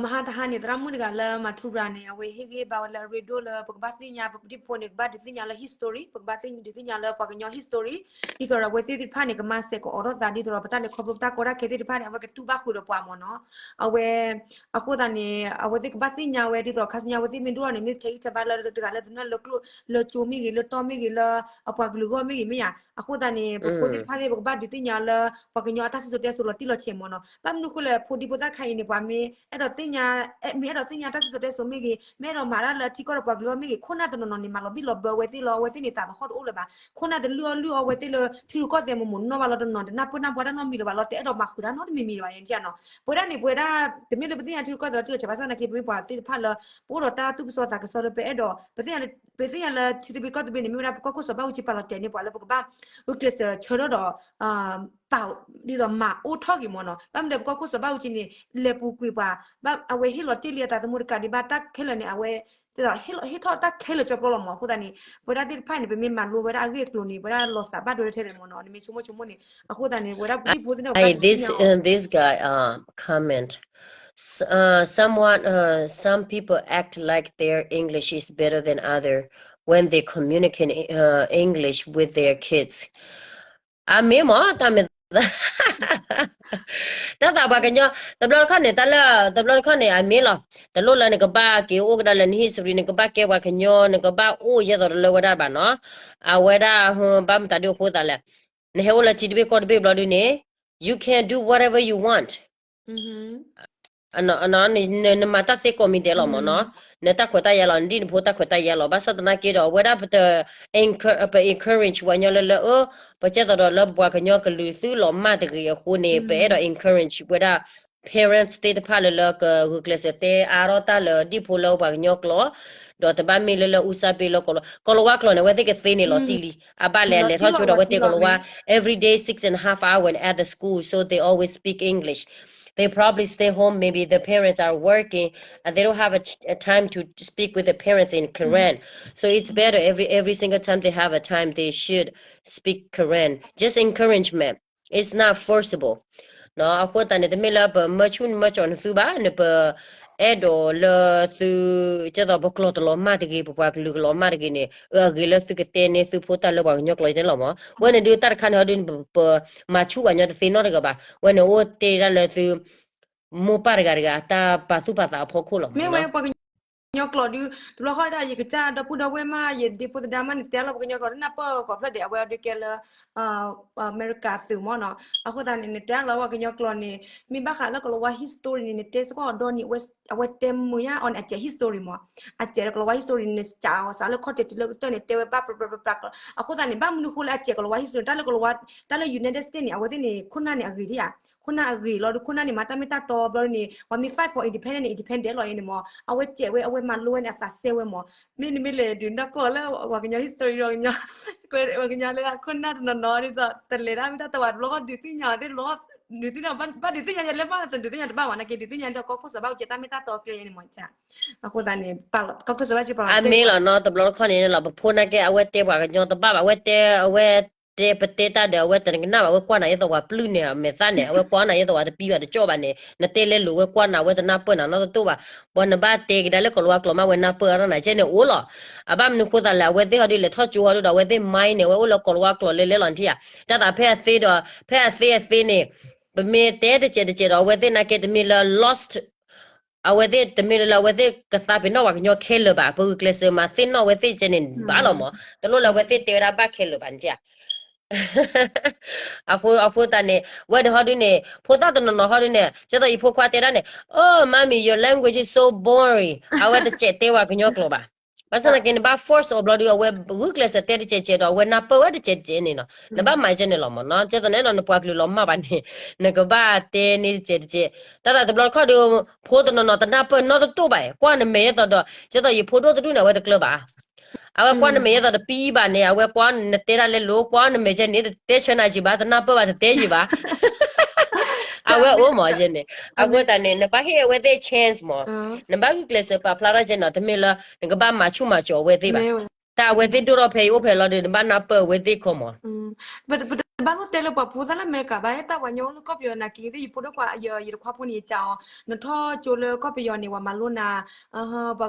မဟါတဟါန့ၣ် သရၣ်မုၣ်တဂၤလၢ Mathura န့ၣ် အဝဲဟ့ၣ်ဂံၢ်ဘါဝဲလၢအရ့ဒိၣ်လၢ ပကဘၣ်သ့ၣ်ညါ ပဒံၣ်ဖိန့ၣ် ကဘၣ်ဒုးသ့ၣ်ညါလၢ history ပကဘၣ်ဒုးသ့ၣ်ညါလၢပှၤကညီ history ဒ်သိးဒီးအဝဲသ့ၣ်သ့ၣ်တဖၣ်န့ၣ် ကမၤစဲးကအိးထီၣ်သး ဒ်သိးဒီးပတၢ်လဲၤခီဖျိပတၢ်ကီတၢ်ခဲသ့ၣ်တဖၣ်န့ၣ် အဝဲကတူၢ်ဘၣ်ဃုာ်ဒီးပှၤမ့ၢ်နီၤ အဝဲ အဃိသတးန့ၣ် အဝဲသ့ၣ်ကဘၣ်သ့ၣ်ညါဝဲ ဒ်သိးဒီးခါဆူညါ အဝဲသ့ၣ်မ့ၢ်ဒိၣ်ထီၣ်န့ၣ် မ့ၢ်ထဲအံၤထဲဘၣ်လၢတဂၤလၢ်လၢ်လၢကျိၣ်လၢကၠိမ့ၢ်ဂ့ၤ လၢတီၢ်မ့ၢ်ဂ့ၤ လၢအပှၤကလုာ်ဂီၢ်မ့ၢ်ဂ့ၤမ့ၢ်ဧါ အဃိသတးန့ၣ် ပဖိသ့ၣ်တဖၣ်သ့ၣ် ပကဘၣ်ဒုးသ့ၣ်ညါလၢ ပှၤကညီအတၢ်စံၣ်စိၤတဲစိၤလီၤတံၢ်လီၤဆဲးမ့ၢ်နီၤ ဘၣ်မနုၤဃိလဲၣ် ဖိဒံဖိသၣ်ခါအံၤန့ၣ် ပှၤမ့ၢ် အဲၣ်ဒိးသ့ၣ်ညါ, မ့ၢ်အဲၣ်ဒိးသ့ၣ်ညါတၢ်စံၣ်စိၤတဲစိၤမ့ၢ်ဂ့ၤ, မ့ၢ်အဲၣ်ဒိးမၤတၢ်လၢထံကီၢ်ဒီးပှၤကလုာ်အဂီၢ်မ့ၢ်ဂ့ၤ, ခိၣ်နၢ်တနီၤနီၤန့ၣ် မၤလီၤဘံၣ်လီၤဘၢဝဲသ့ၣ်လီၤ. အဝဲသ့ၣ်န့ၣ် သးသဟီၣ်တအိၣ်လၢၤဘၣ်. ခိၣ်နၢ်တလုၢ်အီၣ်လုၢ်အီဝဲသ့ၣ်လၢ ထံရူၢ်ကီၢ်သဲးမိၢ်မိၢ်နီၢ်ဘၣ်လီၤ. တနီၤတနၢ်ပၢၢ်နၢ်ပှၢ်တၢ်နီတမံၤလၢၤဘၣ်လီၤ. တအဲၣ်ဒိးမၤဃုာ်တၢ်နီတမံၤမံၤလၢၤဘၣ် ယဲန့ၣ်နီၤ. ပဝဲဒၣ်န့ၣ် ပဝဲဒၣ် တမ့ၢ်လၢပသ့ၣ်ညါထံရူၢ်ကီၢ်သဲးလီၤတံၢ်လီၤဆဲးဘၣ်ဆၣ်သနာ်က့ ပမ့ၢ်ပှၤသ့ၣ်တဖၣ်လၢ ပအိၣ်ဒီးတၢ်သူၣ်ကစီၣ်သးကစီၣ်လၢပအဲၣ်ဒိး ပသ့ၣ်ညါ, ပသ့ၣ်ညါလၢထံသဘျ့ကီၢ်သဘျ့န့ၣ် မ့ၢ်ဝဲဒၣ်ပကီၢ်ခိၣ်စီၤဘၣ်အူကၠံပာ်လီၤတဲာ်န့ၢ်ပှၤလၢပကဘၣ် ဂုာ်ကျဲးစၢးဆၢထၢၣ်ဒီး ပာ်ဒ်သိးမၤအိၣ်ထီၣ်က့ၤမၢ်နီၤ. ဘၣ်မနုၤဒီးပကီၢ်ခိၣ်စီၤဘၣ်အူကၠံန့ၣ် လဲၤပူၤကွံာ်ပှၤ, ဘၣ်အဝဲဟ့ၣ်လီၤတ့ၢ်လံအသးသမူတကးဒံးဘၣ် တၢ်ခဲလၢာ်န့ၣ် အဝဲ ဟ့ၣ်ထီၣ်တၢ်ခဲလၢာ်ကၠီကျီလီၤမၢ်. အဃိသတးန့ၣ် ပဝဲဒၣ်သ့ၣ်တဖၣ်န့ၣ် ပမ့ၢ်မၤလိဝဲဒၣ်အဂ့ၢ်အကျိၤန့ၣ် ပဝဲဒၣ်လီၤသးဘၣ်ဒိထဲလဲၣ်မၢ်နီၤ. နမ့ၢ်ဆိကမိၣ်ဆိကမိၣ်န့ၣ် အဃိသတးန့ၣ် ပဝဲဒၣ်ဒ်ဖိသ့ၣ်န့ၣ် I, this, uh, this guy, uh, comment. S-, uh, someone, uh, some people act like their English is better than other when they communicate, uh, English with their kids. အမ့ၢ်မၢ် တၢ်မ့ၢ် တၢ်သးပှၤကညီ တဘျီတခီၣ်န့ၣ် တၢ်လၢ တဘျီတခီၣ်န့ၣ် အမ့ၢ်လီၤ. တလိၣ်လၢနကဘၣ်က့ၤအိၣ်ကဒါလၢန history နကဘၣ်ကဲပှၤကညီ နကဘၣ်အိၣ်ယဲသိးတလၢဝဲဒၣ်ဘၣ်နီၤ. အဝဲဒၣ် ဘၣ်မတၤဒုအဃိသးလဲၣ်. နဟဲအိၣ်လၢထံတဘ့ၣ်ကီၢ်တဘ့ၣ်ဘျီဒုန့ၣ် you can do whatever you want. နမၤတၢ်သ့ကိးမံၤဒဲးလီၤမၢ်နီၤ. နတၢ်ခွဲးတၢ်ယာ်လီၤ, နဒ်နဖိတၢ်ခွဲးတၢ်ယာ်လီၤ. ဘၣ်ဆၣ်သနာ်က့ဒီး အဝဲဒၣ်ပတ ပ encourage ပှၤကညီလၢလၢ အၢ ပကဲသိးဒီးလၢပပှၤကညီကလုာ်သုးလီၤမၢ်တဂ့ၤအဃိန့ၣ် ပအဲၣ်ဒိး encourage ဝဲဒၣ် parents သ့ၣ်တဖၣ်လၢလၢကဂုာ်ကျဲးစၢးတဲအါထီၣ်တၢ်လၢဒ်ဖိလၢပှၤကညီကျိာ်, ဒီးတဘၣ်မ့ၢ်လၢလၢအူစၢ်ဘ့ၣ်လၢကီးလီၤ. ကီးလီၤဝါကျိာ်န့ၣ် အဝဲသ့ၣ်ကသ့န့ၣ်လီၤတံၢ်လံ. အဘၣ်လဲၤလဲၤထီၣ်ကၠိဒီးအဝဲတဲကီးလီၤဝါ every day six and a half hour at the school, so they always speak English. They probably stay home. Maybe the parents are working and they don't have a, ch- a time to speak with the parents in Karen. So it's better every every single time they have a time, they should speak Karen. Just encouragement. It's not forcible. နီၤ အဃိသတးန့ၣ် တမ့ၢ်လၢပမၢဆူၣ်မၢကၠီနသုဘၣ်, နပအဲၣ်ဒိးလၢသု ကဲသိးပကျိာ်တလီၤမၢ်တဂ့ၤ, ပပှၤကလုာ်ကလီၤမၢ်တဂ့ၤန့ၣ်, အဂ့ၤလၢသုကတဲန့ၢ်သုဖိတၢ်လၢပှၤကညီကျိာ်ယတဲလီၤမး. ဝဲန့ၣ်ဒုးတၢ်တခါန့ၣ်ဟီဒုး ပမၤဆူၣ်ပှၤကညီတသ့နီတဂၤဘၣ်. ဝဲန့ၣ်အိၣ်တ့ၢ်ဒၣ်လၢသု မိၢ်ပၢ်တဂၤတဂၤ တၢ်ပာ်သူၣ်ပာ်သးအဖီခိၣ်လီၤမး. မ့ၢ်ဝဲပှၤကညီကျိာ်ဒုး တဘျီဃီဒၣ် ယကစၢ်ဒီပုၢ်ဒီဝဲၢ်မး ယဒ့ဖိသဒါမးန့ၣ် တဲလီၤပှၤကညီကျိာ် တနၢ်ပၢၢ်ကိးဖျၢၣ်ဒဲး အဝဲအဒုးကဲလၢ အမဲရကၤသုးမးနီၤ. အဃိသတးန့ၣ် နတဲလီၤပှၤကညီကျိာ်န့ၣ် မ့ၢ်ဘၣ်ဃးလၢကလီၤဝါ history န့ၣ် နတဲစ့ၢ်ကီးဒီနံၤ အဝဲတဲမုာ်ညါအီၤန့ၣ် အစဲး history မး. အစဲးကလီၤဝါ history န့ၣ် နစးအီၤစးလၢခီၣ်တဲာ်တုၤလၢကတၢၢ်န့ၣ် တဲဝဲဘၣ်ပြပြပြပြကျိာ်. အဃိသတးန့ၣ် ဘၣ်မနုၤဃိလၢအစဲးကလီၤဝါ history တၢ်လၢကလီၤဝါ တၢ်လၢ United States န့ၣ် အဝဲသ့ၣ်န့ၣ် ခိၣ်နၢ်န့ၣ် အဂ့ၤဒံးဧါ. ခိၣ်နၢ်အဂ့ၤလီၤဒုး ခိၣ်နၢ်န့ၣ် မၤတၢ်မ့ၢ်တၢ်တီဘျီန့ၣ် ပှၤမ့ၢ် fight for independent န့ၣ် independent လီၤအံၤန့ၣ်မး. အဝဲစဲးဝဲ အဝဲမၤလိဝဲန့ၣ် အသးစဲဝဲမး. မ့တမ့ၢ်လဲၣ်ဒုး နၢ်ကျိာ်လၢပှၤကညီ history ပှၤကညီ ပှၤကညီလၢခိၣ်နၢ်တနီၤနီၤဒ်သိး တလဲၤတၢ်မ့ၢ်တၢ်တီဘၣ် တဘျီဃီဒုးသ့ၣ်ညါသ့ၣ်တဘျီဃီ ဒုးသ့ၣ်ညါ ဘၣ်ဒုးသ့ၣ်ညါလၢဘၣ် တဒုးသ့ၣ်ညါတဘၣ်ဘၣ် နာ်က့ဒုးသ့ၣ်ညါဒီးကီၢ်ခိၣ်စီၤဘၣ်အူကၠံတၢ်မ့ၢ်တၢ်တီကျဲန့ၣ်မး. အဃိသတးန့ၣ် ကီၢ်ခိၣ်စီၤဘၣ်အူကၠံပာ်လီၤတဲာ် အမ့ၢ်လီၤနီၤ တဘျီတခီၣ်န့ၣ်လီၤ ပဖိနာ်က့ အဝဲတဲပှၤကညီတဘၣ်ဘၣ် အဝဲတဲ အဝဲတဲပတဲတၢ်ဒီး အဝဲတနကနၣ်ဘၣ် အဝဲကွၢ်နၤယဲသိးပှၤပျုၢ်န့ၣ် အမဲာ်သၣ်န့ၣ် အဝဲကွၢ်နၤယဲသိးပှၤတပံဘၣ်တကၠီၣ်ဘၣ်န့ၣ် နတဲလဲလိာ်ဝဲကွၢ်နၤ အဝဲတနၢ်ပၢၢ်နၤနီတတိၢ်ဘၣ်. ပှၤနဘၣ်တဲကဒါလၢကီၤလၤဝါကျိာ်မး အဝဲနၢ်ပၢၢ်အါထီၣ်နၤကဲန့ၣ်အိၣ်လီၤ. အဘၣ်မနုၤဃိသးလဲၣ် အဝဲသ့ၣ်ဟီဒုးလဲၤထီၣ်ကၠိဟီဒုးဒီး အဝဲသ့ၣ် mind န့ၣ် အဝဲအိၣ်လၢကီၤလၤဝါကျိာ်လဲလဲလီၤနထံၣ်ဧါ. တၢ်သးဖဲအသ့ဒီး ဖဲအသ့အသ့န့ၣ် ပမ့ၢ်တဲတစဲးတစဲးဒီး အဝဲသ့ၣ်နာ်က့တမ့ၢ်လၢ lost အဝဲသ့ၣ်တမ့ၢ်လၢ အဝဲသ့ၣ်ကသးပ့ၤနီၣ်ပှၤကညီခဲလၢာ်ဘၣ် ပဂုာ်ကျဲးစၢးမၤသ့ၣ်နီၣ်အဝဲသ့ၣ်ကဲန့ၣ်ဘၣ်လီၤမး တလိၣ်လၢအဝဲသ့ၣ်တဲဝဲဒၣ်ဘၣ်ခဲလၢာ်ဘၣ်န့ၣ်ဧါ. အဃိ အဃိသတးန့ၣ် ဝဲန့ၣ်ဟီဒုးန့ၣ် ဖိသၣ်တနီၤနီၤဟီဒုးန့ၣ် ကဲသိးယဖိခွါတဲဒၣ်န့ၣ် Oh mommy, your language is so boring. အဝဲတစဲးတဲပှၤကညီကျိာ်ဘၣ်. ဘၣ်ဆၣ်သနာ်က့န့ၣ် နဘၣ် force အီၤဘျီဒုး အဝဲဂုာ်ကျဲးစၢးတဲတစဲးတစဲးဒီး အဝဲနၢ်ပၢၢ်ဝဲတစဲးတစဲးန့ၣ်လီၤ. နဘၣ်မၤကဲန့ၣ်လီၤမးနီၤ ကဲသိးန့ၣ်ဒီး နပှၤကလုာ်လီၤမၢ်ဘၣ်န့ၣ် နကဘၣ်တဲန့ၢ်တစဲးတစဲး တၢ်သးတဘျီတခီၣ်ဒီး ဖိတနီၤနီၤတနၢ်ပၢၢ်နီတတိၢ်ဘၣ် ကွၢ်နမဲာ်ယဲသိးဒီး ကဲသိးယဖိဒိၣ်တဒူၣ်န့ၣ် အဝဲတကျၢၤဘၣ်. အဝဲကွၢ်နမဲာ်ယဲသိးတပံဘၣ်န့ၣ် အဝဲကွၢ်နတဲဒၣ်လဲလိၤ ကွၢ်နမဲာ်ကဲန့ၣ် တတဲဆၢနၤကံဘၣ် တနၢ်ပၢၢ်ဘၣ် တတဲကံဘၣ် အဝဲအိၣ်မးကဲန့ၣ် အဃိသတးန့ၣ် နဘၣ်ဟ့ၣ်အဝဲသ့ၣ် chance မး နဘၣ်ဂုာ်ကျဲးစၢးပာ်ဖျါထီၣ်ကဲန့ၣ် တမ့ၢ်လၢ နကဘၣ်မၤဆူၣ်မၤစီၤအဝဲသ့ၣ်ဘၣ်. တၢ်အဝဲသ့ၣ်ဒိၣ်ထီၣ်ဖဲအံၤအိၣ်ဖဲလီၤဒီး နဘၣ်နၢ်ပၢၢ်အဝဲသ့ၣ်ခီမး ပတဘၣ်လိၣ်တဲလၢပှၤဖိသၣ်လၢအမဲရကၤဘၣ် ဟဲတၢ်ပှၤကညီအိၣ်လၢကီၢ်ပယီၤနာ်က့သ့ၣ် ယဖိဒိၣ်ခွါ ယတခွါဖိန့ၣ် ယကးအီၤ နထီၣ်ကၠိလၢကီၢ်ပယီၤန့ၣ် ပှၤမၤလိနၤ ပှ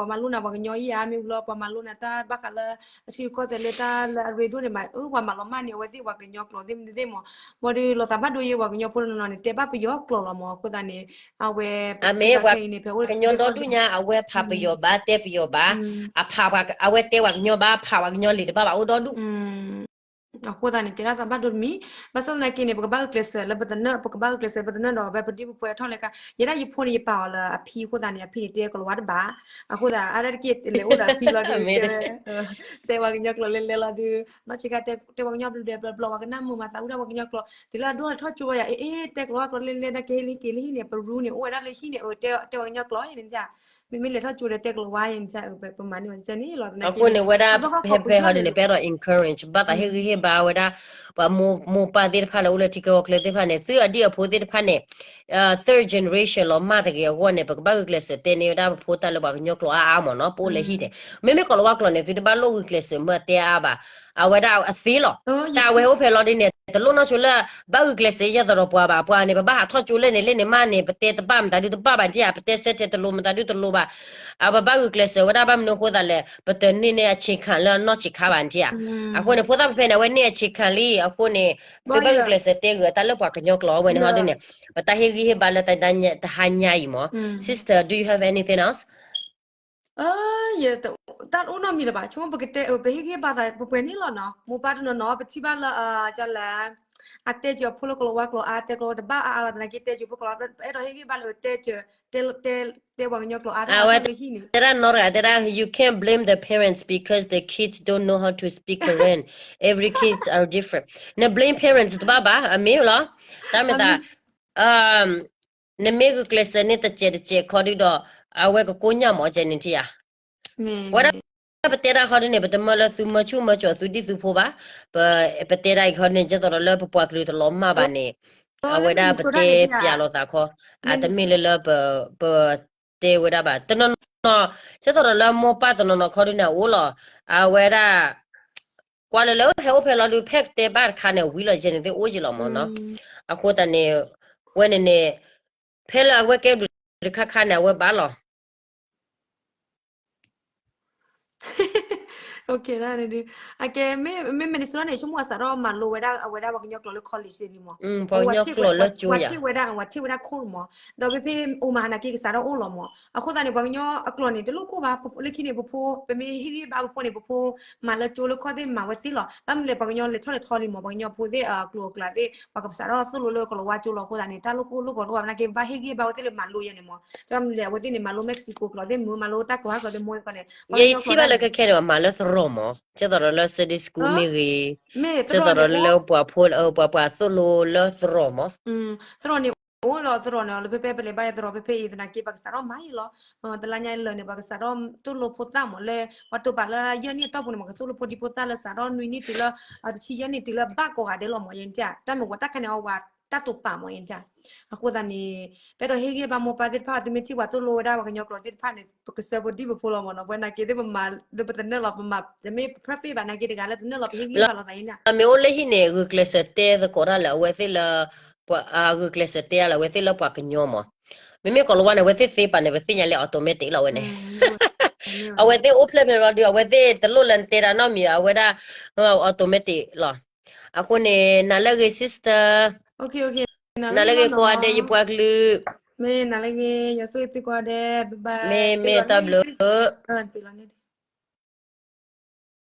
ၤမၤလိနၤပှၤကညီဧါ မ့ၢ်ဝံၤလီၤ ပှၤမၤလိနၤတၢ်ဘၣ်ဃးလၢ အထံရူၢ်ကီၢ်သဲးလၢတၢ်လၢအရ့ဒိၣ်န့ၣ်မး အၢ ပှၤမၤလီၤမၢ်န့ၣ် အဝဲသ့ၣ်ပှၤကညီကျိာ်သ့ၣ်မနုၤသ့ၣ်မး ဘၣ်ဒီးလီၤသးဘၣ်ဒိယဲ ပှၤကညီဖိတနီၤနီၤန့ၣ် တဲဘၣ်ပယီၤကျိာ်လီၤမး အဃိသတးန့ၣ် အဝဲ အမ့ၢ်ပှၤကညီဒီဒူၣ်ညါ အဝဲဖးပယီၤဘၣ် တဲပယီၤဘၣ် အဖး အဝဲတဲပှၤကညီဘၣ် ဖးပှၤကညီလံာ်တဘၣ်ဘၣ်အိၣ်ဒီဒူၣ် အဃိသတးန့ၣ် ကဲဒၣ်သးဘၣ်ဒိတမံၤ, ဘၣ်ဆၣ်သနာ်က့န့ၣ် ပကဘၣ်ဂုာ်ကျဲးစၢးလၢပသနၢၣ် ပကဘၣ်ဂုာ်ကျဲးစၢး ပသနၢၣ်ဒီး ပဒ်ပပှဲၤထီၣ်လဲၤခါ, ယဲဒၣ်ယဖိန့ၣ် ယပာ်အီၤလၢအဖံအဃိသတးန့ၣ် အဖံန့ၣ်တဲကလီၤဝါတဘၣ်, အဃိသတး အါဒၣ်တက့ၢ် လဲၤအိၣ်ဒီးအဖံလီၤဒုး တဲဝဲ တဲပှၤကညီကျိာ်လဲၤလဲၤလီၤဒုး, နီၢ်ဆံးခါတဲပှၤကညီဘျုးဒဲးဘျီဘျီ ပှၤကနၣ်မုာ်မး သးဝံၣ်ဒၣ်ပှၤကညီကျိာ် တုၤလၢအဒိၣ်ထီၣ်ကၠိဝဲယၤ အ့ အ့ တဲကလီၤဝါကျိာ်လဲၤလဲၤ နကဟ့ၣ်လံက့ၤလၢဟံၣ်န့ၣ် ပရူန့ၣ် အိၣ်ဝဲဒၣ်လၢဟံၣ်န့ၣ် အ တဲပှၤကညီကျိာ်န့ၣ် မ့မ့ၢ်လဲၤထီၣ်ကၠိဒီးတဲကလီၤဝါန့ၣ် ပမၤန့ၢ်ဝဲန့ၣ်လီၤ. သနာ်က့န့ၣ် အဃိန့ၣ် ဝဲဒၣ် ဖဲဖဲဟီဒ်န့ၣ် ပအဲၣ်ဒိး encourage ဘၣ်သးဟ့ၣ်ဂံၢ်ဟ့ၣ်ဘါဝဲဒၣ် ပှၤမိၢ်ပၢ်သ့ၣ်တဖၣ်လၢအိၣ်လၢထံချၢကီၢ်ချၢသ့ၣ်တဖၣ်န့ၣ် သုအဒံၣ်အဖိသ့ၣ်တဖၣ်န့ၣ် third generation လီၤမၢ်တဂ့ၤအဂီၢ်န့ၣ် ပကဘၣ်ဂုာ်ကျဲးစၢးတဲန့ၢ်ဝဲဒၣ်ပဖိတၢ်လၢပှၤကညီကျိာ်အါအါမ့ၢ်နီၤ ပအိၣ်လၢဟံၣ်န့ၣ် မ့မ့ၢ်ကီၤလၤဝါကျိာ်န့ၣ် သုတဘၣ်လိၣ်ဂုာ်ကျဲးစၢးမၢတဲအါအါဘၣ်, အဝဲဒၣ်အသ့လီၤ. တၢ်အဝဲဟဲအိၣ်ဖဲလီၤဒ်န့ၣ် တလိၣ်နီၢ်ဆိလၢ ဘၣ်ဂုာ်ကျဲးစၢးယဲၢ်သရီးပှၤဘၣ်, ပှၤန့ၣ် ပဘၣ်ဟးထီၣ်ကၠိလဲၣ်န့ၣ် လဲၣ်န့ၣ်မးန့ၣ် ပတဲတဘၣ်မတၤဒုတဘၣ်ဘၣ်ဒ်ဧါ, ပတဲစဲထဲတလိၤမတၤဒုတလိၤဘၣ်, အပဘၣ်ဂုာ်ကျဲးစၢးဝဲဒၣ်ဘၣ်မနုၤအဃိသတးလဲၣ် ပတန့ၢ်န့ၢ်အဆံးခၣ်လၢအနီၢ်ဆံးခါဘၣ်ဒ်ဧါ. အဃိန့ၣ် ဖိသၣ်ဖဲန့ၣ် အဝဲန့ၢ်အဆံးခၣ်လံ, အဃိန့ၣ် သုဘၣ်ဂုာ်ကျဲးစၢးတဲဂုာ်အတၢ်လၢပှၤကညီကျိာ်အဝဲန့ၣ်ဟီဒ်န့ၣ်, ပတၢ်ဟ့ၣ်ဂံၢ်ဟ့ၣ်ဘါလၢတဟါညါအံၤမး. Sister, do you have anything else? တၢ်အိၣ်နီတမံၤလၢၤဘၣ်, ဆိကမိၣ်ပကတဲ ပဟ့ၣ်ဂံၢ်ဟ့ၣ်ဘါသး ပပှဲၤန့ၣ်လီၤနီၤ, မိၢ်ပၢ်တနီၤနီၤ ပထံၣ်ဘၣ်လၢ ကလဲၣ် အတဲကၢၤအဖိလၢကလီၤဝါကျိာ်အါ တဲကလီၤဝါတဘၣ်အါအါသနာ်က့ တဲကၢၤဖိကလီၤဝါ ပအဲၣ်ဒိးဟ့ၣ်ဂံၢ်ဘါလၢတဲကၢၤ တဲပှၤကညီကျိာ်အါတဂၤလၢဟံၣ်န့ၣ် တဲဒၣ်နီတဂၤ တဲဒၣ် you can't blame the parents because the kids don't know how to speak Karen, every kids are different, န blame parents တဘၣ်ဘၣ် အမ့ၢ်လီၤ, တၢ်မ့ၢ်သး နမ့ၢ်ဂုာ်ကျဲးစၢးန့ၣ်တစဲးတစဲးခီဒုဒီး အဝဲကကိညၢ်မး ကဲန့ၣ်ထံၣ်ဧါ. ဝဲဒၣ်ပတဲဒၣ်ခီဒုန့ၣ် ပတမၢလၢသုမၢဆူၣ်မၢစိးသုဒံၣ်သုဖိဘၣ်, ပတဲဒၣ်အံၤခီဒုန့ၣ် ကဲသိးဒီးလၢပပှၤကလုာ်တလီၤမၢ်ဘၣ်န့ၣ် အဝဲဒၣ်ပတဲပျးလိာ်သးခီ, အတမ့ၢ်လၢလၢပ ပတဲဝဲဒၣ်ဘၣ် တနီၤနီၤ, ကဲသိးဒီးလၢမိၢ်ပၢ်တနီၤနီၤခီဒုန့ၣ် အအိၣ်လီၤ, အဝဲဒၣ် ကွၢ်လၢလၢဟဲအိၣ်ဖဲလီၤဒု ဖဲကတဲဘၣ်တခါန့ၣ် ဝံၤလီၤယဲန့ၣ်သ့ၣ်အိၣ်ယံၤလီၤမးနီၤ. အဃိသတးန့ၣ် ဝဲန့ၣ်န့ၣ် ဖဲလၢအဝဲကဲဘျုးတခါခါန့ၣ် အဝဲဘၣ်လီၤ. အကဲ မ့ၢ် Minnesota န့ၣ် ဆိကမိၣ်အစးထီၣ်မၤလိဝဲဒၣ် အဝဲဒၣ်ပှၤကညီကျိာ်လၢ college သ့ၣ်လံမး, ပှၤကညီကျိာ်လၢကၠိယၤ ပှၤထံၣ်ဝဲဒၣ် ပှၤထံၣ်ဝဲဒၣ်ခိၣ်မး, ဒီးဖဲဖဲအိၣ်မၤဟးနာ်က့ကစးထီၣ်အိၣ်လီၤမး. အဃိသတးန့ၣ် ပှၤကညီအကျိာ်န့ၣ် တလိၣ်ကိၢ်ဘၣ်, လၢခံန့ၣ် ပဖိ ပမ့ၢ်ဟ့ၣ်ဂံၢ်ဘါပဖိန့ၣ် ပဖိမၤလၢကၠိလၢခီၣ်သ့ၣ်မၤဝဲသ့လီၤ. ဘၣ်မနုၤလဲၣ် ပှၤကညီလဲၤထီၣ်လဲၤထီလံမး, ပှၤကညီဖိသ့ၣ်အကျိာ်အကျါသ့ၣ် ပှၤကစးထီၣ်သိၣ်လိလၢကလီၤဝါကၠိလီၤ. အဃိသတးန့ၣ် တၢ်လိၣ်ကိၢ်လိၣ်ဂီၤတအိၣ်ဘၣ်, နာ်က့ဘၣ်ဟ့ၣ်ဂံၢ်ဘါဝဲသ့ၣ်လၢမၤလိယဲန့ၣ်မး. ဘၣ်မနုၤလဲၣ် အဝဲသ့ၣ်န့ၣ် မၤလိ Mexico ကျိာ်သ့ၣ် မ့ၢ်မၤလိတၢ်ကီဟးကျိာ်သ့ၣ် မ့ၢ်ကီန့ၣ် ယဲယထံၣ်ဘၣ်လၢခဲခဲန့ၣ် မၤလၢသရိာ်မး, ကဲသိးဒီးလၢ Sunday school မ့ၢ်ဂ့ၤ, ကဲသိးဒီးလၢပှၤဖိ ပှၤပှၤသိၣ်လိလၢသရိာ်မး. သရိာ်န့ၣ်အိၣ်လီၤ, သရိာ်န့ၣ် လၢဖဲဖဲပလဲၤဘၣ်ယဲသရိာ်ဖဲဖဲအံၤသနာ်က့ ပှၤကစးထီၣ်မၤအံၤလီၤ. တလါညါလၢာ်န့ၣ် ပှၤကစးထီၣ်သိၣ်လိဖိသၣ်မး လၢပှၤတိာ်ပာ်လၢယဲၢ်နံၣ်အတီၢ်ပူၤန့ၣ် ပှၤကသိၣ်လိဖိဒံဖိသၣ်လၢစးထီၣ်နွံနံၣ်တုၤလၢ တဆံယဲၢ်နံၣ်တုၤလၢဘၣ်ကိးဂၤဒဲးလီၤမး ယဲန့ၣ်. တၢ်မ့ၢ်ဝဲတၢ်ခါန့ၣ် အဝဲတၢ်တိာ်ပာ်မး ယဲန့ၣ်. အဃိသတးန့ၣ် ပအဲၣ်ဒိးဟ့ၣ်ဂံၢ်ဘါမိၢ်ပၢ်သ့ၣ်တဖၣ် သုမ့ၢ်ထံၣ်ပှၤသိၣ်လိဝဲဒၣ်ပှၤကညီကျိာ်သ့ၣ်တဖၣ်န့ၣ် ပကစၢဖှိၣ်ဒံဖိလီၤမးနီၤ. ပဝဲနာ်က့သ့ၣ်ပမၤလၢပသနၢၣ်လီၤ, ပမၤ တမ့ၢ် perfect ဘၣ်နာ်က့တဂၤလၢသနၢၣ်လီၤ ပဟ့ၣ်ဂံၢ်ဘါလိာ်သးအံၤန့ၣ်. မ့ၢ်အိၣ်လၢဟံၣ်န့ၣ် ဂုာ်ကျဲးစၢးတဲသကိးတၢ်လၢအဝဲသ့ၣ်လၢ ပှၤ ဂုာ်ကျဲးစၢးတဲအါလၢ အဝဲသ့ၣ်လၢပှၤကညီမး. မ့မ့ၢ်ကီၤလၤဝါန့ၣ် အဝဲသ့ၣ်သ့ပာ်န့ၣ် ပသ့ၣ်ညါလၢ automatic လီၤဝဲန့ၣ်. အဝဲသ့ၣ်အိၣ်ဖျဲၣ်ဖျဲၣ်လီၤဒုး အဝဲသ့ၣ်တလိၣ်လၢနတဲတၢ်နီတမံၤ အဝဲဒၣ် automatic လီၤ. အဃိန့ၣ် နၤလၢအဂ့ၤ sister, နၤလၢအဂ့ၤကိးဂၤဒဲး ယပှၤကလုာ်, မ့ၢ်နၤလၢအဂ့ၤ ယွၤဆိၣ်ဂ့ၤသုကိးဂၤဒဲး bye bye, မ့ၢ်မ့ၢ်တၢ်ဘျုး, ပလီၤန့ၣ်